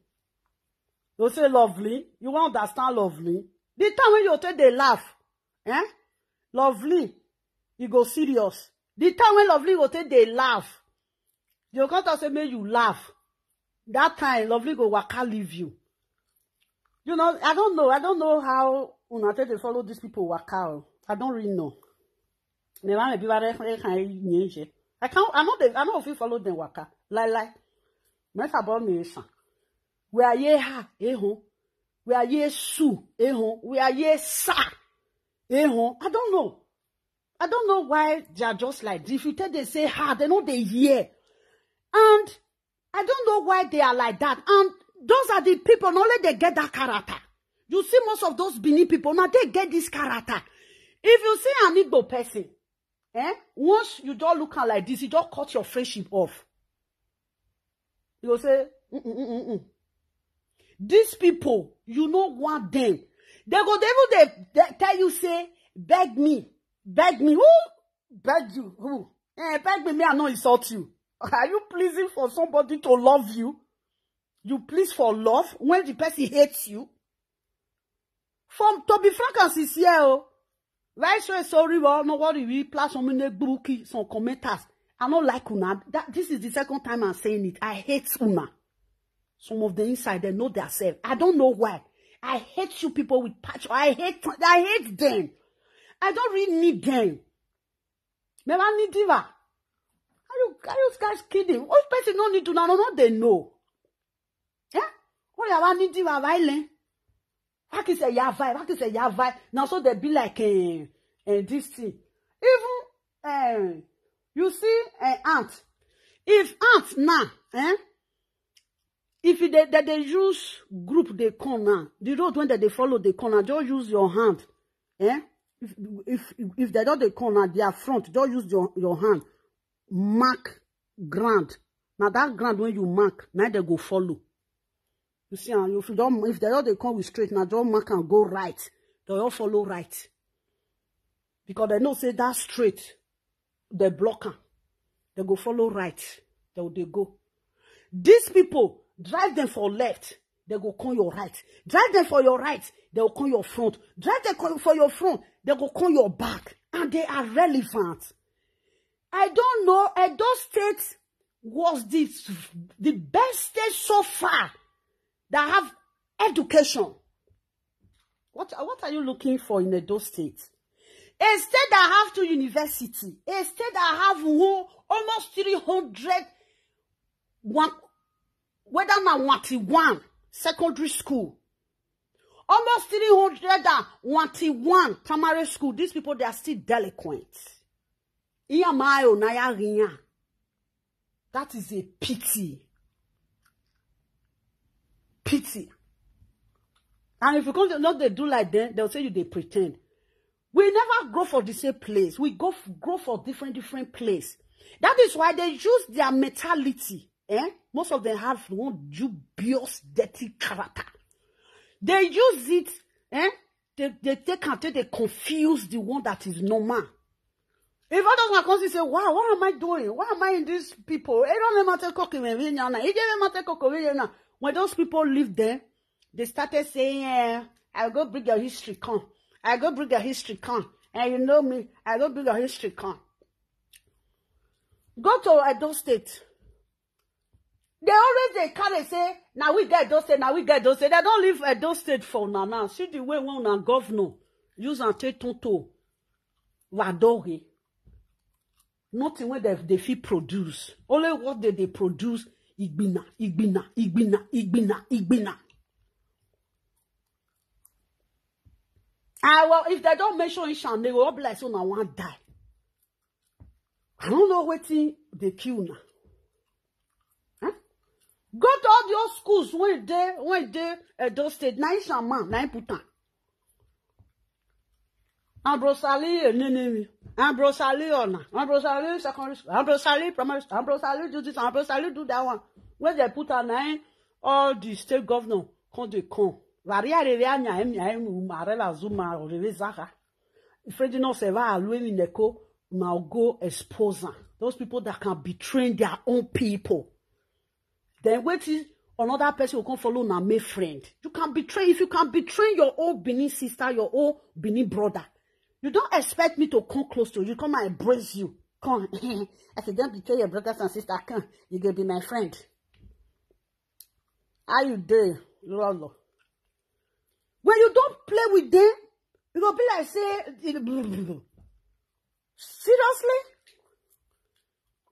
You say Lovely, you won't understand Lovely. The time when you take they laugh, eh? Lovely, you go serious. The time when Lovely go take they laugh, you can't say make you laugh. That time, Lovely go waka leave you. You know, I don't know. I don't know how una take dey follow these people waka. O. I don't really know. Me wan be ware kan yin je. I can't. I know they. I know if you follow them waka. Lie lie. Me fa bo me san. We are ye ha eh hon. We are ye su eh hon. We are ye sa eh hon. I don't know. I don't know why they are just like this. If you tell they say ha, they know they hear. And I don't know why they are like that. And those are the people, not only they get that character. You see most of those Benin people, now they get this character. If you see an Igbo person, eh, once you don't look at like this, you don't cut your friendship off. You go say, mm, mm, mm, mm, mm. These people, you know one thing. They go, they will they, they tell you, say, beg me, beg me. Who beg you? Who? Eh, beg me, me, I no insult you. Are you pleasing for somebody to love you? You please for love when the person hates you? From to be frank and sincere, oh, very sure sorry, well, no worry, we plus some in the group, some commenters. I don't like una. That this is the second time I'm saying it. I hate una. Some of the inside they know themselves. I don't know why. I hate you people with passion. I hate I hate them. I don't really need them. Me wan need diva. Are you are you guys kidding? What person no need to know? No, they know. Yeah? What you want need diva violent? How can say ya vibe? How can say ya vibe? Now so they be like eh, eh, this thing. Even eh, you see eh, ant. If ant now, eh? If you dey they, they use group they come now, the road when they, they follow they come now, just use your hand. Eh? If if if they don't they come now, their front, just use your, your hand. Mark ground. Now that ground when you mark, now they go follow. You see, and if you don't if they don't they come with straight, now just mark and go right. They all follow right. Because they know say that straight, they block am. They go follow right. They will dey go. These people, drive them for left, they go come your right. Drive them for your right, they will come your front. Drive them come for your front, they go come your back. And they are relevant. I don't know, Edo State was the, the best state so far that have education. What, what are you looking for in Edo State? A state that have two university, a state that have wo-, almost three hundred, one, whether na one secondary school, almost three hundred and one primary school. These people, they are still delinquent. Iya ma o na ya riyan. That is a pity. Pity. And if you come to not they do like them, they'll say you they pretend. We never grow for the same place. We go f-, grow for different, different place. That is why they use their mentality. Eh? Most of them have one dubious, dirty character. They use it, eh? They, they take and take, they confuse the one that is normal. If others na come see say, "Wow, what am I doing? Why am I in these people?" Ero ne mate koke me we nyana. Ije ne mate koke we nyana. When those people leave there, they started saying, eh, "I go bring your history come. I go bring your history come. And you know me, I go bring your history come." Go to Edo State. They always they carry say, "Now we get those State, now we get those State." They don't leave Edo State for una now. See the way when una governor use and take tonto. Wadoge. Nothing when they, they fit produce. Only what they, they produce, igbina, igbina, igbina, igbina, igbina. I will, if they don't mention Ishan, they will all be like, "So now one die." I don't know wetin dey kill una. Huh? Go to all your schools when they, when they, Edo State, na Ishan man, na him put am. Ambrosali Enenemi, Ambrosali Ona, Ambrosali Secondary School, Ambrosali Primary School, Ambrosali do this, Ambrosali do that one. When they put am, na him all the state governor come dey come. Varia rere anya em anya em umarela zuma rere zaka. Ifredi no se va alue mi neko, now go expose am. Those people that can betray their own people. Then wetin, another person will come follow na my friend. You can betray, if you can betray your own Benin sister, your own Benin brother, you don't expect me to come close to you, come and embrace you. Come, I said, "Don't betray your brothers and sisters. Come, you go be my friend." How you dey, Lolo? When you don't play with them, you go be like say, seriously?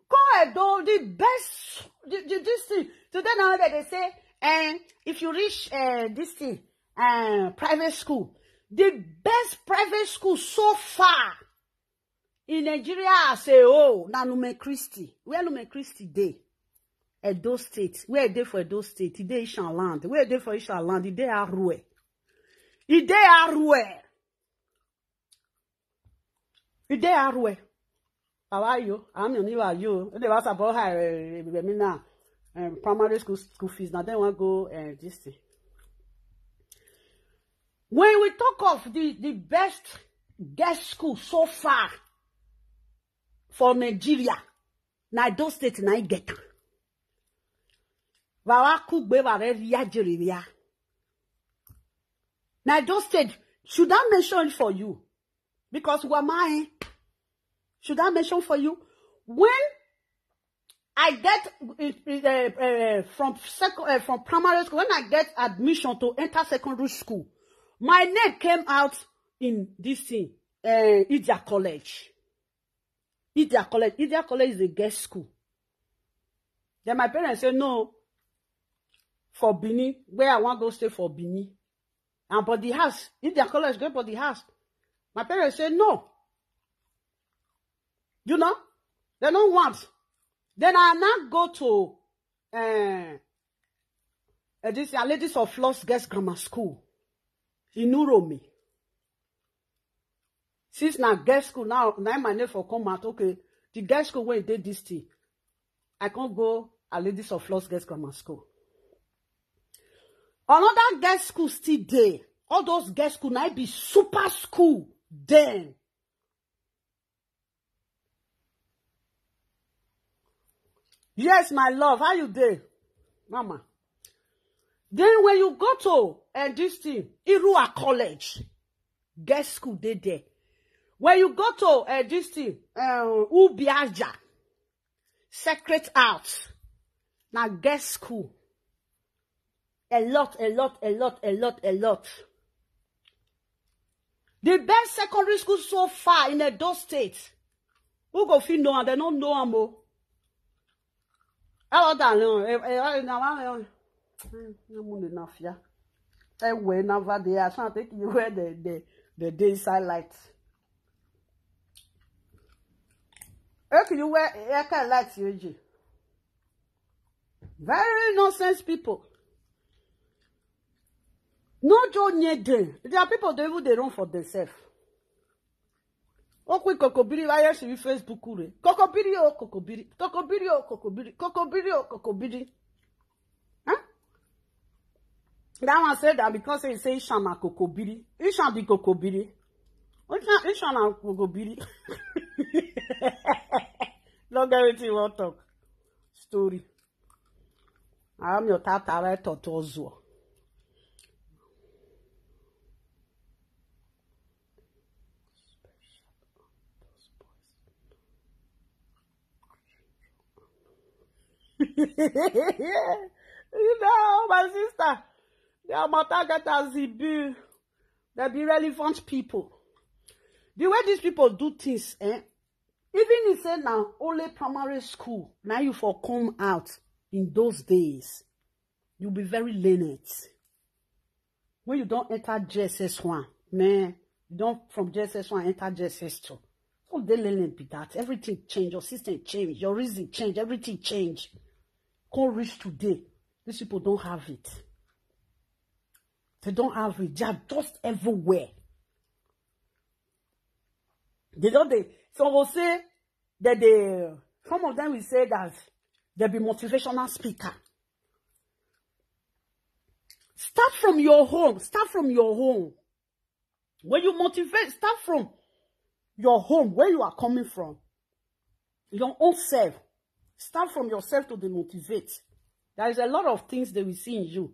Come Edo, the best, the, the, this thing. Today now that they say, and if you reach uh, this thing, uh, private school, the best private school so far in Nigeria as a whole, na Lumen Christi. Where Lumen Christi dey? Edo State. Where e dey for Edo State? E dey Ishan land. Where e dey for Ishan land? E dey Arue. E dey Arue. E dey Arue. How are you? I'm your new, are you? They was about her, eh, eh, eh, now, um, primary school, school fees. Now then one go, uh, this thing. When we talk of the, the best girls school so far for Nigeria, na Edo State na e get am. Wawa kugbe ware ria jereria. Na Edo State, should I mention it for you? Because who am I? Should I mention for you? When I get uh, uh, from second uh, from primary school, when I get admission to enter secondary school, my name came out in this thing, uh, Idia College. Idia College, Idia College is a girls' school. Then my parents say no, for Benin, where I want go stay for Benin. And but the house, Idia College, go for the house. My parents say no. You know, they don't want. Then I now go to uh, uh, this uh, Ladies of Lost Girls Grammar School in Uromi. Since now girls school now, now my name for come out. Okay, the girls school where they this thing, I can't go a Ladies of Lost Girls Grammar School. Another girls school still there. All those girls school, now be super school then. Yes, my love, how you dey, mama? Then when you go to, uh, this thing, Irua College, girls school dey there. When you go to, uh, this thing, uh, Ubiaja, Secret Out, na girls school. A lot, a lot, a lot, a lot, a lot. The best secondary school so far in Edo State. Who go fit know am? They no know am o. How about that? No, eh, eh, eh, na one, eh, eh, no money na fear. Eh, we never dey. I can't take you where the, the, the day inside light. Okay, you wear, eh, kind light, you ji. Very nonsense people. No joke near them. There are people they even they run for themselves. Okwi kokobiri, why else we Facebook re? Kokobiri o kokobiri. Kokobiri o kokobiri. Kokobiri o kokobiri. Huh? That one said that because he say Ishan na kokobiri. Ishan be kokobiri. Ishan, Ishan na kokobiri. Don't get wetin you wan talk. Story. I am your tata, right, Toto Ozuo. You know, my sister, they are matter get as e be. They be relevant people. The way these people do things, eh? Even if say now only primary school, now you for come out in those days, you be very lenient. When you don't enter G S S one, man, you don't from G S S one enter G S S two. So they lenient be that. Everything change, your system change, your reason change, everything change. Come reach today, these people don't have it. They don't have it. They are just everywhere. They don't, they, some will say that they, some of them will say that they be motivational speaker. Start from your home. Start from your home. When you motivate, start from your home, where you are coming from. Your own self. Start from yourself to demotivate. There is a lot of things they will see in you.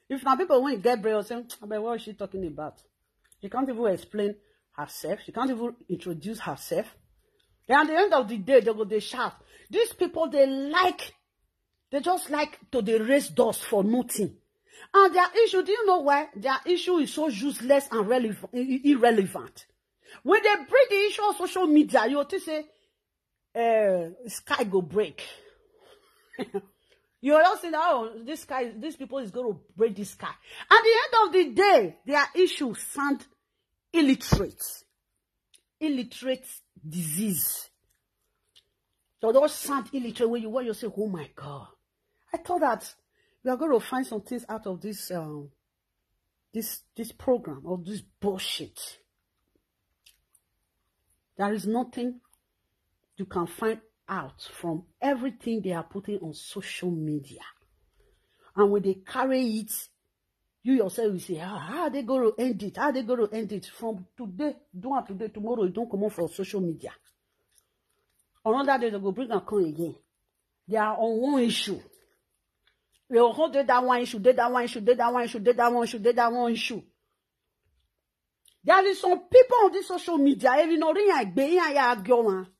If now people when get brave, say, "But what is she talking about?" She can't even explain herself. She can't even introduce herself. Then at the end of the day, they go, they shout. These people, they like, they just like to they raise dust for nothing. And their issue, do you know why? Their issue is so useless and relevant, irrelevant. When they bring the issue on social media, you think say, uh, sky go break. You all say, "Oh, this sky, these people is going to break this sky." At the end of the day, their issues sound illiterate. Illiterate disease. So those sound illiterate when you, when you say, "Oh my God." I thought that we are going to find some things out of this, um, this, this program or this bullshit. There is nothing you can find out from everything they are putting on social media. And when they carry it, you yourself will say, "Ah, how are they going to end it? How are they going to end it?" From today, do it today, tomorrow, you don't come on for social media. Another day, they go bring and come again. They are on one issue. They will hold that one issue, that one issue, that one issue, that one issue, that one issue. There is some people on this social media, even though they are gay, they are gay,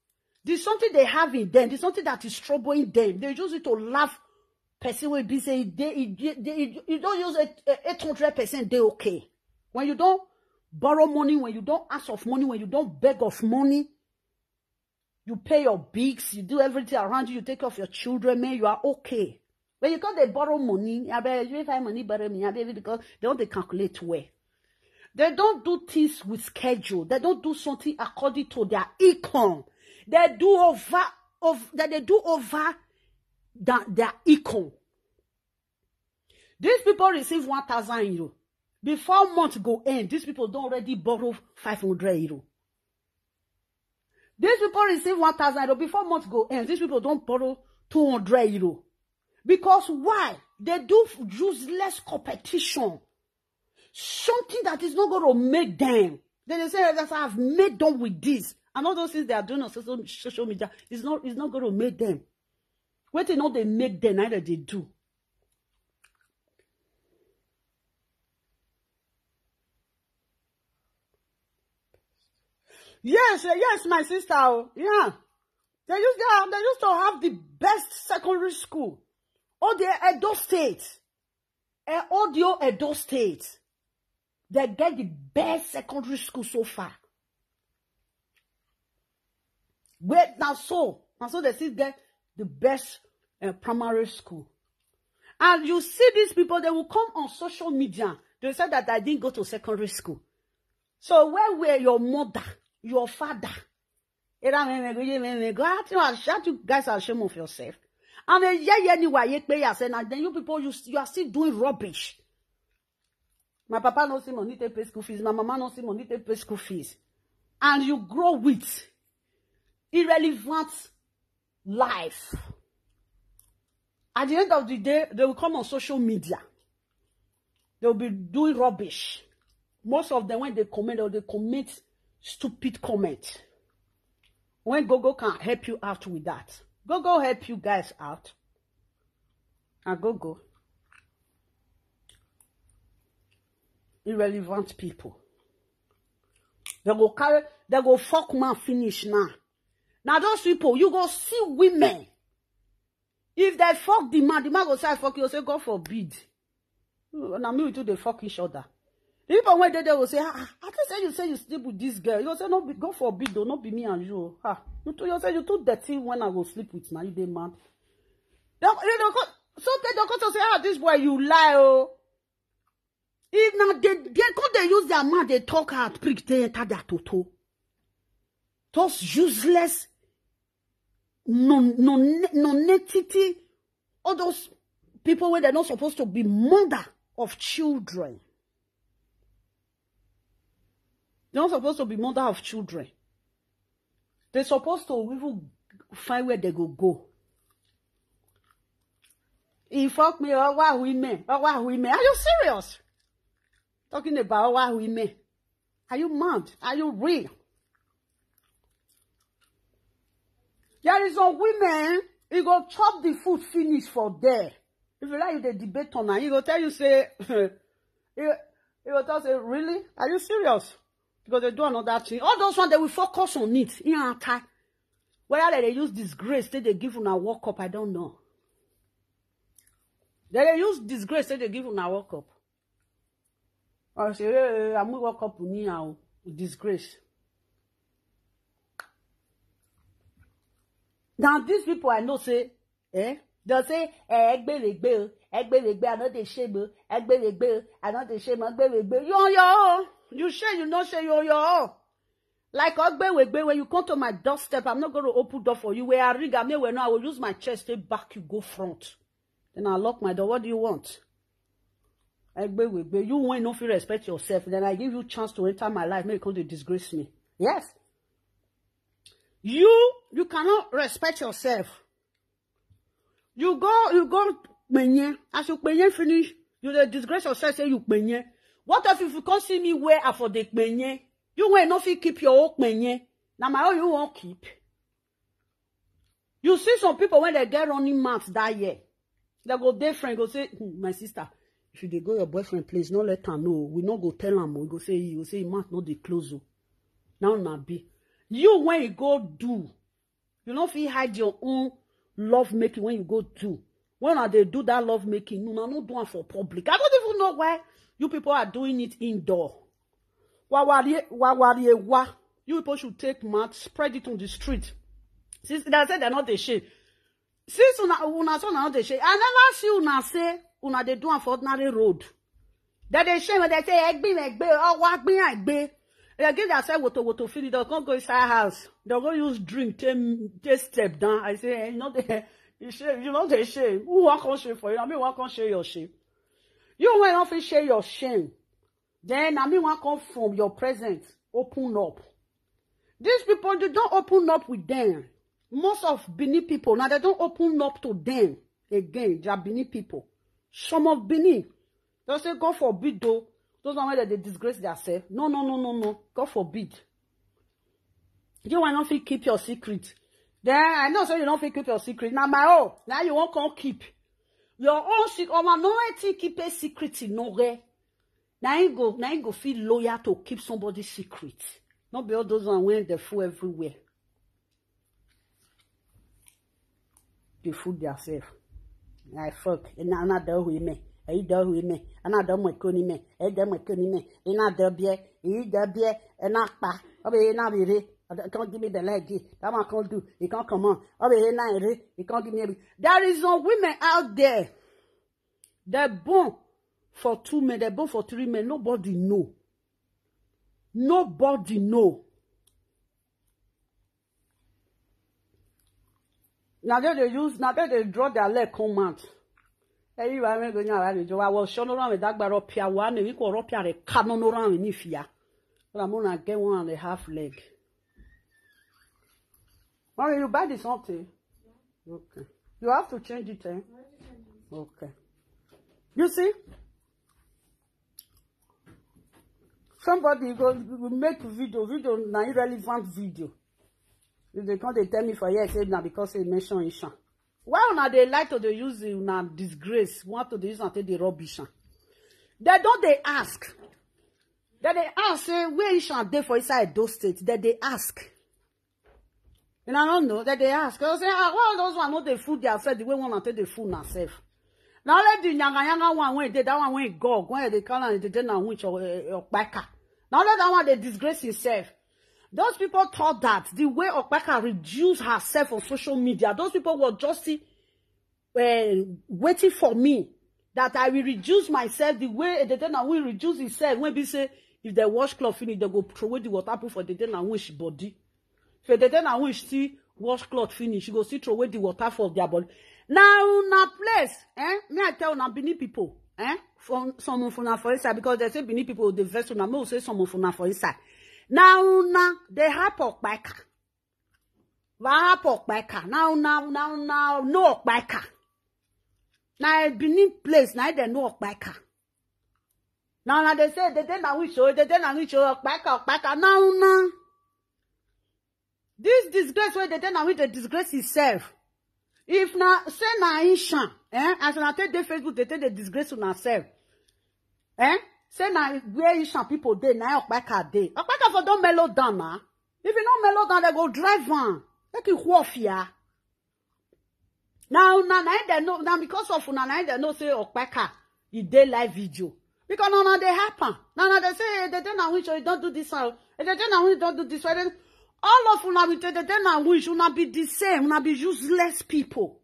there's something they have in them, there's something that is troubling them. They use it to laugh. Person will be say, they, they, they, you don't use it, eh, eight hundred percent, they okay. When you don't borrow money, when you don't ask of money, when you don't beg of money, you pay your bills, you do everything around you, you take care of your children, man, you are okay. When you come, they borrow money, I bet you find money, borrow me, I bet because they don't they calculate where. They don't do things with schedule. They don't do something according to their income. They do over, of that they do over than their income. These people receive one thousand euro. Before month go end, these people don't already borrow five hundred euro. These people receive one thousand euro. Before month go end, these people don't borrow two hundred euro. Because why? They do useless competition. something that is not going to make them. They, they say that I've made them with this. And all those things they are doing on social, social media is not, is not going to make them. What they know they make them, neither they do. Yes, eh, yes, my sister. Oh, yeah. They used, they, are, they used to have the best secondary school. All the Edo State. Eh, Audio Edo State. They get the best secondary school so far. Wait, now so. Now so they still get the best uh, primary school. And you see these people, they will come on social media. They say that I didn't go to secondary school. So where were your mother, your father? Era me, me, go, ye, me, me, go. How you are, how you guys are ashamed of yourself. And then, yeah, yeah, anyway, you pay yourself, and then you people, you, you are still doing rubbish. My papa no see money to pay school fees. My mama no see money to pay school fees. And you grow with irrelevant life. At the end of the day, they will come on social media. They will be doing rubbish. Most of them, when they comment, they will commit stupid comment. When Gogo can help you out with that, Gogo help you guys out. And Gogo, irrelevant people. They go carry, they go fuck man finish now. Now those people, you go see women. If they fuck the man, the man go say, "I fuck you," say, "God forbid." Now me, we too dey fuck each other. The people wey dey there go say, "Ah, ah, I think say you say you sleep with this girl." You go say, "No, be, God forbid, though, not be me and you." Oh. Ah, you too, you say you too dirty when I go sleep with now, you dey mad. They, they go, so they go to say, "Ah, this boy, you lie, oh." If now they, they come, they use their mouth, they talk out, prick, they enter their toto. Those useless, non, non, non-entity, all those people where they're not supposed to be mother of children. They're not supposed to be mother of children. They're supposed to even find where they go go. He fuck me, oh, why women? Oh, why women? Are you serious? Talking about why women. Are you mad? Are you real? There is some women, you go chop the food finish for there. If you like, you dey debate on her, he go tell you say, he, he go tell say, "Really? Are you serious?" Because they do another thing. All those ones, they will focus on it. In her time. Whether they use disgrace, say they give una work up, I don't know. They dey use disgrace, say they give una work up. I say, "Hey, I'm work up now. Disgrace." Now, these people I know say, eh? They'll say, "Eh, egbelegbe, oh, egbelegbe, I know they shame, oh, egbelegbe, oh, I know they shame, egbelegbe." You on your own. You share, you not share, you on your own. Like Ogbewegbe, when you come to my doorstep, I'm not going to open door for you. Where I rig, I may well know, I will use my chest to back you, go front. Then I'll lock my door. What do you want? Ogbewegbe, you when no feel respect yourself, then I give you chance to enter my life, make you come to disgrace me. Yes. You, you cannot respect yourself. You go, you go penye. As you penye finish, you dey disgrace yourself, say you penye. What if, if you come see me where I for the penye? You when no fit keep your own penye. Now my own you won't keep. You see some people when they get running mouths that year, they go, their friend go say, "Hmm, my sister, if you dey go your boyfriend place, no let her know. We no go tell am. We go say, you go say, mouth no dey close. Oh." Now na be. You when you go do, you no fit hide your own love making when you go do. When I dey do that love making, no, no, no do am for public. I don't even know why you people are doing it indoor. Wawari, wawari, wa. You people should take mat, spread it on the street. Since they say they're not ashamed. Since una, una so una not ashamed. I never see una say una dey do am for ordinary road. That they shame when they say, "Egbe, egbe, oh, wa gbe, egbe." They give themselves woto, woto, finish. They can't go inside house. They go use drink, take, take step down. I say, "Eh, you know they, you shame, you know they shame. Who want come shame for you? I mean, want come share your shame. You when you fit share your shame. Then I mean, want come from your presence. Open up." These people, they don't open up with them. Most of Benin people, now they don't open up to them again. They are Benin people. Some of Benin, they say, "God forbid, though, Those one wey dem dey disgrace theirself. No, no, no, no, no. God forbid. You wan no fit keep your secret. Then I know say you no fit keep your secret. Na my own. Now you wan come keep. Your own secret. Omo, no wetin keep a secret in nowhere. Na him go, na him go feel loyal to keep somebody's secret. No be all those one wey dey fool everywhere. Dey fool theirself. I fuck. Ina ana da hu ime. Ai da hu ime. Ana da mo ko ni me. Ai da mo ko ni me. Ina da bie. I da bie. Ina pa. Obe ina bire. Can't give me the leg. That one can't do. He can't come on. Obe ina ire. He can't give me. A... There is some women out there. They born for two men. They born for three men. Nobody know. Nobody know. Now they dey use, now they dey draw their leg come out. Hey, you are going to have a job. I was shown around with that bar up here. One week or up here, a canon around in if here. But I'm gonna get one and a half leg. Mommy, you buy this something? Okay. You have to change it, eh? Okay. You see? Somebody go, go make video, video na irrelevant video. If they come, they tell me for here, say na because they mention Ishan. Why una dey like to dey use the una disgrace, want to dey use and take the rubbish? Am? They don't dey ask. They dey ask say where Ishan dey for inside those states. They dey ask. And I don't know that they ask. I say, ah, all those one no dey fool their self the way one take dey fool na self. Now let the yanga yanga one wey dey, that one wey God, when they call am, they dey na winch or, eh, or kpaka. Now let that one dey disgrace himself. Those people thought that the way Okpaka reduce herself on social media, those people were just see, uh, waiting for me, that I will reduce myself the way Edede na will reduce himself. When we say, if they wash cloth finish, they go throw away the water put for Edede na wish body. If Edede na wish see wash cloth finish, you go still throw away the water for their body. Now, na place, eh? Me, I tell una Benin people, eh? From some of una for inside, because they say Benin people, the vessel, na me will say some of una for inside. Now, una, they help Okpaka. Wa help Okpaka. Now, now, now, now, no Okpaka. Now, Benin place, now they know Okpaka. Now, now they say, they dey na wish, oh, they dey na wish, oh, Okpaka, Okpaka. Now, now. This disgrace wey they dey na wish, they disgrace himself. If na, say na Ishan, eh? As una take dey Facebook, they take dey disgrace una self. Eh? Say na where Ishan people dey, na Okpaka dey. Okpaka for don mellow down na. If you no mellow down, they go drive am. Make you off here. Now, now, now, they know, now because of una, now they know say Okpaka, e dey live video. Because now, now they happen. Now, now they say, "Hey, they dey na wish, oh, you don't do this one. Hey, they dey na wish, don't do this one." All of una with the, they dey na wish, una be the same, una be useless people.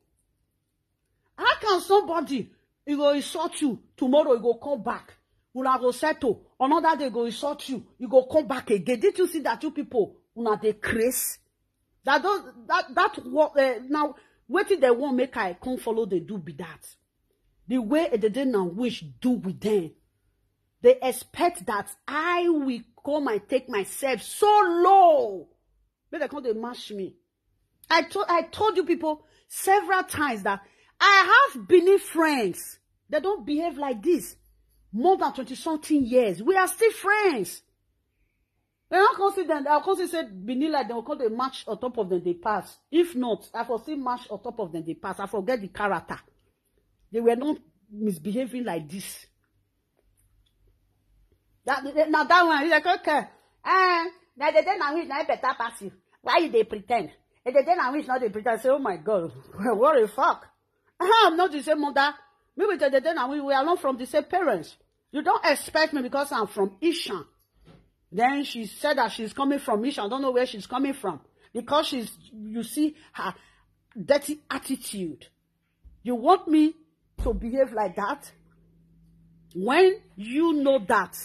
How can somebody, he go insult you, tomorrow he go come back, una go settle, another day go insult you, he go come back again? Did you see that you people, una dey craze? That those, that, that what, uh, now, wetin they want make I come follow they do be that. The way Edede na wish do with them, they expect that I will come and take myself so low. Make they come, they mash me. I told, I told you people several times that I have Benin friends. They don't behave like this. More than twenty something years. We are still friends. They don't come see them. I'll come see say Benin like they will come, they march on top of them, they pass. If not, I for still march on top of them, they pass. I forget the character. They were not misbehaving like this. That, now that one, he's like, "Okay. Eh, now they dey na wish, now better pass you. Why you dey pretend?" And they dey na wish, now they pretend. Say, "Oh my God, what the fuck?" I'm not the same mother. Me with the day now, we, we are not from the same parents. You don't expect me because I'm from Ishan. Then she said that she's coming from Ishan. I don't know where she's coming from. Because she's, you see her dirty attitude. You want me to behave like that? When you know that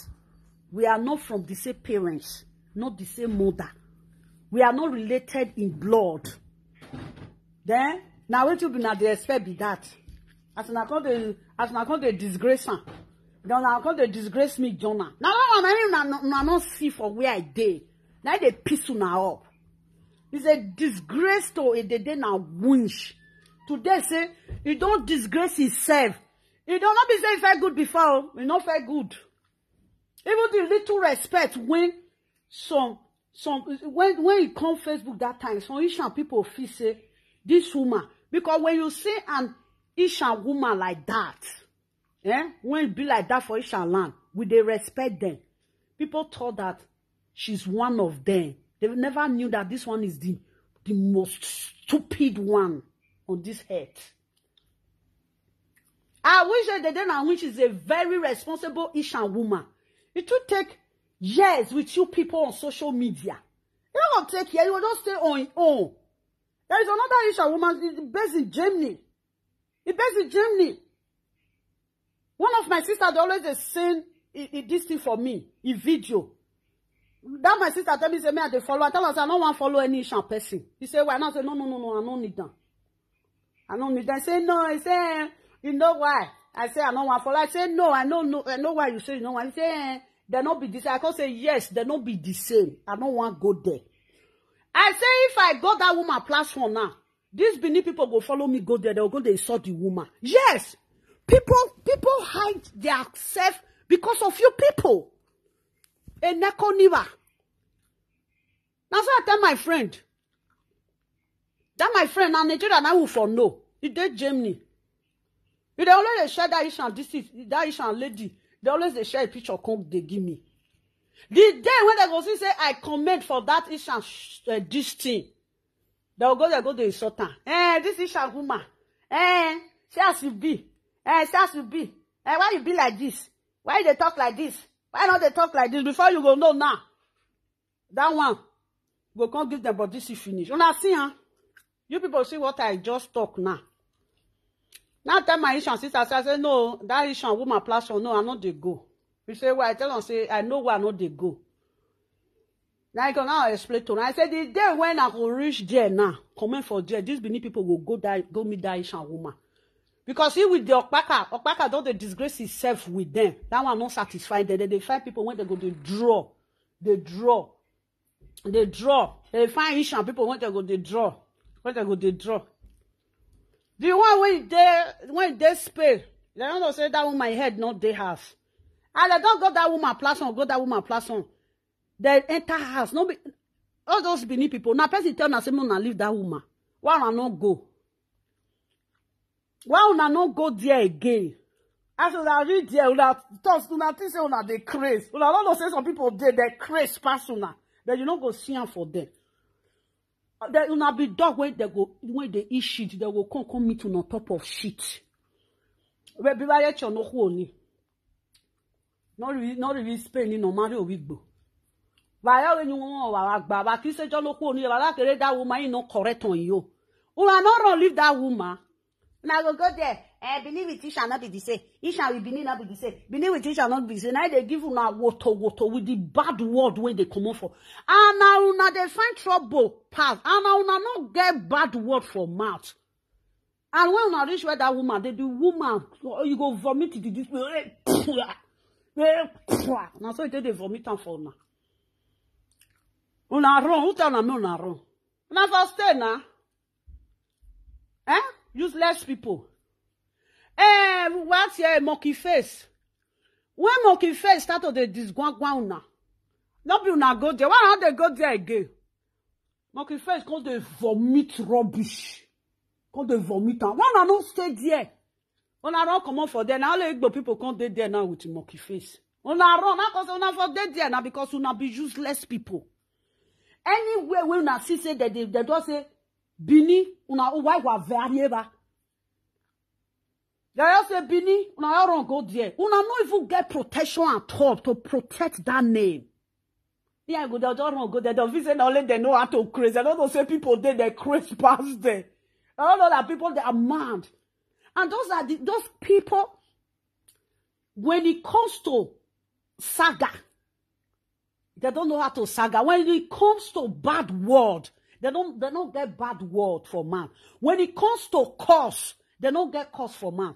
we are not from the same parents, not the same mother. We are not related in blood. Then, now what you be now they expect be that? As una come dey, as una come dey disgrace am. Then una come dey disgrace me, Jonah. Now that one, I mean, I no, I no see for where I dey. Now they piss una up. It's a disgrace to a day na winch. Today say, he don't disgrace himself. He don't not be say he felt good before. He not felt good. Even the little respect when some some when when e come Facebook that time, some Ishan people feel say this woman, because when you see an Ishan woman like that, eh, when e be like that for Ishan land, we dey respect them. People thought that she's one of them. They never knew that this one is the the most stupid one on this earth. I wish that the day now, which is a very responsible Ishan woman. It will take years with you people on social media. You don't take care, you will not stay on your own. There is another Ishan woman, it's based in Germany. It's based in Germany. One of my sisters dey always dey send i- i- this thing for me, a video. That my sister tell me say me I dey follow. I tell her say I no wan follow any Ishan person. He say why? I say no, no, no, no, I no need them. I no need them. I say no. He say, eh, you know why? I say I no wan follow. I say no, I no know. I know why you say you no wan. He say, eh, they no be the same. I come say yes, they no be the same. I no wan go there. I say if I go that woman platform now, these Benin people go follow me go there. They go go dey insult the woman. Yes, people people hide their self because of you people. Eneko Niva. Now so I tell my friend. That my friend now Nigeria now who for no. He dey Germany. You dey always dey share that Ishan this is that Ishan lady. They always dey share a picture come they give me. The day when they go see say I comment for that Ishan sh- uh, this thing, they will go there go dey insult am. Eh, this Ishan woman. Eh, see as you be. Eh, see as you be. Eh, why you be like this? Why you dey talk like this? Why not they talk like this? Before you go know now, that one go come give them body see finish. Una see, huh? You people see what I just talk now. Now tell my Ishan sister, say, I say no, that Ishan woman platform, no, I no dey go. You say why? I tell them say I know why I no dey go. Now I go now explain to her. I say the day when I go reach there now, comment for there, these Benin people go go die, go meet that Ishan woman. Because he with the Okpaka, Okpaka don't they disgrace himself with them. That one not satisfy them. They, they find people when they go they draw, they draw, they draw. They find Ishan people when they go they draw, when they go they draw. The one when they when they spell, they don't know say that woman head not they house. And they don't go that woman platform, go that woman platform. They enter house. No be all those Benin people. Now person tell una say make una leave that woman. Why una no go? Why una no go there again? As una read there, una thoughts, una think say una dey craze. Una no know say some people dey dey craze pass una. Then you no go see am for them. Then una be dog when they go when they eat shit, they go come come meet una on top of shit. We be like no ni. No real no real Spain ni no mari owigbo. Why are you one wa gba ba ki se jo lo ku oni ba la kere that woman you no correct on you. Una no run leave that woman. Una go go there. Eh, believe it, it shall not be the same. It shall be believe not be the same. Believe it, it shall not be the same. Now they give una woto woto with the bad word when they come up for. And now una they find trouble pass. And now una no get bad word for mouth. And when una reach where that woman, they do woman, you go vomit the this. Now so they dey vomit am for una. Una run. Who tell una me una run? Una for stay now. Eh? Useless people. Eh, what's your monkey face? When monkey face start to dey disgwangwan una, no be una go there. Why not they go there again? Monkey face come dey vomit rubbish. Come dey vomit am. Why una no stay there? Una run comot for there. Now all Igbo people come dey there now with monkey face. Una run. Now cause una for dey there now because una be useless people. Anywhere when una see say that they, they don't say Bini, una why wa varieba. They all say Bini, una all run go there. Una no even get protection at all to protect that name. Yeah, go there, just run go there. Don't feel say na only they know how to craze. I don't know say people dey they craze past there. I don't know that people they are mad. And those are the, those people when it comes to saga, they don't know how to saga. When it comes to bad word, they don't they don't get bad word for man. When it comes to curse, they don't get curse for man.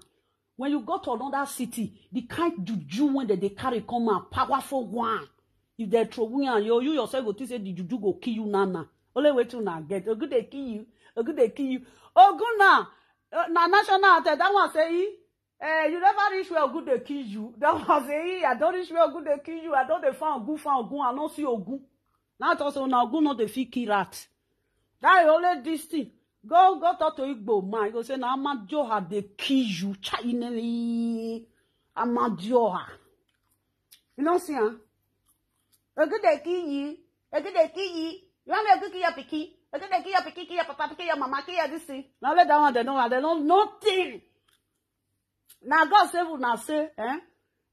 When you go to another city, the kind juju when they, they carry come out, powerful one. If they throw you and you, you yourself go think say the juju go kill you now now. Only way to now get. Ogun they kill you. Ogun they kill you. Ogun now. Uh, na national anthem. That one say, eh? Eh, you never reach where Ogun dey kill you. That was a year. I don't reach where Ogun dey kill you. I don't dey find Ogun, find Ogun. I don't see Ogun. Now I talk say una Ogun no dey fit kill rat. That is only this thing. Go, go talk to Igbo man. You go say, "Na Amadioha dey kill you." Chai, nene. Amadioha. You know, see, huh? Ogun dey kill you. Ogun dey kill you. You want me to kill your pikin? Ogun dey kill your pikin, kill your papa, kill your mama, kill your this thing. Now let that one, they know, they know nothing. Now God save una say, eh?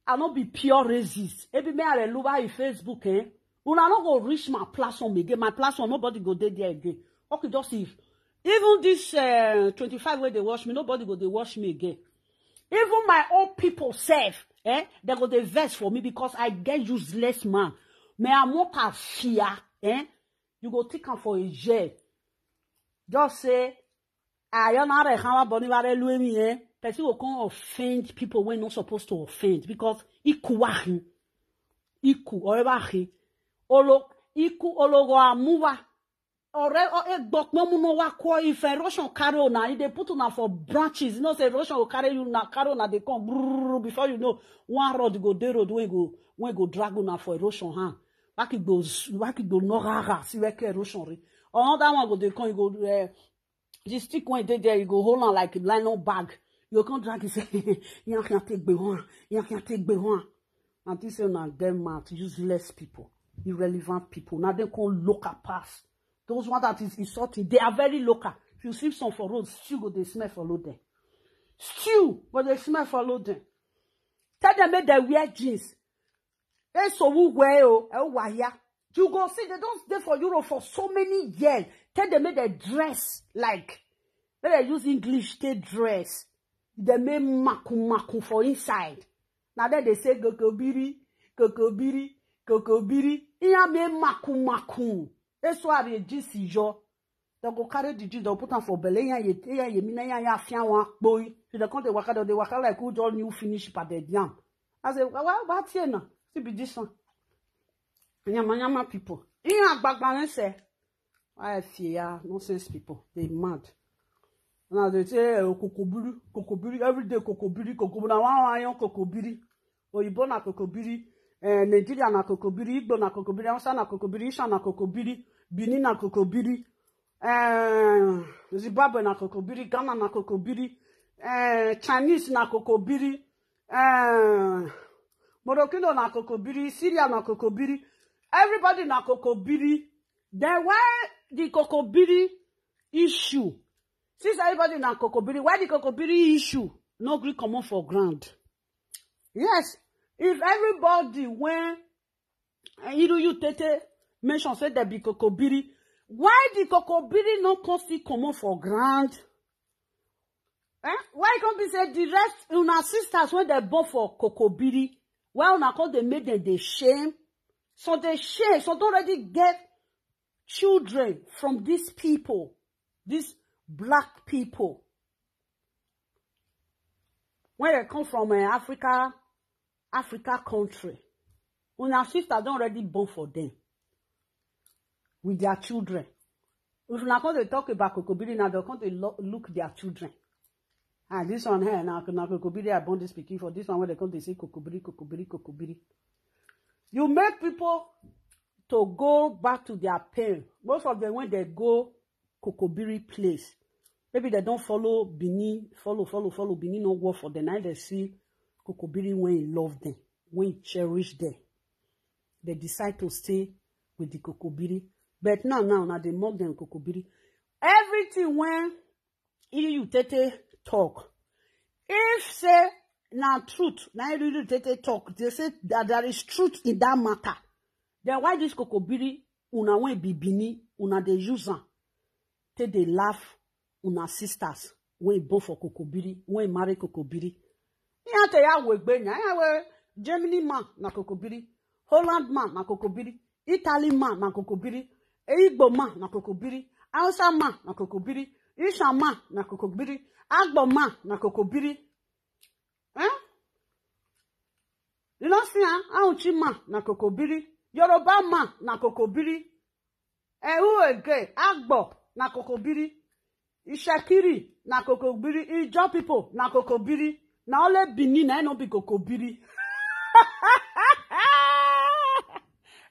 I no be pure racist. Ebi me are luba in Facebook, eh? Una no go reach my platform again. My platform, nobody go dey there again. Okay, just see. Even this uh, twenty-five wey dey watch me, nobody go dey watch me again. Even my own people sef, eh? They go dey vex for me because I get useless man. Me amota fear, eh? You go take am for a jail. Just say, "Ayona re hawa boni ware luemi, eh?" Person go come offend people wey no supposed to offend because iku wahin. Iku, or ever he. Olo, iku, ologo amuwa. Ore, o, e gbok no mu no wa ko if erosion carry una, e dey put una for branches. You know say erosion go carry you na, carry una dey come brrrr, before you know, one rod go dey road wey go, wey go drag una for erosion hand. Waki go, waki go no gaga, see where erosion re. Another one go dey come, you go, eh, the stick wey dey there, you go hold am like nylon bag. You go come drag it, say, "Yan yan take gbe one, yan yan take gbe one." And this say una get mouth, useless people, irrelevant people. Now they come look at pass. Those ones that is insulting, they are very local. If you see some for road, still go dey smell follow them. Still go dey smell follow them. Tell them make they wear jeans. They so who wear, oh, eh, waya. You go see they don't stay for Europe for so many years. Tell them make they dress like, make they use English, they dress. They make maku maku for inside. Now then they say, "Kokobiri, kokobiri, kokobiri." Iya me maku maku. That's why they just yo. They go carry the jeans, they put am for belly. Iya ye, iya ye, mina iya ya fian wa boy. So they come, they waka, they waka like who just new finish by the yam. I say, "Well, well, what's here now? See be this one." Nyama, nyama people. Iya gbagba say, "Why fear ya? Nonsense people. They mad." Now they say, "Eh, kokobiri, kokobiri, every day kokobiri, kokobiri, na one, one young kokobiri. Oyibo na kokobiri, eh, Nigeria na kokobiri, Igbo na kokobiri, Hausa na kokobiri, Isha na kokobiri, Benin na kokobiri, eh, Zimbabwe na kokobiri, Ghana na kokobiri, eh, Chinese na kokobiri, eh, Morocco na kokobiri, Syria na kokobiri, everybody na kokobiri." Then why the kokobiri issue? Since everybody na kokobiri, why the kokobiri issue no gree comot for ground? Yes, if everybody when, eh, you, you tete mention say there be kokobiri, why the kokobiri no come still comot for ground? Eh? Why e come be say the rest una sisters when they born for kokobiri, why una come dey make them dey shame? So they shame, so don't already get children from these people, these black people. When they come from uh, Africa, Africa country, una sister don't already born for them with their children. If una come dey talk about kokobiri now, they come dey lo- look their children. Ah, this one here, na, na kokobiri I born this pikin for. This one where they come dey say kokobiri, kokobiri, kokobiri. You make people to go back to their pain. Most of them, when they go kokobiri place, maybe they don't follow Benin, follow, follow, follow Benin, no work for them. Now they see kokobiri when he love them, when he cherish them. They decide to stay with the kokobiri. But now, now, now they mock them kokobiri. Everything when you tete talk, if say na truth, na you tete talk, they say that there is truth in that matter. Then why this kokobiri, una when be Benin, una dey use am take dey laugh una sisters when born for kokobiri, when marry kokobiri? Ihe ate ya wee gbe nya, ya wee Germany man na kokobiri, Holland man na kokobiri, Italy man na kokobiri, Igbo man na kokobiri, Hausa man na kokobiri, Isha man na kokobiri, Agbo man na kokobiri. Eh? You know, see, ah, Auchi man na kokobiri, Yoruba man na kokobiri. Eh, who again? Agbo na kokobiri, Ishakiri na kokobiri, Ijo people na kokobiri. Na only Benin na no be Kokobiri.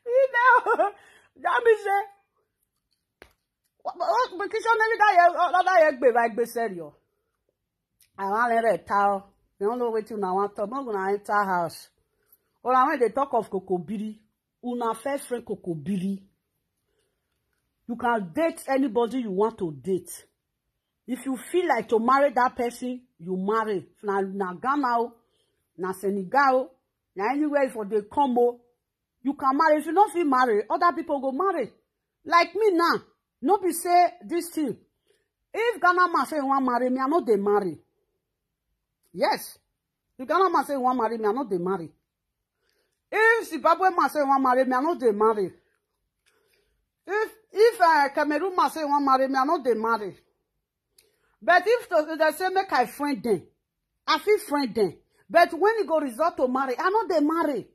You know, that means say, what, what, but Kishan never that year, that year, gbe, like, gbe serious. I want to tell. You don't know what you now want to talk. Not gonna enter house. All I want to talk of Kokobiri. Una first friend Kokobiri. You can date anybody you want to date. If you feel like to marry that person, you marry. Na, na Ghana o, na Senegal o, na anywhere for the Congo, you can marry. If you no fit marry, other people go marry. Like me now, no be say this thing. If Ghana man say he wan marry me, I no dey marry. Yes. If Ghana man say he wan marry me, I no dey marry. If Zimbabwe man say he wan marry me, I no dey marry. If, if, uh, Cameroon man say he wan marry me, I no dey marry. But if to, they say make I friend them, I fit friend them. But when e go result to marry, I no dey marry.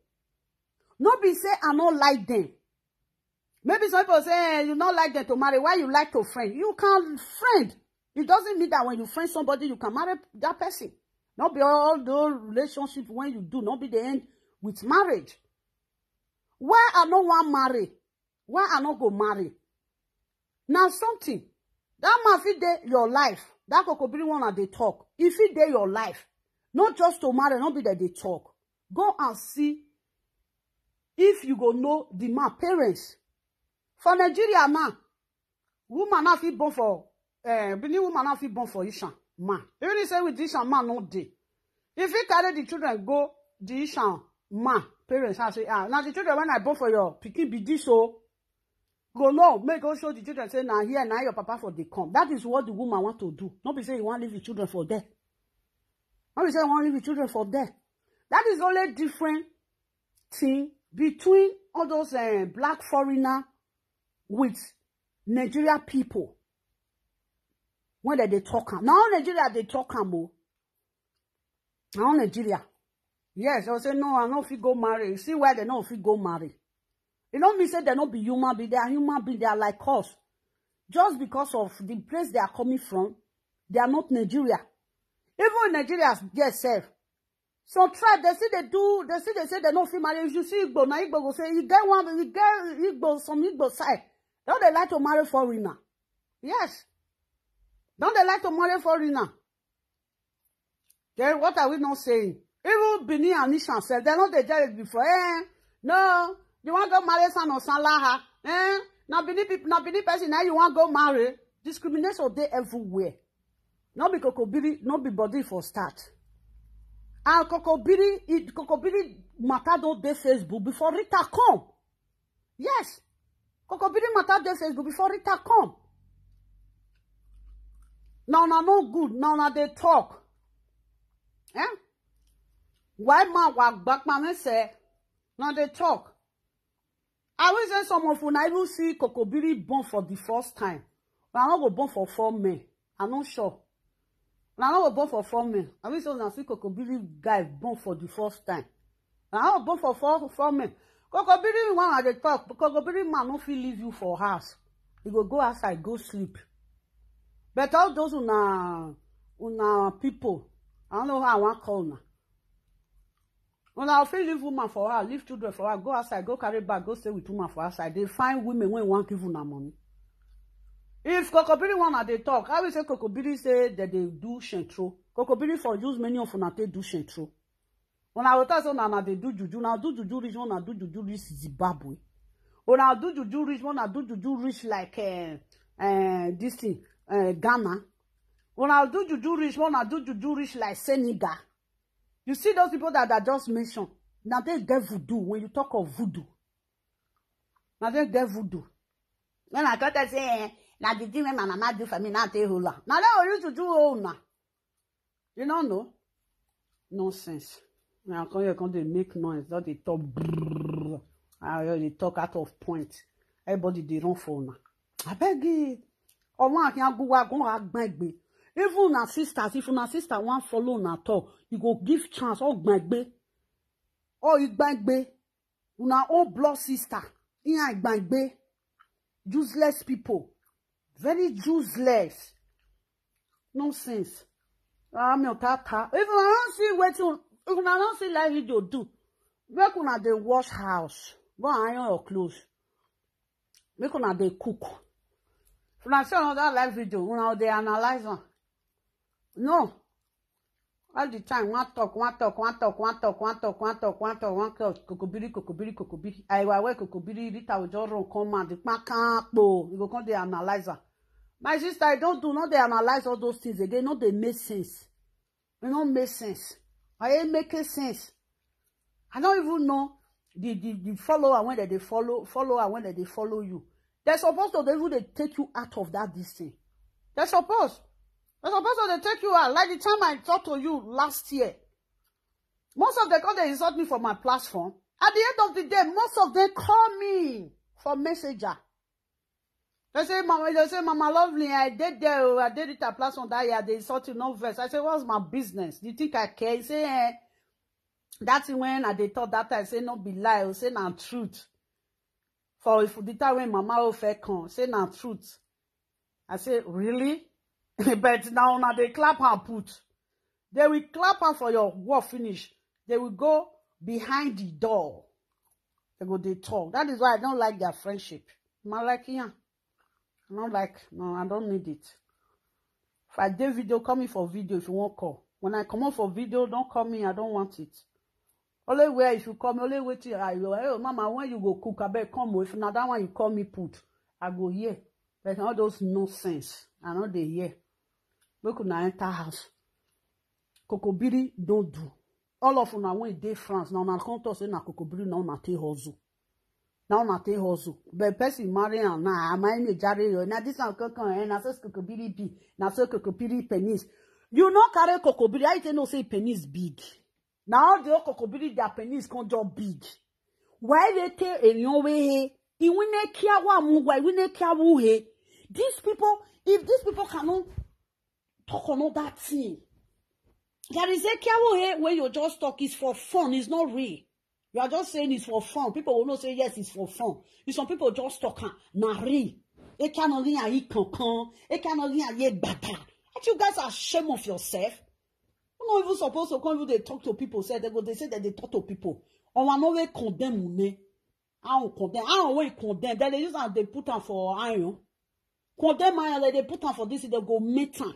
No be say I no like them. Maybe some people say, "Eh, you no like them to marry. Why you like to friend?" You can friend. It doesn't mean that when you friend somebody, you can marry that person. Not be all the relationship when you do, not be the end with marriage. Why I no wan marry? Why I no go marry? Now something. That man fit dey your life. That Kokobiri one I dey talk. If he dey your life, not just to marry, not be that they talk. Go and see if you go know the man parents. For Nigeria now, woman now fit born for, uh, Benin woman now fit born for Ishan man. Even if say with Ishan man no dey. If he carry the children go the Ishan man parents, I say, "Ah, now the children when I born for your pikin be this o." Go no, make go show the children say, "Now here, now your papa for the come." That is what the woman want to do. Not be say you want leave the children for there. Not be say you want leave the children for there. That is only different thing between all those, uh, black foreigner with Nigeria people. When they, they talk am. Now Nigeria they talk am o. Now Nigeria. Yes, I say, "No, I no fit go marry." You see why they no fit go marry? You know me say they no be human being. They are human being. They are like us. Just because of the place they are coming from, they are not Nigeria. Even in Nigeria, yes, sir. Some tribe, they see they do, they see they say they no fit marry. If you see Igbo, now Igbo go say, you get one, you get Igbo, some Igbo side. Don't they like to marry foreigner? Yes. Don't they like to marry foreigner? Then what are we not saying? Even Benin and Ishan said, they know they tell it before. Eh, no, you want to marry son or son laha. Eh, now Benin people, now Benin person, now you want go marry. Discrimination dey everywhere. No be Kokobiri, no be body for start. And Kokobiri, it, Kokobiri matter don dey Facebook before Rita come. Yes. Kokobiri matter dey Facebook before Rita come. Now, now no good. Now, now they talk. Eh? Why man wa back man say? Now they talk. I will say some of una even see Kokobiri born for the first time. But I no go born for four men. I'm not sure. But I no go born for four men. I will say una see Kokobiri guy born for the first time. But I no go born for four, four men. Kokobiri one at the top. Kokobiri man no fit leave you for house. He go go outside, go sleep. But all those una, una people, I don't know how I want call una. Una fit leave woman for her, leave children for her, go outside, go carry bag, go stay with woman for outside. They find women when want give una money. If Kokobiri one at the talk, I will say Kokobiri say that they do shentro. Kokobiri for use many of una take do shentro. When I tell say una, una dey do juju, una do juju reach, una do juju reach Zimbabwe. Una do juju reach, una do juju reach like, eh, eh, this thing, eh, Ghana. Una do juju reach, una do juju reach like Senegal. You see those people that I just mentioned. Now they get voodoo when you talk of voodoo. Now they get voodoo. When I thought I say, eh, now the thing when my mama do for me, now they hold on. Now they hold you to do all now. You don't know? Nonsense. Now come here, come they make noise, don't they talk brrrr. I already talk out of point. Everybody they run for now. I beg you. Ọmọ akin aguwa gun agbegbe. Even na sisters, if na sister wan follow na talk, you go give chance. Oh gbegbe. Oh igbegbe. Una own blood sister. Iya igbegbe. Useless people. Very useless. Nonsense. Ami otata. If una don see wetin, if una don see live video do, make una dey wash house. Go and iron your clothes. Make una dey cook. If una see another live video, una dey analyze am. No. All the time, one talk, one talk, one talk, one talk, one talk, one talk, one talk, one talk, kokobiri, kokobiri, kokobiri. I will wear kokobiri, Rita will just run, come out, the kpakakpo. You go come dey analyze am. My sister, I don't do, not dey analyze all those things again, not dey make sense. E no make sense. I ain't making sense. I don't even know the, the, the follower when they, they follow, follower when they, they follow you. They're supposed to, they even they take you out of that, this thing. They're supposed. They're supposed to they take you out. Like the time I talked to you last year. Most of them come, they insult me for my platform. At the end of the day, most of them call me for messenger. They say, "Mama," they say, "Mama Lovely, I did there, oh, I did it at platform that year, they insult you, no verse." I say, "What's my business? Do you think I care?" He say, "Eh, that thing when I dey talk that time, say no be lie, oh, say na truth." For if the time when Mama Ofe come, say na truth. I say, "Really?" But now, now they clap and put. They will clap am for your work finish. They will go behind the door. They go, they talk. That is why I don't like their friendship. Malakia. I don't like, no, I don't need it. If I do video, call me for video if you want call. When I come up for video, don't call me. I don't want it. Only where if you call me, only wait till I go, "Hey, Mama, when you go cook, I bet come. If not that one, you call me put. I go here." But all those nonsense, I know they hear. Make una enter house. Kokobiri don't do. All of una when dey France, now una come talk say na kokobiri, now una take hustle. Now una take hustle. But person marry am now, am I me jare yo? Now this one come come, eh, na so kokobiri be, na so kokobiri penis. You no carry kokobiri, I tell no say penis big. Now the kokobiri, their penis come just big. Why they tell a young way? Iwine kia wa mu wa, iwine kia wu he. These people, if these people cannot talk another thing, there is a kia wu he where you just talk is for fun, it's not real. You are just saying it's for fun. People will not say yes, it's for fun. If some people just talk, huh, na real. E cannot rin ayi kankan. E cannot rin aye bata. Aren't you guys ashamed of yourself? You not even supposed to come even they talk to people. Say they go, they say that they talk to people. Or I know they condemn me. I don't condemn. I don't want condemn. Then they use and they put am for iron. Condemn iron, like they put am for this, they go meet am.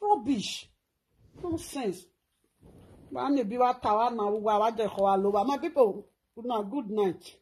Rubbish. Nonsense. But I may be what tower now, what they call over. My people, good night, good night.